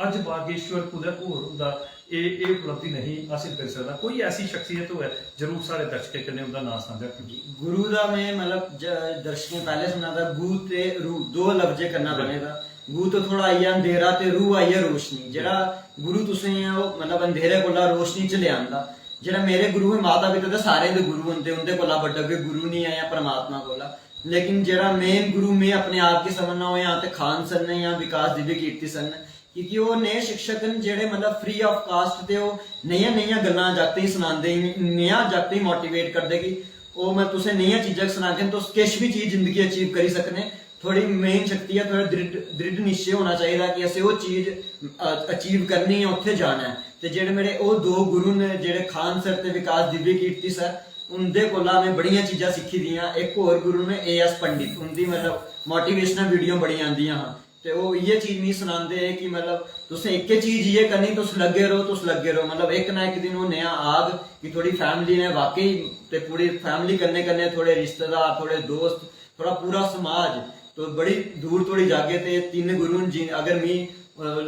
ਅੱਜ ਬਾਗੇਸ਼ਵਰ ਕੁਦੇ ਹੋਰ ਹੁੰਦਾ, ਇਹ ਇਹ ਉਪਲਬਧੀ ਨਹੀਂ ਹਾਸਿਲ ਕਰ ਸਕਦਾ। ਕੋਈ ਐਸੀ ਸ਼ਖਸੀਅਤ ਹੋਵੇ, ਜਰੂਰ ਸਾਰੇ ਦਰਸ਼ਕਾਂ ਕਨੇ ਉਹਦਾ ਨਾਮ ਸਾਂਝਾ ਕਰੋ। गुरु दा मैं मतलब ज- दर्शकें पैह्ले सनादा, गू ते रू दो लफ्जे करना बने दा। गू तो थोड़ा आई गेआ अंधेरा ते रू आई गेआ रोशनी। जेह्ड़ा गुरु तुसें ऐ, ओह् मतलब अंधेरे कोला रोशनी च लेआंदा। जेह्ड़ा मेरे गुरु हे, माता पिता ते सारें दे गुरु होंदे, उं'दे कोला बड्डा कोई गुरु निं ऐ जां परमात्मा कोला। लेकिन जेह्ड़ा मेन गुरु में अपने आप गी समझना, ओह् जां ते खान सर न जां विकास दिव्य कीर्ति सर न, क्योंकि ओह् नेह् शिक्षक न जेह्ड़े मतलब फ्री ऑफ कास्ट ते ओह् नेहियां नेहियां गल्लां जागतें गी सनांदे, नेहा जागतें गी मोटिवेट करदे कि ओह्, मैं तुसें नेहियां चीजां सनाङन, तुस किश बी चीज जिंदगी अचीव करी सकने। थुआढ़ी मेन शक्ति ऐ, थुआढ़ा दृढ़ दृढ़ निश्चय होना चाहिदा कि असें ओह् चीज अचीव करनी ऐ, उत्थै जाना ऐ। ते जेह्ड़े मेरे ओह् दो गुरु न, जेह्ड़े खान सर ते विकास दिव्य कीर्ति सर, उं'दे कोला में बड़ियां चीजां सिक्खी दियां। इक होर गुरु न ए एस पंडित, उं'दी मतलब मोटिवेशनल वीडियो बड़ियां आंदियां हां। ते ओह् इ'यै चीज मिगी सनांदे हे कि मतलब तुसें इक्कै चीज इ'यै करनी, तुस लग्गे रहो, तुस लग्गे रहो। मतलब इक ना इक दिन ओह् नेहा आग कि थुआढ़ी फैमिली ने वाकई, ते पूरी फैमिली कन्नै कन्नै थुआढ़े रिश्तेदार, थुआढ़े दोस्त, थुआढ़ा पूरा समाज, तो बड़ी दूर धोड़ी जागे। ते तिन्न गुरु न जिन, अगर मी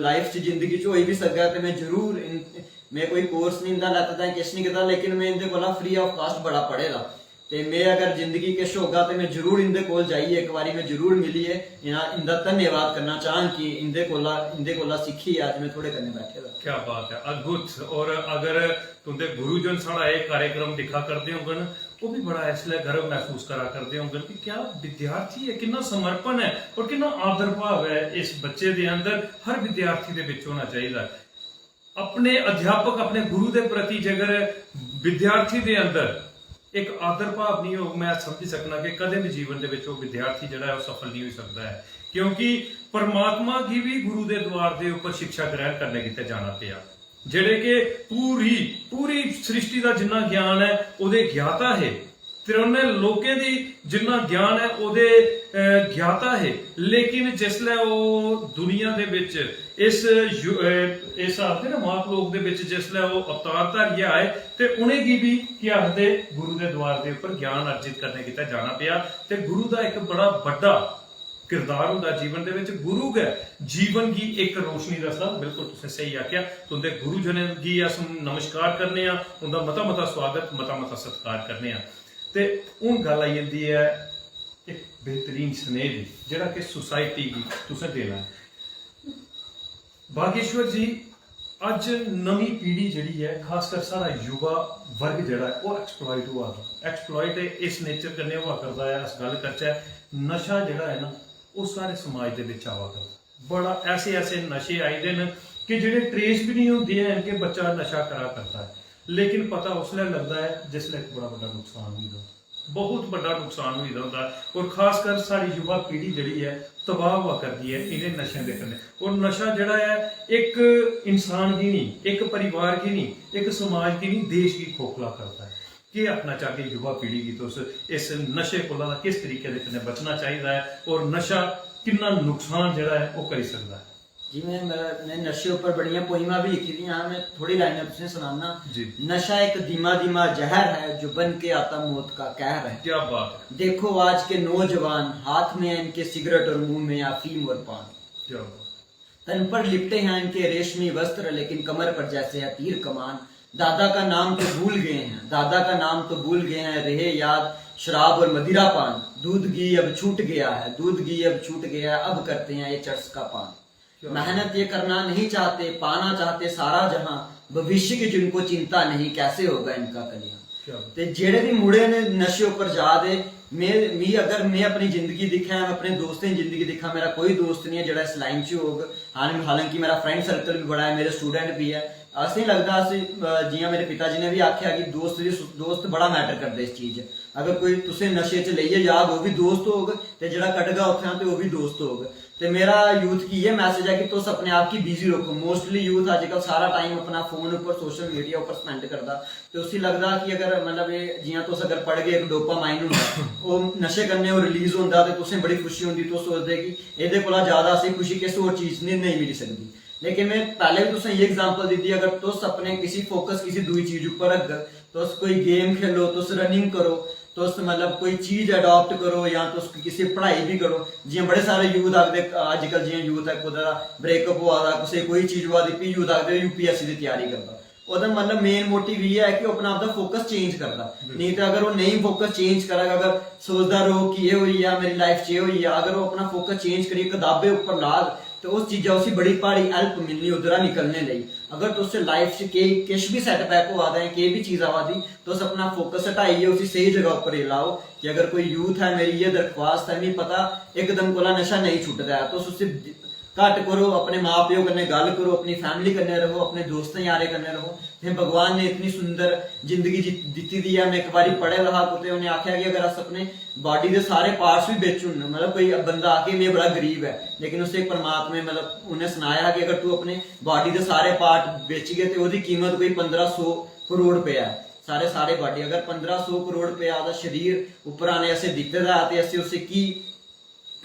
लाइफ च, जिंदगी च होई बी सकदा ते मैं जरूर इन, मैं कोई कोर्स नहीं इंदा लैता दा, किश नहीं कीता, लेकिन मैं इंदे कोला फ्री ऑफ कास्ट बड़ा पढ़े दा। ते मैं अगर जिंदगी किश होगा ते मैं जरूर इंदे कोल जाइयै इक बारी मैं जरूर मिलियै इना- इंदा धन्यवाद करना चाहंग कि इंदे कोला इंदे कोला सिक्खियै अज्ज मैं थुआढ़े कन्नै बैठे दा। क्या बात है, अद्भुत। और अगर तुंदे गुरुजन साढ़ा एह् कार्यक्रम दिक्खा करदे होंगन, ओह् भी बड़ा इसलै गर्व महसूस करा करदे होंगन कि क्या विद्यार्थी ऐ, किन्ना समर्पण ऐ और किन्ना आदर भाव ऐ इस बच्चे दे अंदर, हर विद्यार्थी दे बिच होना चाहिदा। अपने अध्यापक, अपने गुरु दे प्रति जेकर विद्यार्थी दे अंदर एक आदर भाव नहीं होग, मैं समझी सकना कि कदें भी जीवन दे विच ओह् विद्यार्थी जेह्ड़ा ऐ ओह् सफल नहीं होई सकदा ऐ, क्योंकि परमात्मा गी भी गुरु दे द्वार दे उप्पर शिक्षा ग्रहण करने गित्तै जाना पेआ। जेह्ड़े कि पूरी पूरी सृष्टि दा जिन्ना ज्ञान ऐ ओह्दे ज्ञाता हे, त्रियोने लोकें दी जिन्ना ज्ञान ऐ ओह्दे अ, ज्ञाता हे, लेकिन जिसलै ओह् दुनिया दे बिच इस यु- अ, इस आखदे ना मात लोक दे बिच जिसलै ओह् अवतार धारियै आए ते उ'नेंगी बी केह् आखदे गुरु दे द्वार दे उप्पर ज्ञान अर्जित करने गित्तै जाना पेआ। ते गुरु दा इक बड़ा बड्डा किरदार होंदा जीवन दे विच। गुरु गै जीवन गी इक रोशनी दसदा। बिल्कुल तुसें सही आखेआ। तुंदे गुरुजनें गी अस नमस्कार करने आं, उंदा मता मता स्वागत, मता मता सत्कार करने आं। ते हून गल्ल आई जंदी ऐ इक बेहतरीन स्नेह दी, जेह्ड़ा कि सोसाइटी गी तुसें देना ऐ। बागेश्वर जी, अज्ज नमीं पीढ़ी जेह्ड़ी ऐ, खासकर साढ़ा युवा वर्ग जेह्ड़ा ऐ, ओह् एक्सप्लॉइट होआ दा। एक्सप्लॉइट इस नेचर कन्नै होआ करदा ऐ, अस गल्ल करचै, नशा जेह्ड़ा ऐ ना, ओह् साढ़े समाज दे बिच आवा करदा। बड़ा ऐसे ऐसे नशे आई दे न कि जेह्ड़े ट्रेस बी नहीं होंदे हैन कि बच्चा नशा करा करदा ऐ, लेकिन पता उसलै लगदा ऐ जिसलै इक बड़ा बड्डा नुकसान होई दा। बहुत बड्डा नुकसान होई दा होंदा ऐ। और खासकर साढ़ी युवा पीढ़ी जेह्ड़ी ऐ, तबाह होआ करदी ऐ इ'नें नशें दे कन्नै। और नशा जेह्ड़ा ऐ, इक इंसान गी नहीं, इक परिवार गी नहीं, इक समाज गी नहीं, देश गी खोखला करदा ऐ। केह् आखना चाहगे युवा पीढ़ी गी तुस इस नशे कोला दा, किस तरीके दे कन्नै बचना चाहिदा ऐ और नशा किन्ना नुकसान जेह्ड़ा ऐ ओह् करी सकदा ऐ? जी, मैं मैं नशे उप्पर बड़ियां पोइमां भी लिखी दियां, मैं थोड़ी लाइनां तुसें सनाना। जी। नशा एक धीमा धीमा जहर है, जो बन के आता मौत का कहर है। क्या बात है। देखो आज के नौजवान, हाथ में है इनके सिगरेट और मुंह में अफीम और पान। क्या बात। तन पर लिपटे हैं इनके रेशमी वस्त्र, लेकिन कमर पर जैसे है तीर कमान। दादा का नाम तो भूल गए हैं, दादा का नाम तो भूल गए हैं, रहे याद शराब और मदिरा पान। दूध घी अब छूट गया है, दूध घी अब छूट गया है, अब करते हैं ये चर्च का पान। क्या मेहनत ये करना नहीं चाहते, पाना चाहते सारा जहां। भविष्य की जिनको चिंता नहीं, कैसे होगा इनका कल्याण। क्या बात। ते जेह्ड़े भी मुड़े ने नशे उप्पर जा दे, में मी अगर में अपनी जिंदगी दिक्खां, अपने दोस्तें दी जिंदगी दिक्खां, मेरा कोई दोस्त नहीं ऐ जेह्ड़ा इस लाइन च होग। हाल- हालांकि मेरा फ्रेंड सर्कल बी बड़ा ऐ, मेरे स्टूडेंट बी ऐ। असें लगदा अस, अ, जियां मेरे पिता जी ने बी आखेआ कि दोस्त दी दोस्त बड़ा मैटर करदे इस चीज च। अगर कोई तुसें नशे च लेइयै जाग, ओह् बी दोस्त होग, ते जेह्ड़ा कड्ढगा उत्थां ते ओह् बी दोस्त होग। ते मेरा यूथ गी इ'यै मैसेज ऐ कि तुस अपने आप गी बिजी रक्खो। मोस्टली यूथ अजकल सारा टाइम अपना फोन उप्पर, सोशल मीडिया उप्पर स्पेंड करदा, ते उसी लगदा कि अगर, मतलब, एह् जियां तुस अगर पढ़गे, इक डोपामाइन होंदा, ओह् नशे कन्नै ओह् रिलीज होंदा ते तुसें बड़ी खुशी होंदी। तुस सोचदे कि एह्दे कोला ज्यादा असें खुशी किस होर चीज च नेईं, नेईं मिली सकदी। लेकिन में पैह्लें बी तुसें इ'यै एग्जांपल दित्ती, अगर तुस अपने किसी फोकस किसी दूई चीज उप्पर रखगे, तुस कोई गेम खेलो, तुस रनिंग करो, तुस, मतलब, कोई चीज अडॉप्ट करो, या तुस किसी पढ़ाई बी करो। जियां बड़े सारे यूथ आखदे, अजकल जियां यूथ ऐ, कुतै दा ब्रेकअप होआ दा, कुसै गी कोई चीज होआ दी, फ्ही यूथ आखदे यूपीएससी दी त्यारी करदा। ओह्दा, मतलब, मेन मोटिव इ'यै ऐ कि ओह् अपना आपदा फोकस चेंज करदा। नेईं ते अगर ओह् नेईं फोकस चेंज करग, अगर सोचदा रौह्ग कि एह् होई गेआ, मेरी लाइफ च एह् होई गेआ, अगर ओह् अपना फोकस चेंज करियै कताबें उप्पर लाग, ते उस चीजा उसी बड़ी भारी हेल्प मिलनी उद्धरा निकलने लेई। अगर तुस लाइफ च केई किश बी सेटबैक होआ दा ऐ, केई बी चीज आवा दी, तुस अपना फोकस हटाइयै उसी स्हेई जगह उप्पर लाओ। कि अगर कोई यूथ ऐ, मेरी इ'यै दरख्वास्त ऐ, मिगी पता इकदम कोला नशा नेईं छुटदा ऐ, तुस उसी घट्ट करो, अपने मां प्यो कन्नै गल्ल करो, अपनी फैमिली कन्नै रहो, अपने दोस्तें यारें कन्नै रहो। ते भगवान ने इतनी सुंदर जिंदगी जित- दित्ती दी ऐ। में इक बारी पढ़े दा हा कुतै, उ'नें आखेआ कि अगर अस अपने बॉडी दे सारे पार्ट्स बी बेची ओड़न, मतलब, कोई बंदा आखे में बड़ा गरीब ऐ, लेकिन उसे परमात्मा ने, मतलब, उ'नें सनाया कि अगर तू अपने बॉडी दे सारे पार्ट बेचगे ते ओह्दी कीमत कोई पंदरां सौ करोड़ रपेआ ऐ। सारे, सारे बॉडी, अगर पंदरां सौ करोड़ रपेआ दा शरीर उप्पर आने असें दित्ते दा ऐ ते असें उसी की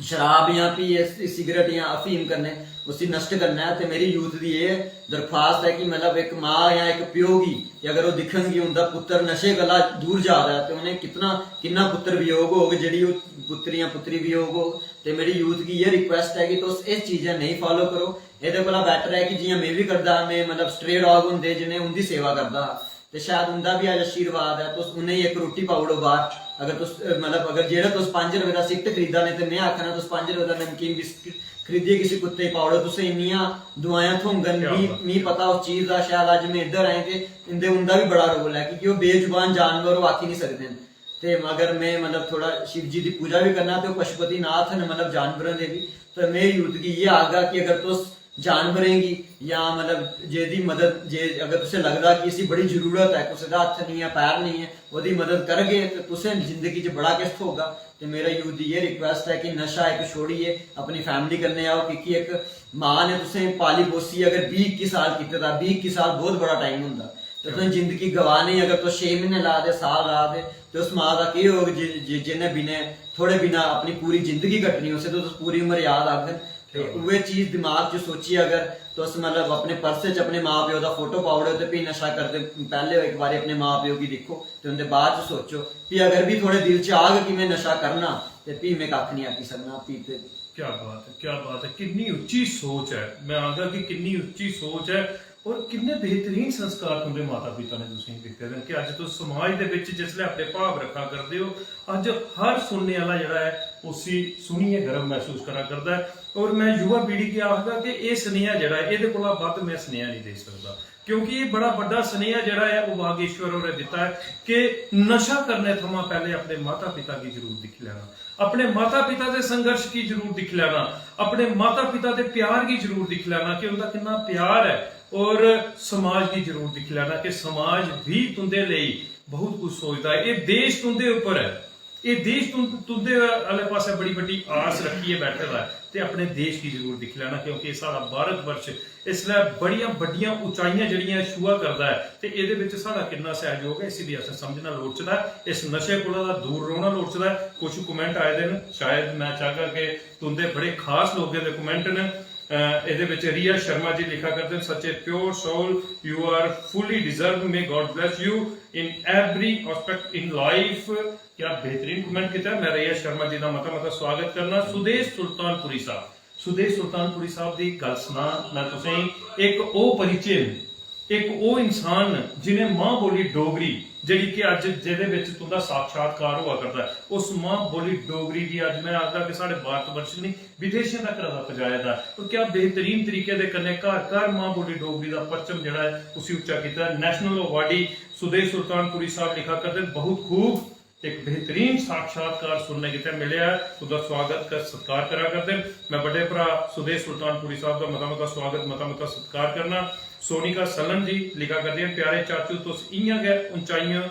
शराब जां फ्ही इस, इस सिगरट जां अफीम कन्नै उसी नश्ट करना ऐ। ते मेरी यूथ दी एह् दरख्वास्त ऐ कि, मतलब, इक मां जां इक प्यो गी, कि अगर ओह् दिक्खन कि उं'दा पुत्तर नशे कोला दूर जा दा ऐ, ते उ'नें कितना, किन्ना पुत्तर वियोग होग, जेह्ड़ी ओह् पुत्तर जां पुत्री वियोग होग। ते मेरी यूथ गी इ'यै रिक्वेस्ट ऐ कि तुस इस चीजा नेईं फालो करो। एह्दे कोला बेटर ऐ कि जियां में बी करदा हा, में, मतलब, स्ट्रे डॉग होंदे जि'नें, उं'दी सेवा करदा हा। ते शायद उं'दा बी अज्ज आशीर्वाद ऐ। तुस उ'नेंगी इक रुट्टी पाई ओड़ो बाह्र। अगर तुस, अ, मतलब, अगर जेह्ड़ा तुस पंज रपेऽ दा सिगरट खरीदा ने, ते में आखना तुस पंज रपेऽ दा नमकीन बिस्किट खरीदियै किसी कुत्ते गी पाई ओड़ो, तुसें इन्नियां दुआयां थ्होङन। क्या मी, बात। मी पता उस चीज दा। शायद अज्ज में इद्धर आए ते इं'दे, उं'दा बी बड़ा रोल ऐ, क्योंकि ओह् बेजुबान जानवर, ओह् आखी निं सकदे न। ते मगर में, मतलब, थोह्ड़ा शिव जी दी पूजा बी करना, ते ओह् पशुपति नाथ न, मतलब, जानवरें दे बी। ते में यूथ गी इ'यै आखगा कि अगर तुस जानवरें गी, जां, मतलब, जेह्दी मदद, जे अगर तुसें लगदा कि इसी बड़ी जरूरत ऐ, कुसै दा हत्थ निं ऐ, पैर निं ऐ, ओह्दी मदद करगे ते तुसें जिंदगी च बड़ा किश थ्होगा। ते मेरा यूथ दी एह् रिक्वेस्ट ऐ कि नशा इक छोड़ियै अपनी फैमिली कन्नै आओ, क्योंकि इक मां ने तुसें पाली पोसियै अगर बीह् इक्की साल कीते दा, बीह् इक्की साल बहुत बड़ा टाइम होंदा। ते तुसें जिंदगी गवाने, अगर तुस छे म्हीने ला दे, साल ला दे, ते उस मां दा केह् होग जे, जे, जिन्ने बिने, थोड़े बिना अपनी पूरी जिंदगी कट्टनी, उसे ते तुस पूरी उम्र याद आङन। ते उ'ऐ चीज दिमाग च सोचियै अगर तुस, मतलब, अपने पर्स च अपने मां प्यो दा फोटो पाई ओड़ो ते फ्ही नशा करदे पैह्ले इक बारी अपने मां प्यो गी दिक्खो ते उं'दे बाद च सोचो। फ्ही अगर बी थुआढ़े दिल च आग कि में नशा करना, ते फ्ही में कक्ख निं आखी सकना। फ्ही ते क्या बात है, क्या बात है, किन्नी उच्ची सोच ऐ। मैं आखगा कि किन्नी उच्ची सोच ऐ और किन्ने बेहतरीन संस्कार तुं'दे माता पिता ने तुसेंगी दित्ते दे न कि अज्ज तुस समाज दे बिच जिसलै अपने भाव रक्खा करदे ओ, अज्ज हर सुनने आह्ला जेह्ड़ा ऐ उसी सुनियै गर्व मसूस करा करदा ऐ। और मैं युवा पीढ़ी गी आखगा कि एह् सनेहा जेह्ड़ा ऐ, एह्दे कोला बद्ध मैं सनेहा नेईं देई सकदा, क्योंकि एह् बड़ा बड्डा सनेहा जेह्ड़ा ऐ ओह् बागेश्वर होरें दित्ता ऐ कि नशा करने थमां पैह्ले अपने माता पिता गी जरूर दिक्खी लैना, अपने माता पिता दे संघर्ष गी जरूर दिक्खी लैना, अपने माता पिता दे प्यार गी जरूर दिक्खी लैना कि उं'दा किन्ना प्यार ऐ, और समाज गी जरूर दिक्खी लैना कि समाज भी तुं'दे लेई बहुत कुछ सोचदा ऐ। एह् देश तुं'दे उप्पर ऐ, एह् देश तुं-, तुं'दे आह्ले पासै बड़ी बड्डी आस रक्खियै बैठे दा ऐ, ते अपने देश गी जरूर दिक्खी लैना, क्योंकि एह् साढ़ा भारत वर्ष इसलै बड़ियां बड्डियां उचाइयां जेह्ड़ियां छुआ करदा ऐ, ते एह्दे बिच साढ़ा किन्ना सैह्योग ऐ, इसी बी असें समझना लोड़चदा ऐ। इस नशे कोला दा दूर रौह्ना लोड़चदा ऐ। कुछ comment आए दे न, शायद मैं चाहगा कि तुं'दे बड़े खास लोकें दे comment न। अ, एह्दे बिच रिया शर्मा जी लिखा करदे न, "Such a pure soul, you are fully deserved, may God bless you in every aspect in life।" क्या बेहतरीन comment कीता ऐ। मैं रिया शर्मा जी दा मता मता स्वागत करना। सुदेश सुल्तानपुरी साहब, सुदेश सुल्तानपुरी साहब दी गल्ल सनां मैं तुसेंगी, इक ओह् परिचय न, इक ओह् इंसान न जिनें मां बोली डोगरी, जेह्ड़ी कि अज्ज जेह्दे बिच तुं'दा साक्षात्कार होआ करदा ऐ, उस मां बोली डोगरी गी अज्ज मैं आखदा कि साढ़े भारत वर्ष च निं, विदेशें तक दा पजाए दा ऐ। और क्या बेहतरीन तरीके दे कन्नै घर घर मां बोली डोगरी दा परचम जेह्ड़ा ऐ उसी उच्चा कीता ऐ। National awardee सुदेश सुल्तानपुरी साहब लिखा करदे न, बहुत खूब। एक बेहतरीन साक्षात्कार सुनने गितै मिलेआ ऐ। तुं'दा स्वागत कर, सत्कार करा करदे न। मैं बड्डे भ्रा सुदेश सुल्तानपुरी साहब दा मता मता स्वागत, मता मता सत्कार करना। सोनिका सलन जी लिखा करदे न, "प्यारे चाचू, तुस इ'यां गै उंचाइयां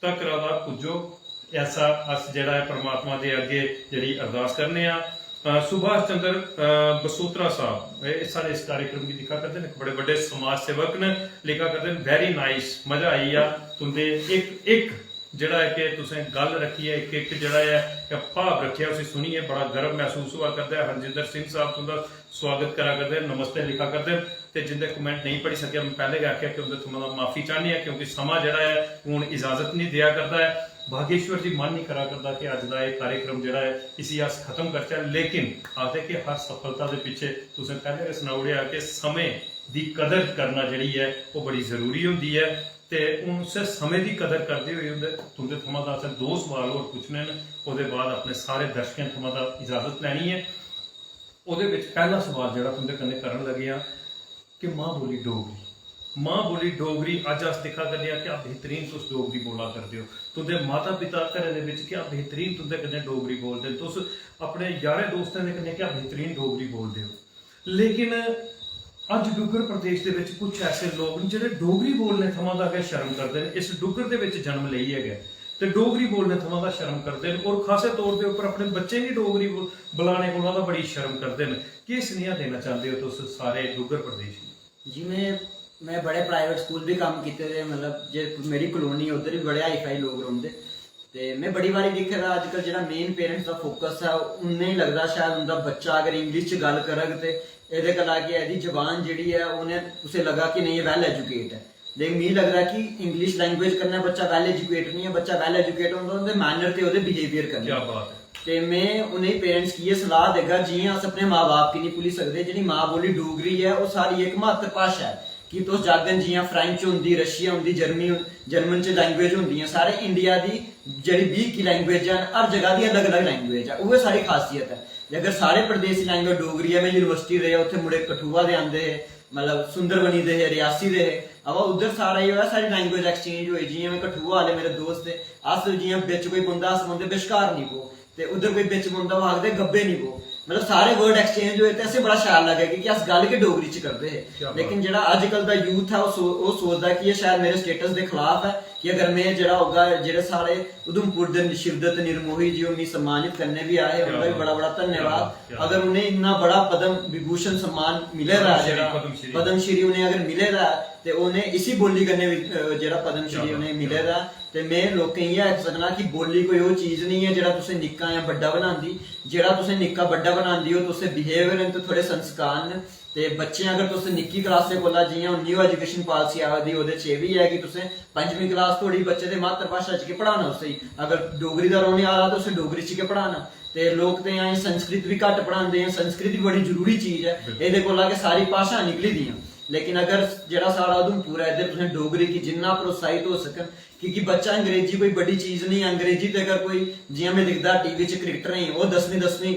तक राधा पुज्जो।" ऐसा अस जेह्ड़ा ऐ परमात्मा दे अग्गे जेह्ड़ी अरदास करने आं। अ, सुभाष चंद्र, अ, बसोत्रा साहब, एह् साढ़े इस कार्यक्रम गी दिक्खा करदे न, इक बड़े बड्डे समाज सेवक न, लिखा करदे न, "Very nice, मजा आई गेआ तुं'दे इक इक जेह्ड़ा ऐ कि तुसें गल्ल रक्खी ऐ, इक इक जेह्ड़ा ऐ कि भाव रक्खेआ, उसी सुनियै बड़ा गर्व मसूस होआ करदा ऐ।" हरजिंदर सिंह साहब तुं'दा स्वागत करा करदे न, नमस्ते लिखा करदे न, ते जिं'दे कमेंट नेईं पढ़ी सकेआ, मैं पैह्ले गै आखेआ कि उं'दे थमां दा माफी चाह्न्ने आं, क्योंकि समां जेह्ड़ा ऐ हून इजाजत निं देआ करदा ऐ। भागेश्वर जी मन निं करा करदा कि अज्ज दा एह् कार्यक्रम जेह्ड़ा ऐ इसी अस खत्म करचै, लेकिन आखदे कि हर सफलता दे पिच्छे, तुसें पैह्ले गै सनाई ओड़ेआ कि समें दी कदर करना जेह्ड़ी ऐ ओह् बड़ी जरूरी होंदी ऐ। ते हून उस्सै समें दी कदर करदे होई उं'दे, तुं'दे थमां दा असें दो सवाल होर पुच्छने न, ओह्दे बाद अपने सारे दर्शकें थमां दा इजाजत लैनी ऐ। ओह्दे बिच पैह्ला सवाल जेह्ड़ा तुं'दे कन्नै करन लगे आं कि मां बोली डोगरी, मां बोली डोगरी, अज्ज अस दिक्खा करने आं क्या बेहतरीन तुस डोगरी बोला करदे ओ, तुं'दे माता पिता घरै दे बिच क्या बेहतरीन तुं'दे कन्नै डोगरी बोलदे न, तुस अपने यारें दोस्तें दे कन्नै क्या बेहतरीन डोगरी बोलदे ओ। लेकिन अज्ज डुग्गर प्रदेश दे बिच कुछ ऐसे लोक न जेह्ड़े डोगरी बोलने थमां दा गै शर्म करदे न। इस डुग्गर दे बिच जन्म लेइयै गै ते डोगरी बोलने थमां दा शर्म करदे न और खासे तौर दे उप्पर अपने बच्चें गी डोगरी बो-, बुलाने कोला दा बड़ी शर्म करदे न। केह् सनेहा देना चांह्दे ओ तुस सारे डुग्गर प्रदेश गी? जी, में में बड़े प्राइवेट स्कूल बी कम्म कीते दे, मतलब जे मेरी कॉलोनी ऐ उद्धर बी बड़े हाई फाई लोक रौंह्दे। ते में बड़ी बारी दिक्खे दा अज्जकल जेह्ड़ा मेन पेरेंट्स दा फोकस ऐ, उ'नें गी लगदा शायद उं'दा बच्चा अगर इंग्लिश च गल्ल करग ते एह्दे कन्नै कि एह्दी जबान जेह्ड़ी ऐ, उ'नें उसे लग्गा कि नेईं, एह् वैल एजुकेट ऐ। लेकिन मिगी लगदा कि इंग्लिश लैंग्वेज कन्नै बच्चा वैल एजुकेट निं ऐ, बच्चा वैल एजुकेट होंदा उं'दे मैनर ते ओह्दे बिहेवियर कन्नै। क्या बात ऐ। ते में उ'नें पेरेंट्स गी एह् सलाह देगा, जि'यां अस अपने मां बाप गी निं भुल्ली सकदे, जेह्ड़ी मां बोली डोगरी ऐ, ओह् साढ़ी इक मात्तर भाशा ऐ। कि तुस जागन जि'यां फ्रेंच होंदी, रशिया होंदी, जर्मनी, जर्मन च लैंग्वेज होंदी ऐ, सारे इंडिया दी जेह्ड़ी बीह् इक्की लैंग्वेज ऐ, हर जगह दी अलग-अलग लैंग्वेज ऐ, उ'ऐ साढ़ी खासियत ऐ। जे अगर सारे प्रदेसी लैंग्वेज डोगरी ऐ, में यूनिवर्सिटी रेहा, उत्थै मुड़े कठुआ दे आंदे हे, मतलब सुंदरबनी दे हे, रियासी दे हे, अवा उद्धर सारा एह् होआ, साढ़ी लैंग्वेज एक्सचेंज होई। जि'यां में कठुआ आह्ले मेरे दोस्त हे, अस जि'यां बिच कोई बंदा, अस बंदे बश्कार निं पो, ते उद्धर कोई बिच बंदा ओह् आखदे गब्बे निं पो, मतलब सारे वर्ड एक्सचेंज होए ते असें बड़ा शैल लग्गेआ कि, कि अस गल्ल गै डोगरी च करदे हे। क्या बात। लेकिन जेह्ड़ा अज्जकल दा यूथ ऐ, ओह् सो-, ओह् सोचदा कि एह् शायद मेरे स्टेटस दे खिलाफ ऐ कि अगर में जेह्ड़ा होगा, जेह्ड़े साढ़े उधमपुर दे शिवदत्त निर्मोही जी, ओह् मिगी सम्मानित करने बी आए, क्या उं'दा बी बात। बड़ा बड़ा क्या धन्यवाद। बात, क्या अगर बात। उ'नें इन्ना बड़ा पद्म विभूषण सम्मान मिले दा ऐ, पद्मश्री, जेह्ड़ा पद्मश्री। पद्मश्री उ'नें अगर मिले दा ऐ, ते उ'नें इसी बोली कन्नै बी, अ, जेह्ड़ा पद्मश्री क्या बात, उ'नें क्या मिले बात। दा ऐ। ते में लोकें गी इ'यै आखी सकना कि बोली कोई ओह् चीज निं ऐ जेह्ड़ा तुसें निक्का जां बड्डा बनांदी। जेह्ड़ा तुसें निक्का बड्डा बनांदी, ओह् तुसें बिहेवियर न ते थुआढ़े संस्कार न। ते बच्चें अगर तुस निक्की क्लासै कोला, जि'यां हून न्यू एजुकेशन पालिसी आवा दी, ओह्दे च एह् बी ऐ कि तुसें पंजमीं क्लास धोड़ी बच्चे दे मातृ भाशा च गै पढ़ाना उसी। अगर डोगरी दा रौह्ने आह्ला ते उसी डोगरी च गै पढ़ाना। ते लोक ते अजें संस्कृत बी घट्ट पढ़ांदे, अजें संस्कृत बी बड़ी जरूरी चीज ऐ। बिल्कुल। एह्दे कोला गै सारी भाशां निकली दियां। लेकिन अगर जेह्ड़ा साढ़ा उधमपुर ऐ, इद्धर तुसें डोगरी गी जिन्ना प्रोत्साहित हो सकन, क्योंकि बच्चा अंग्रेजी कोई बड्डी चीज नहीं ऐ। अंग्रेजी ते अगर कोई, जि'यां में दिखदा टीवी च क्रिकेटरें गी, ओह् दसमीं, दसमीं,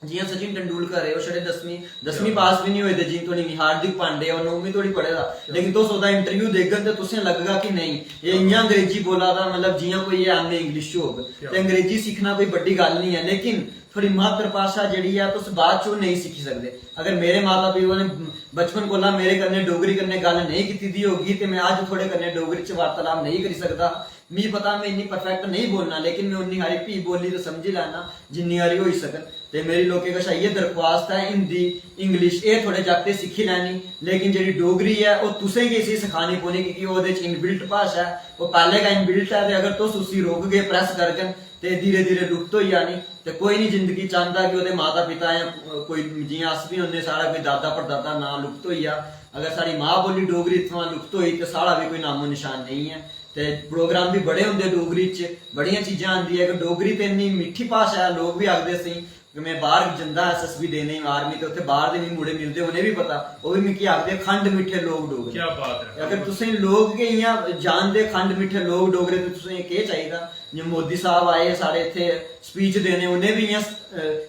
जि'यां सचिन तेंदुलकर ऐ, ओह् छड़े दसमीं, दसमीं क्या? पास बी नहीं होए दे, जि'यां धोड़ी नहीं, हार्दिक पांड्या, ओह् नौमीं धोड़ी पढ़े दा। क्या? लेकिन तुस ओह्दा इंटरव्यू देखगन ते तुसें लगगा कि नेईं, एह् इ'यां अंग्रेजी बोला दा, मतलब जि'यां कोई एम ए इंग्लिश च होग। क्या? ते अंग्रेजी सिक्खना कोई बड्डी गल्ल नहीं ऐ, लेकिन थुआढ़ी मातृभाशा जेह्ड़ी ऐ, तुस बाद च ओह् नेईं सिक्खी सकदे। अगर मेरे माता पिता ने बचपन कोला मेरे कन्नै डोगरी कन्नै गल्ल नेईं कीती दी होगी ते में अज्ज थुआढ़े कन्नै डोगरी च वार्तालाप नेईं करी सकदा। मिगी पता में इन्नी परफेक्ट नेईं बोलना, लेकिन में उन्नी हारी फ्ही बोली ते समझी लैना जिन्नी हारी होई सकन। ते मेरी लोकें कशा इ'यै दरख्वास्त ऐ, हिंदी, इंग्लिश एह् थुआढ़े जागतें सिक्खी लैनी, लेकिन जेह्ड़ी डोगरी ऐ ओह् तुसें गै इसी सखानी पौनी, क्योंकि ओह् ओह्दे च इनबिल्ट भाशा ऐ, ओह् पैह्लें गै इनबिल्ट ऐ। ते अगर तुस उसी रोकगे, प्रेस करगन, ते धीरे धीरे लुप्त होई जानी। ते कोई नहीं जिंदगी चांह्दा कि ओह्दे माता पिता जां कोई, जि'यां अस बी होंदे, साढ़ा कोई दादा परदादा नांऽ लुप्त होई जा। अगर साढ़ी मां बोली डोगरी इत्थुआं लुप्त होई ते साढ़ा बी कोई नामो निशान नेईं ऐ। ते प्रोग्राम बी बड़े होंदे डोगरी च, बड़ियां चीजां आंदियां। इक डोगरी ते इन्नी मिट्ठी भाशा ऐ, लोक बी आखदे असेंगी कि में बाहर जंदा एस एस बी देने गी, आर्मी, ते उत्थे बाहर दे मिगी मुड़े मिलदे, उ'नें बी पता, ओह् बी मिगी आखदे, "खंड मिट्ठे लोक डोगरे।" क्या बात है। अगर तुसें लोक गै इ'यां जानदे खंड मिट्ठे लोक डोगरे, ते तुसें केह् चाहिदा? जि'यां मोदी साहब आए साढ़े इत्थे स्पीच देने, उ'नें बी इ'यां, अ,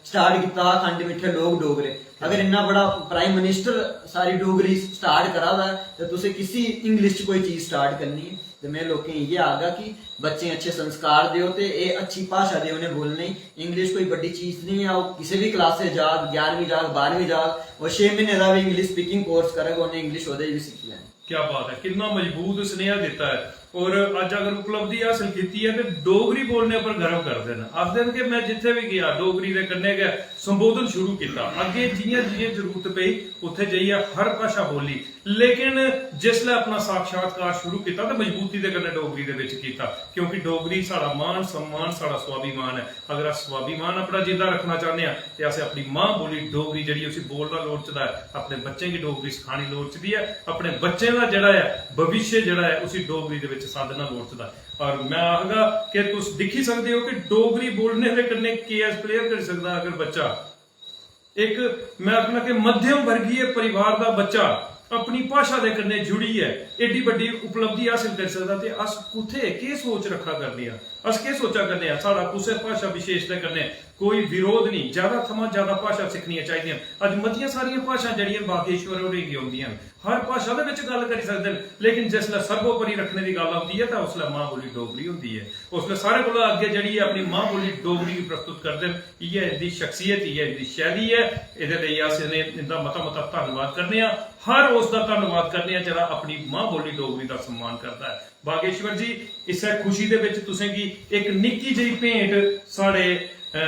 स्टार्ट कीता हा खंड मिट्ठे लोक डोगरे। अगर इन्ना बड़ा प्राइम मिनिस्टर सारी डोगरी स्टार्ट करा दा ऐ, ते तुसें किसी इंग्लिश च कोई चीज स्टार्ट करनी ऐ? ते में लोकें गी इ'यै आखगा कि बच्चें अच्छे संस्कार देओ ते एह् अच्छी भाशा देओ उ'नें बोलने गी। इंग्लिश कोई बड्डी चीज निं ऐ, ओह् किसे बी क्लासै जाग, ग्यारहवीं जाग, बारहवीं जाग, ओह् छे म्हीने दा बी इंग्लिश स्पीकिंग कोर्स करग, उ'नें इंग्लिश ओह्दे च बी सिक्खी लैनी। क्या बात है, कितना मजबूत स्नेहा दिता है। और अज्ज अगर उपलब्धि हासिल कीती है ते डोगरी बोलने पर गर्व करदे न। आखदे न कि मैं जित्थे भी गया डोगरी दे कन्नै गै संबोधन शुरू कीता। अग्गे जियां जियां जरूरत पेई उत्थे जाइयै हर भाशा बोली, लेकिन जिसलै अपना साक्षात्कार शुरू कीता ते मजबूती दे कन्नै डोगरी दे बिच कीता, क्योंकि डोगरी साढ़ा मान सम्मान, साढ़ा स्वाभिमान है। अगर अस स्वाभिमान अपना जिंदा रखना चाहने आं ते असें अपनी मां बोली डोगरी जेह्ड़ी उसी बोलना लोड़चदा ऐ, अपने बच्चें गी डोगरी सखानी लोड़चदी ऐ, अपने बच्चें दा जेह्ड़ा ऐ भविष्य जेह्ड़ा ऐ उसी डोगरी दे बिच साधना लोड़चदा ऐ। और मैं आखगा कि तुस दिक्खी सकदे ओ कि डोगरी बोलने दे कन्नै केएएस क्लियर करी सकदा अगर बच्चा इक मैं आखना कि मध्यम वर्गीय परिवार दा बच्चा अपनी भाशा दे कन्नै जुड़ियै एड्डी बड्डी उपलब्धि हासल करी सकदा ते अस कुत्थै केह् सोच रक्खा करने आं, अस केह् सोचा करने आं? साढ़ा कुसै भाशा विशेष दे कन्नै कोई विरोध नेईं, ज्यादा थमां ज्यादा भाशा सिक्खनियां चाहिदियां। अज्ज मतियां सारियां भाशां जेह्ड़ियां बागेश्वर होरें गी औंदियां न, हर भाशा दे बिच गल्ल करी सकदे न, लेकिन जिसलै सर्वोपरि रक्खने दी गल्ल औंदी ऐ तां उसलै मां बोली डोगरी होंदी ऐ। उसलै सारे कोला अग्गें जेह्ड़ी ऐ अपनी मां बोली डोगरी गी प्रस्तुत करदे न। इ'यै इंदी शख्सियत, इ'यै इंदी शैली ऐ। एह्दे लेई अस इ'नें इंदा मता मता धन्नवाद करने आं। हर उस दा धन्नवाद करने आं जेह्ड़ा अपनी मां बोली डोगरी दा सम्मान करदा ऐ। बागेश्वर जी, इस्सै खुशी दे बिच तुसें गी इक निक्की जेही भेंट साढ़े, अ,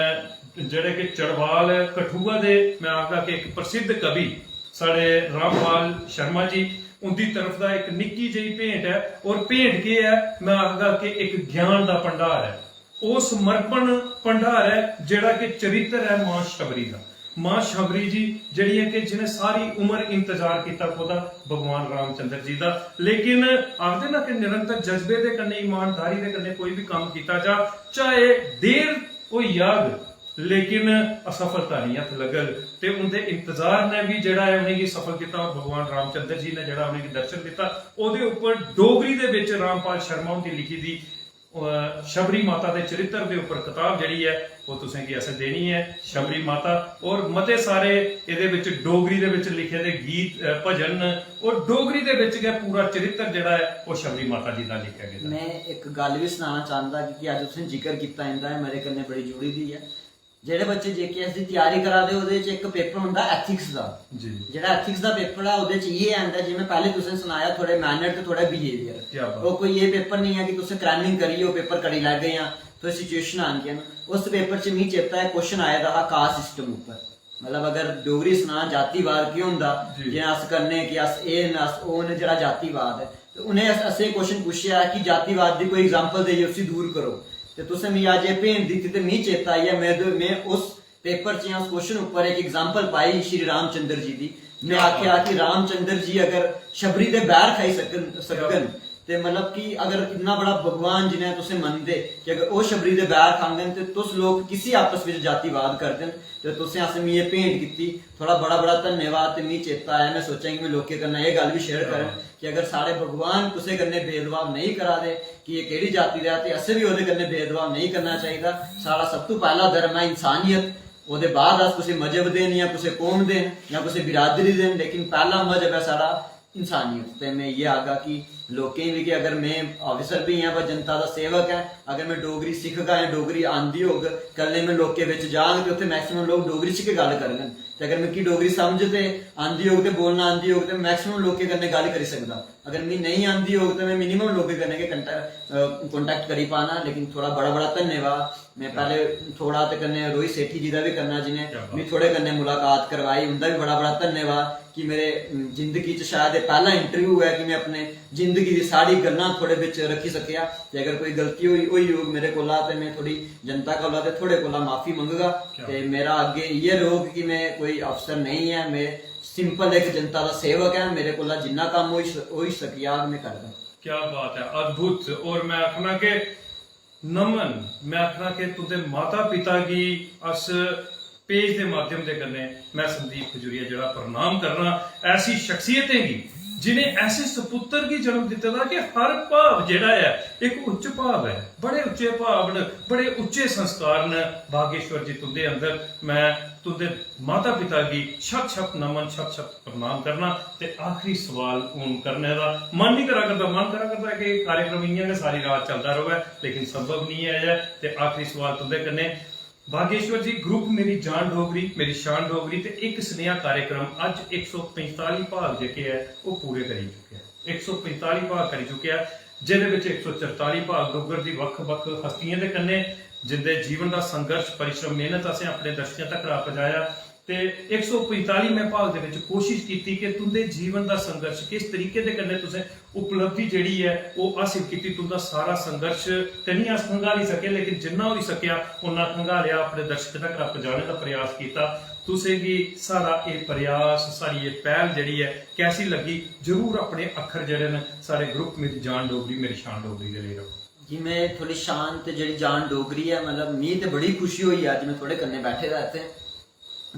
जेह्ड़े कि चड़वाल कठुआ दे, मैं आखगा कि इक प्रसिद्ध कवि साढ़े रामपाल शर्मा जी, उंदी तरफ दा इक निक्की जेही भेंट ऐ। और भेंट केह् ऐ, मैं आखगा कि इक ज्ञान दा भंडार ऐ। ओह् समर्पण भंडार ऐ जेह्ड़ा कि चरित्र ऐ मां शबरी दा। मां शबरी जी जेह्ड़ी ऐ कि जि'नें सारी उम्र इंतजार कीता कोह्दा, भगवान रामचंद्र जी दा। लेकिन आखदे ना कि निरंतर जज्बे दे कन्नै, ईमानदारी दे कन्नै कोई बी कम्म कीता जा, चाहे देर होई जाग, लेकिन असफलता नेईं हत्थ लग्गग। ते उं'दे इंतजार ने बी जेह्ड़ा ऐ उ'नेंगी सफल कीता, और भगवान रामचंद्र जी ने जेह्ड़ा उ'नेंगी दर्शन दित्ता। ओह्दे उप्पर डोगरी दे बिच रामपाल शर्मा हुंदी लिखी दी, अ, शबरी माता दे चरित्र दे उप्पर कताब जेह्ड़ी ऐ, ओह् तुसेंगी असें देनी ऐ, शबरी माता। और मते सारे एह्दे बिच डोगरी दे बिच लिखे दे गीत, अ, भजन न, और डोगरी दे बिच गै पूरा चरित्र जेह्ड़ा ऐ, ओह् शबरी माता जी दा लिखेआ गेदा। में इक गल्ल बी सनाना चांह्दा कि, कि अज्ज तुसें जिक्र कीता इंदा, एह् मेरे कन्नै बड़ी जुड़ी दी ऐ। जेह्ड़े बच्चे जेकेएस दी त्यारी करा दे, ओह्दे च इक पेपर होंदा एथिक्स दा। जी। जेह्ड़ा एथिक्स दा पेपर ऐ, ओह्दे च इ'यै आंदा, जि'यां पैह्लें तुसें सनाया, थोह्ड़े मैनर ते थोह्ड़ा बिहेवियर। क्या बात। ओह् कोई एह् पेपर निं ऐ कि तुसें क्रैमिंग करियै ओह् पेपर करी लैगे जां थोह्ड़ी सिचुएशन आनगियां न। उस पेपर च मिगी चेता ऐ, क्वेश्चन आए दा हा कास्ट सिस्टम उप्पर, मतलब अगर डोगरी सनां जातिवाद केह् होंदा, जी। जि'यां अस करने कि अस एह् न, अस ओह् न, जेह्ड़ा जातिवाद ऐ। ते उ'नें अस-, असें क्वेश्चन पुच्छेआ कि जातिवाद दी कोई एग्जांपल देइयै उसी दूर करो। ते तुसें मिगी अज्ज एह् भेंट दित्ती ते मिगी चेता आई गेआ, में, में उस पेपर च जां उस क्वेश्चन उप्पर इक एग्जांपल पाई श्री रामचंद्र जी दी। में आखेआ कि रामचंद्र जी अगर शबरी दे बैर खाई सकन, सकन, ते मतलब कि अगर इन्ना बड़ा भगवान जि'नें तुसें मनदे कि अगर ओह् शबरी दे बैर खाङन ते तुस लोक किसी आपस बिच जातिवाद करदे न। ते तुसें असें मिगी एह् भेंट कीती, थुआढ़ा बड़ा बड़ा धन्यवाद। ते मिगी चेता आया, में सोचेआ कि में लोकें कन्नै एह् गल्ल बी शेयर करां कि अगर साढ़े भगवान कुसै कन्नै भेदभाव नेईं करा दे कि एह् केह्ड़ी जाति दा ऐ, ते असें बी ओह्दे कन्नै भेदभाव नेईं करना चाहिदा। साढ़ा सब तों पैह्ला धर्म ऐ इंसानियत, ओह्दे बाद अस कुसै मजहब दे न जां कुसै कौम दे न जां कुसै बिरादरी दे न, लेकिन पैह्ला मजहब ऐ साढ़ा इंसानियत। ते में इ'यै आखगा कि लोकें गी बी कि अगर में ऑफिसर बी आं पर जनता दा सेवक ऐ, अगर में डोगरी सिखगा जां डोगरी आंदी होग, कल्ले में लोकें बिच जाङ ते उत्थै मैक्सिमम लोक डोगरी च गै गल्ल करङन। ते अगर मिगी डोगरी समझ ते आंदी होग ते बोलना आंदी होग ते मैक्सिमम लोकें कन्नै गल्ल करी सकदा। अगर मिगी नेईं आंदी होग ते में मिनिमम लोकें कन्नै गै कंटैक्ट करी पाना। लेकिन थुआढ़ा बड़ा बड़ा धन्यवाद। में पैह्ले थुआढ़ा ते कन्नै रोहित सेठी जी दा बी करना, जि'नें मिगी थुआढ़े कन्नै मुलाकात करवाई, उं'दा बी बड़ा बड़ा धन्यवाद कि मेरे, अम, जिंदगी च शायद एह् पैह्ला इंटरव्यू ऐ कि में अपने जिंदगी दी सारी गल्लां थुआढ़े बिच रक्खी सकेआ। ते अगर कोई गलती होई, होई होग मेरे कोला ते में थुआढ़ी जनता कोला ते थुआढ़े कोला माफी मंगगा। ते मेरा अग्गें इ'यै रौह्ग कि में कोई अफसर नेईं ऐ, में सिंपल इक जनता दा सेवक ऐ, मेरे कोला जिन्ना कम्म होई स-, होई सकेआ में करगा। क्या बात है, अद्भुत। और मैं आखना कि नमन, मैं आखना कि तुंदे माता पिता गी अस पेज दे माध्यम दे कन्नै मैं संदीप खजूरिया जेह्ड़ा प्रणाम करना, ऐसी शख्सियतें गी जिनें ऐसे सपुत्र गी जन्म दित्ते दा कि हर भाव जेह्ड़ा ऐ, इक उच्च भाव ऐ। बड़े उच्चे भाव न, बड़े उच्चे संस्कार न। भागेश्वर जी, तुंदे अंदर मैं तुंदे माता पिता गी शत शत नमन, शत शत प्रणाम करना। ते आखिरी सवाल हून करने दा मन नहीं करा करदा, मन करा करदा कि कार्यक्रम इ'यां गै सारी रात चलदा र'वै, लेकिन संभव नहीं ऐ। ते आखिरी सवाल तुंदे कन्नै, भागेश्वर जी, ग्रुप मेरी जान डोगरी, मेरी शान डोगरी ते इक सनेहा कार्यक्रम अज्ज इक सौ पंजताली भाग जेह्के ऐ, ओह् पूरे करी चुके ऐ। इक सौ पंजताली भाग करी चुके ऐ, जेह्दे बिच इक सौ चरताली भाग डुग्गर दी बक्ख-बक्ख हस्तियें दे कन्नै, जिंदे जीवन दा संघर्ष, परिश्रम, मेहनत असें अपने दर्शकें तक्कर पजाया। ते इक सौ पंजतालीमें भाग दे बिच कोशिश कीती कि तुंदे जीवन दा संघर्ष किस तरीके दे कन्नै तुसें उपलब्धि जेह्ड़ी ऐ, ओह् हासिल कीती। तुंदा सारा संघर्ष ते निं अस खंगाली सके, लेकिन जिन्ना होई सकेआ उन्ना खंगालेआ, अपने दर्शकें तक्कर पजाने दा प्रयास कीता। तुसें गी साढ़ा एह् प्रयास, साढ़ी एह् पैह्ल जेह्ड़ी ऐ, कैसी लग्गी? जरूर अपने अक्खर जेह्ड़े न साढ़े ग्रुप मेरी जान डोगरी, मेरी शान डोगरी दे लेई रखो। जी, में थोह्ड़ी शान ते जेह्ड़ी जान डोगरी ऐ, मतलब, मी ते बड़ी खुशी होई अज्ज में थुआढ़े कन्नै बैठे दा इत्थै।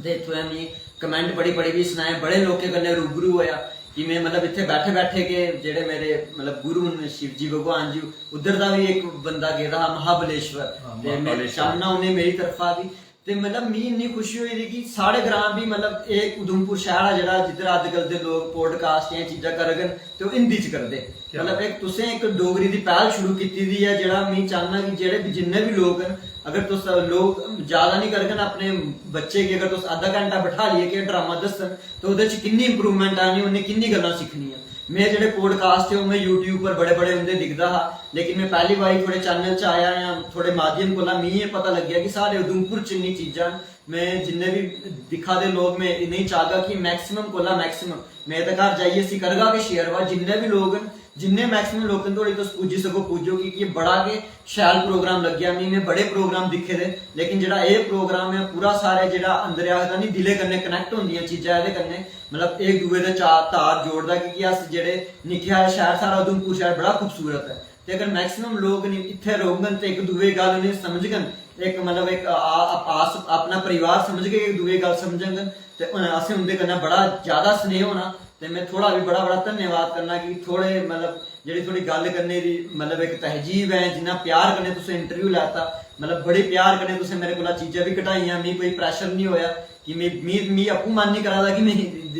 ते इत्थुं मी कमेंट पढ़ी पढ़ी बी सनाए, बड़े लोकें कन्नै रूबरू होया कि में, मतलब, इत्थै बैठे बैठे गै जेह्ड़े मेरे, मतलब, गुरु न शिव जी भगवान जी, उद्धर दा बी इक बंदा गेदा हा महाबलेश्वर। हां, ते में महाबलेश्वर। चाहना उ'नें मेरी तरफा बी। ते, मतलब, मी इन्नी खुशी होई दी कि साढ़े ग्रां बी, मतलब, एह् उधमपुर शैह्र आ जेह्ड़ा, जिद्धर अज्जकल दे लोक पॉडकास्ट जां चीजां करङन ते ओह् हिंदी च करदे। क्या मतलब, बात। इक तुसें इक डोगरी दी पैह्ल शुरू कीती दी ऐ, जेह्ड़ा मी चाहना कि जेह्ड़े बी, जिन्ने बी लोक न, अगर तुस लोक ज्यादा निं करङन अपने बच्चे गी, अगर तुस अद्धा घैंटा बठालियै कि ड्रामा दस्सन, ते ओह्दे च किन्नी इंप्रूवमेंट आनी, उ'न्नै किन्नी गल्लां सिक्खनियां। में जेह्ड़े पॉडकास्ट हे, ओह् में YouTube पर बड़े बड़े उं'दे दिखदा हा, लेकिन में पैह्ली बारी थुआढ़े चैनल च आया आं, थुआढ़े माध्यम कोला मी एह् पता लग्गेआ कि साढ़े उधमपुर च इन्नी चीजां न। में जिन्ने बी दिक्खा दे लोक, में इ'नेंगी चाहगा कि मैक्सिमम कोला मैक्सिमम, में ते घर जाइयै इसी करगा गै शेयर, वा जिन्ने बी लोक न, जिन्ने मैक्सिमम लोकें धोड़ी तुस पुज्जी सको पुज्जो, कि ये बड़ा गै शैल प्रोग्राम लग्गेआ मी। में बड़े प्रोग्राम दिक्खे दे, लेकिन जेह्ड़ा एह् प्रोग्राम ऐ, पूरा सारे जेह्ड़ा अंदर आखदा निं, दिलै कन्नै कनैक्ट होंदियां चीजां एह्दे कन्नै, मतलब, इक दूए दे चा-, तार जोड़दा, कि, कि अस जेह्ड़े निक्के हारे शैह्र, साढ़ा उधमपुर शैह्र बड़ा खूबसूरत ऐ। ते अगर मैक्सिमम लोक निं इत्थै रौह्ङन ते इक दूए दी गल्ल उ'नेंगी समझङन, इक, मतलब, इक आ-, आ-, आस-, अपना परिवार समझगे, इक दूए दी गल्ल समझङन, ते उ'नें, असें उं'दे कन्नै बड़ा ज्यादा स्नेह होना। ते में थुआढ़ा बी बड़ा बड़ा धन्यवाद करना कि थुआढ़े, मतलब, जेह्ड़ी थुआढ़ी गल्ल करने दी, मतलब, इक तहजीब ऐ, जिन्ना प्यार कन्नै तुसें इंटरव्यू लैता, मतलब, बड़े प्यार कन्नै तुसें मेरे कोला चीजां बी घटाइयां, मी कोई प्रेशर निं होएआ कि मी, मी, मी आपूं मन निं करा दा कि में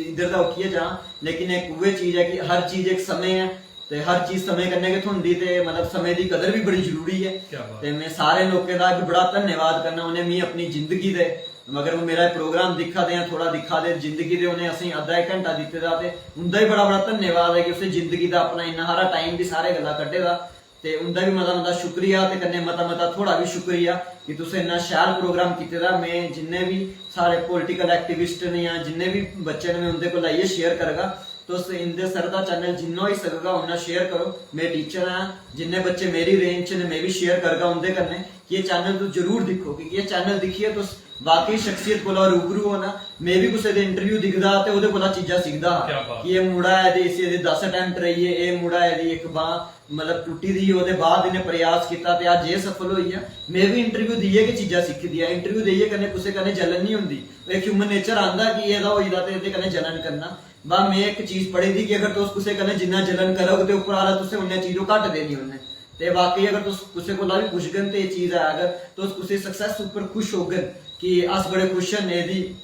इद्धर दा उट्ठियै जां, लेकिन इक उ'ऐ चीज ऐ कि हर चीज इक समें ऐ, ते हर चीज समें कन्नै गै थ्होंदी, ते, मतलब, समें दी कदर बी बड़ी जरूरी ऐ। क्या बात। ते में सारे लोकें दा बी बड़ा धन्यवाद करना, उ'नें मी अपनी जिंदगी दे, मगर ओह् मेरा प्रोग्राम दिक्खा दे जां थोह्ड़ा दिक्खा दे, जिंदगी दे उ'नें असेंगी अद्धा इक घैंटा दित्ते दा, ते उं'दा बी बड़ा बड़ा धन्यवाद ऐ कि उसें जिंदगी दा अपना इन्ना हारा टाइम बी सारे गल्ला कड्ढे दा। ते उं'दा बी मता मता शुक्रिया, ते कन्नै मता मता थुआढ़ा बी शुक्रिया कि तुसें इन्ना शैल प्रोग्राम कीते दा। में जिन्ने बी साढ़े पॉलिटिकल एक्टिविस्ट न जां जिन्ने बी बच्चे न, में उं'दे कोला इ'यै शेयर करगा, तुस इंदे सर दा चैनल जिन्ना होई सकगा उन्ना शेयर करो। में टीचर आं, जिन्ने बच्चे मेरी रेंज च न, में बी शेयर करगा उं'दे कन्नै कि एह् चैनल तुस जरूर दिक्खो, क्योंकि एह् चैनल दिक्खियै तुस वाकई शख्सियत कोला रूबरू होना। में बी कुसै दे इंटरव्यू दिखदा ते ओह्दे कोला चीजां सिखदा हा। क्या बात। कि एह् मुड़ा ऐ ते इसी एह्दे दस अटैम्प्ट रेही गे, एह् मुड़ा ऐ, एह्दी इक बांह्, मतलब, टुट्टी दी ही, ओह्दे बाद इ'नें प्रयास कीता ते अज्ज एह् सफल होई गेआ। में बी इंटरव्यू देइयै गै चीजां सिक्खी दियां। इंटरव्यू देइयै कन्नै कुसै कन्नै जलन निं होंदी। इक ह्यूमन नेचर आंदा कि एह्दा होई दा ते एह्दे कन्नै जलन करना। बा में इक चीज पढ़ी दी कि अगर तुस कुसै कन्नै जिन्ना जलन करोगे ते उप्पर आह्ला तुसें उन्ना चीज ओह् घट्ट देनी उन्नै। ते वाकई अगर तुस कुसै कोला बी पुच्छगन ते एह् चीज ऐ, अगर तुस कुसै सक्सेस उप्पर खुश होगन कि अस बड़े खुश न एह्दी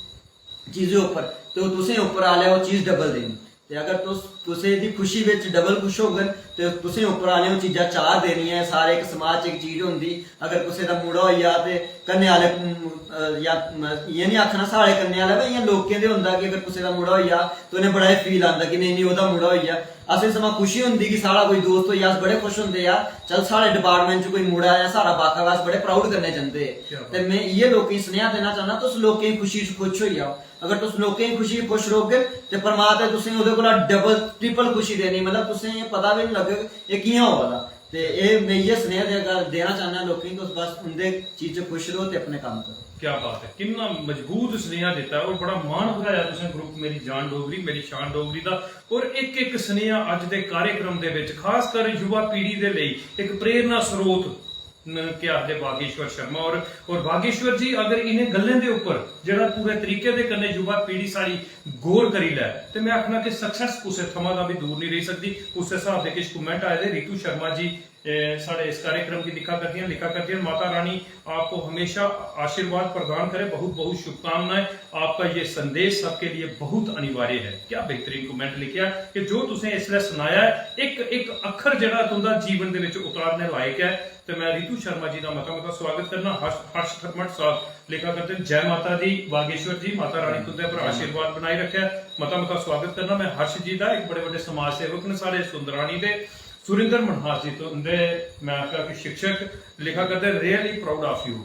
चीजें उप्पर, ते ओह् तुसें उप्पर आह्ले ओह् चीज डबल देनी। ते अगर तुस कुसै दी खुशी बिच डबल खुश होगन ते तुसें उप्पर आह्ले ओह् चीजां चार देनियां ऐ। सारे इक समाज च इक चीज होंदी, अगर कुसै दा मुड़ा होई जा ते कन्नै आह्ले, उम, अ, या, म, इ'यां निं आखना साढ़े कन्नै आह्ले, पर इ'यां लोकें दे होंदा कि अगर कुसै दा मुड़ा होई जा ते उ'नें बड़ा एह् फील आंदा कि नेईं, नेईं, ओह्दा मुड़ा होई जा। असें समां खुशी होंदी कि साढ़ा कोई दोस्त होई जा, अस बड़े खुश होंदे यार, चल, साढ़े डिपार्टमेंट च कोई मुड़ा ऐ, साढ़ा बक्ख ऐ, अस बड़े प्राउड कन्नै जंदे। क्या बात। ते में इ'यै लोकें गी सनेहा देना चाह्न्नां, तुस लोकें दी खुशी च खुश होई जाओ। अगर तुस लोकें दी खुशी च खुश रौह्गे ते परमात्मा तुसें ओह्दे कोला डबल, ट्रिपल खुशी देनी, मतलब, तुसें एह् पता बी निं लग्गग एह् कि'यां होआ दा। ते एह् में इ'यै सनेहा दे-, देना चाह्न्नां लोकें गी, तुस बस उं'दे चीज च खुश र'वो ते अपने कम्म करो। क्या बात है, किन्ना मजबूत सनेहा दित्ता और बड़ा मान बधाया तुसें ग्रुप मेरी जान डोगरी, मेरी शान डोगरी दा। और इक इक सनेहा अज्ज दे कार्यक्रम दे विच, खासकर युवा पीढ़ी दे लेई इक प्रेरणा स्रोत न, केह् आखदे बागेश्वर शर्मा होर। और बागेश्वर जी, अगर इ'नें गल्लें दे उप्पर जेह्ड़ा पूरे तरीके दे कन्नै युवा पीढ़ी साढ़ी गौर करी लै, ते में आखना कि सक्सेस कुसै थमां दा बी दूर नहीं रेही सकदी। उस्सै स्हाब दे किश कमेंट आए दे, रितु शर्मा जी, ए, साढ़े इस कार्यक्रम गी दिक्खा करदियां, लिखा करदियां, "माता रानी आपको हमेशा आशीर्वाद प्रदान करे, बहुत बहुत शुभकामनाएं, आपका ये संदेश सबके लिए बहुत अनिवार्य है।" क्या बेहतरीन कमेंट लिखेआ कि जो तुसें इसलै सनाया ऐ, इक इक अक्खर जेह्ड़ा तुं'दा जीवन दे विच उतारने लायक ऐ। ते मैं रितु शर्मा जी दा मता मता स्वागत करना। हर्ष, हर्ष खटमट साहब लिखा करदे न, "जय माता दी बागेश्वर जी, माता रानी तुं'दे पर आशीर्वाद बनाई रखे।" मता मता स्वागत करना मैं हर्ष जी दा, एक बड़े बड़े समाज सेवक न साढ़े सुंदरानी दे। सुरिंदर मनहास जी तुं'दे, मैं आखा कि शिक्षक लिखा करदे, "Really proud of you।"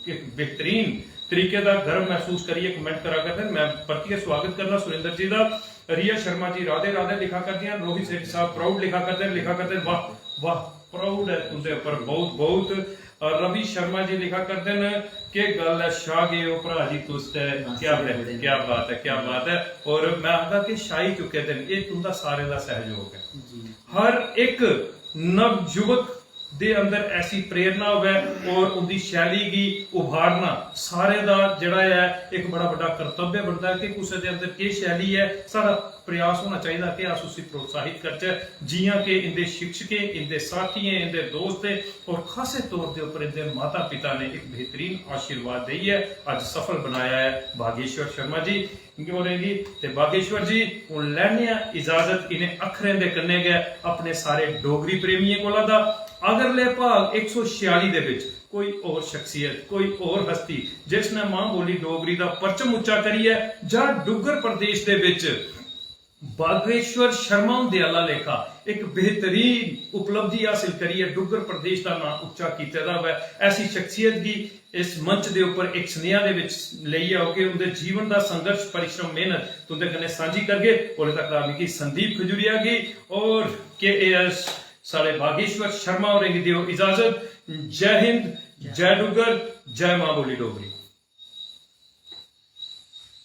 एक बेहतरीन तरीके दा गर्व महसूस करियै कमेंट करा करदे न। मैं परतियै स्वागत करना सुरिंदर जी दा। रिया शर्मा जी राधे राधे लिखा करदियां, रोहित सेठी साहब प्राउड लिखा करदे न, लिखा करदे न, "वाह वाह, प्राउड है तुं'दे उप्पर बहुत बहुत।" और रवि शर्मा जी लिखा करदे न, "केह् गल्ल ऐ, छा गए ओ भ्रा जी तुस ते।" क्या बात है, क्या बात है, क्या बात है। और मैं आखदा कि छाई चुके दे न, एह् तुं'दा सारें दा सहयोग ऐ। हर इक नवयुवक दे अंदर ऐसी प्रेरणा होवे और उंदी शैली गी उभारना सारें दा जेह्ड़ा ऐ इक बड़ा बड्डा कर्तव्य बनदा ऐ कि कुसै दे अंदर केह् शैली ऐ, साढ़ा प्रयास होना चाहिदा कि अस उसी प्रोत्साहित करचै। जियां कि इंदे शिक्षकें, इंदे साथियें, इंदे दोस्तें और खासे तौर दे उप्पर इंदे माता पिता ने इक बेहतरीन आशीर्वाद देइयै अज्ज सफल बनाया ऐ बागेश्वर शर्मा जी होरें गी। ते बागेश्वर जी, हून लैने आं इजाजत इ'नें अक्खरें दे कन्नै गै अपने सारे डोगरी प्रेमियें कोला दा। अगले भाग इक सौ छेआली दे बिच कोई होर शख्सियत, कोई होर हस्ती जिसने मां बोली डोगरी दा परचम उच्चा करियै जां डुग्गर प्रदेश दे बिच बागेश्वर शर्मा हुंदे आह्ला लेखा इक बेहतरीन उपलब्धि हासिल करियै डुग्गर प्रदेश दा नां उच्चा कीते दा होऐ, ऐसी शख्सियत गी इस मंच दे उप्पर इक सनेहा दे विच लेइयै औगे, उंदे जीवन दा संघर्ष, परिश्रम, मेहनत तुंदे कन्नै सांझी करगे। ओल्ले तक मिगी संदीप खजूरिया गी और के ए एस साढ़े बागेश्वर शर्मा होरें गी देओ इजाजत। जय हिंद, जय डुग्गर, जय मां बोली डोगरी।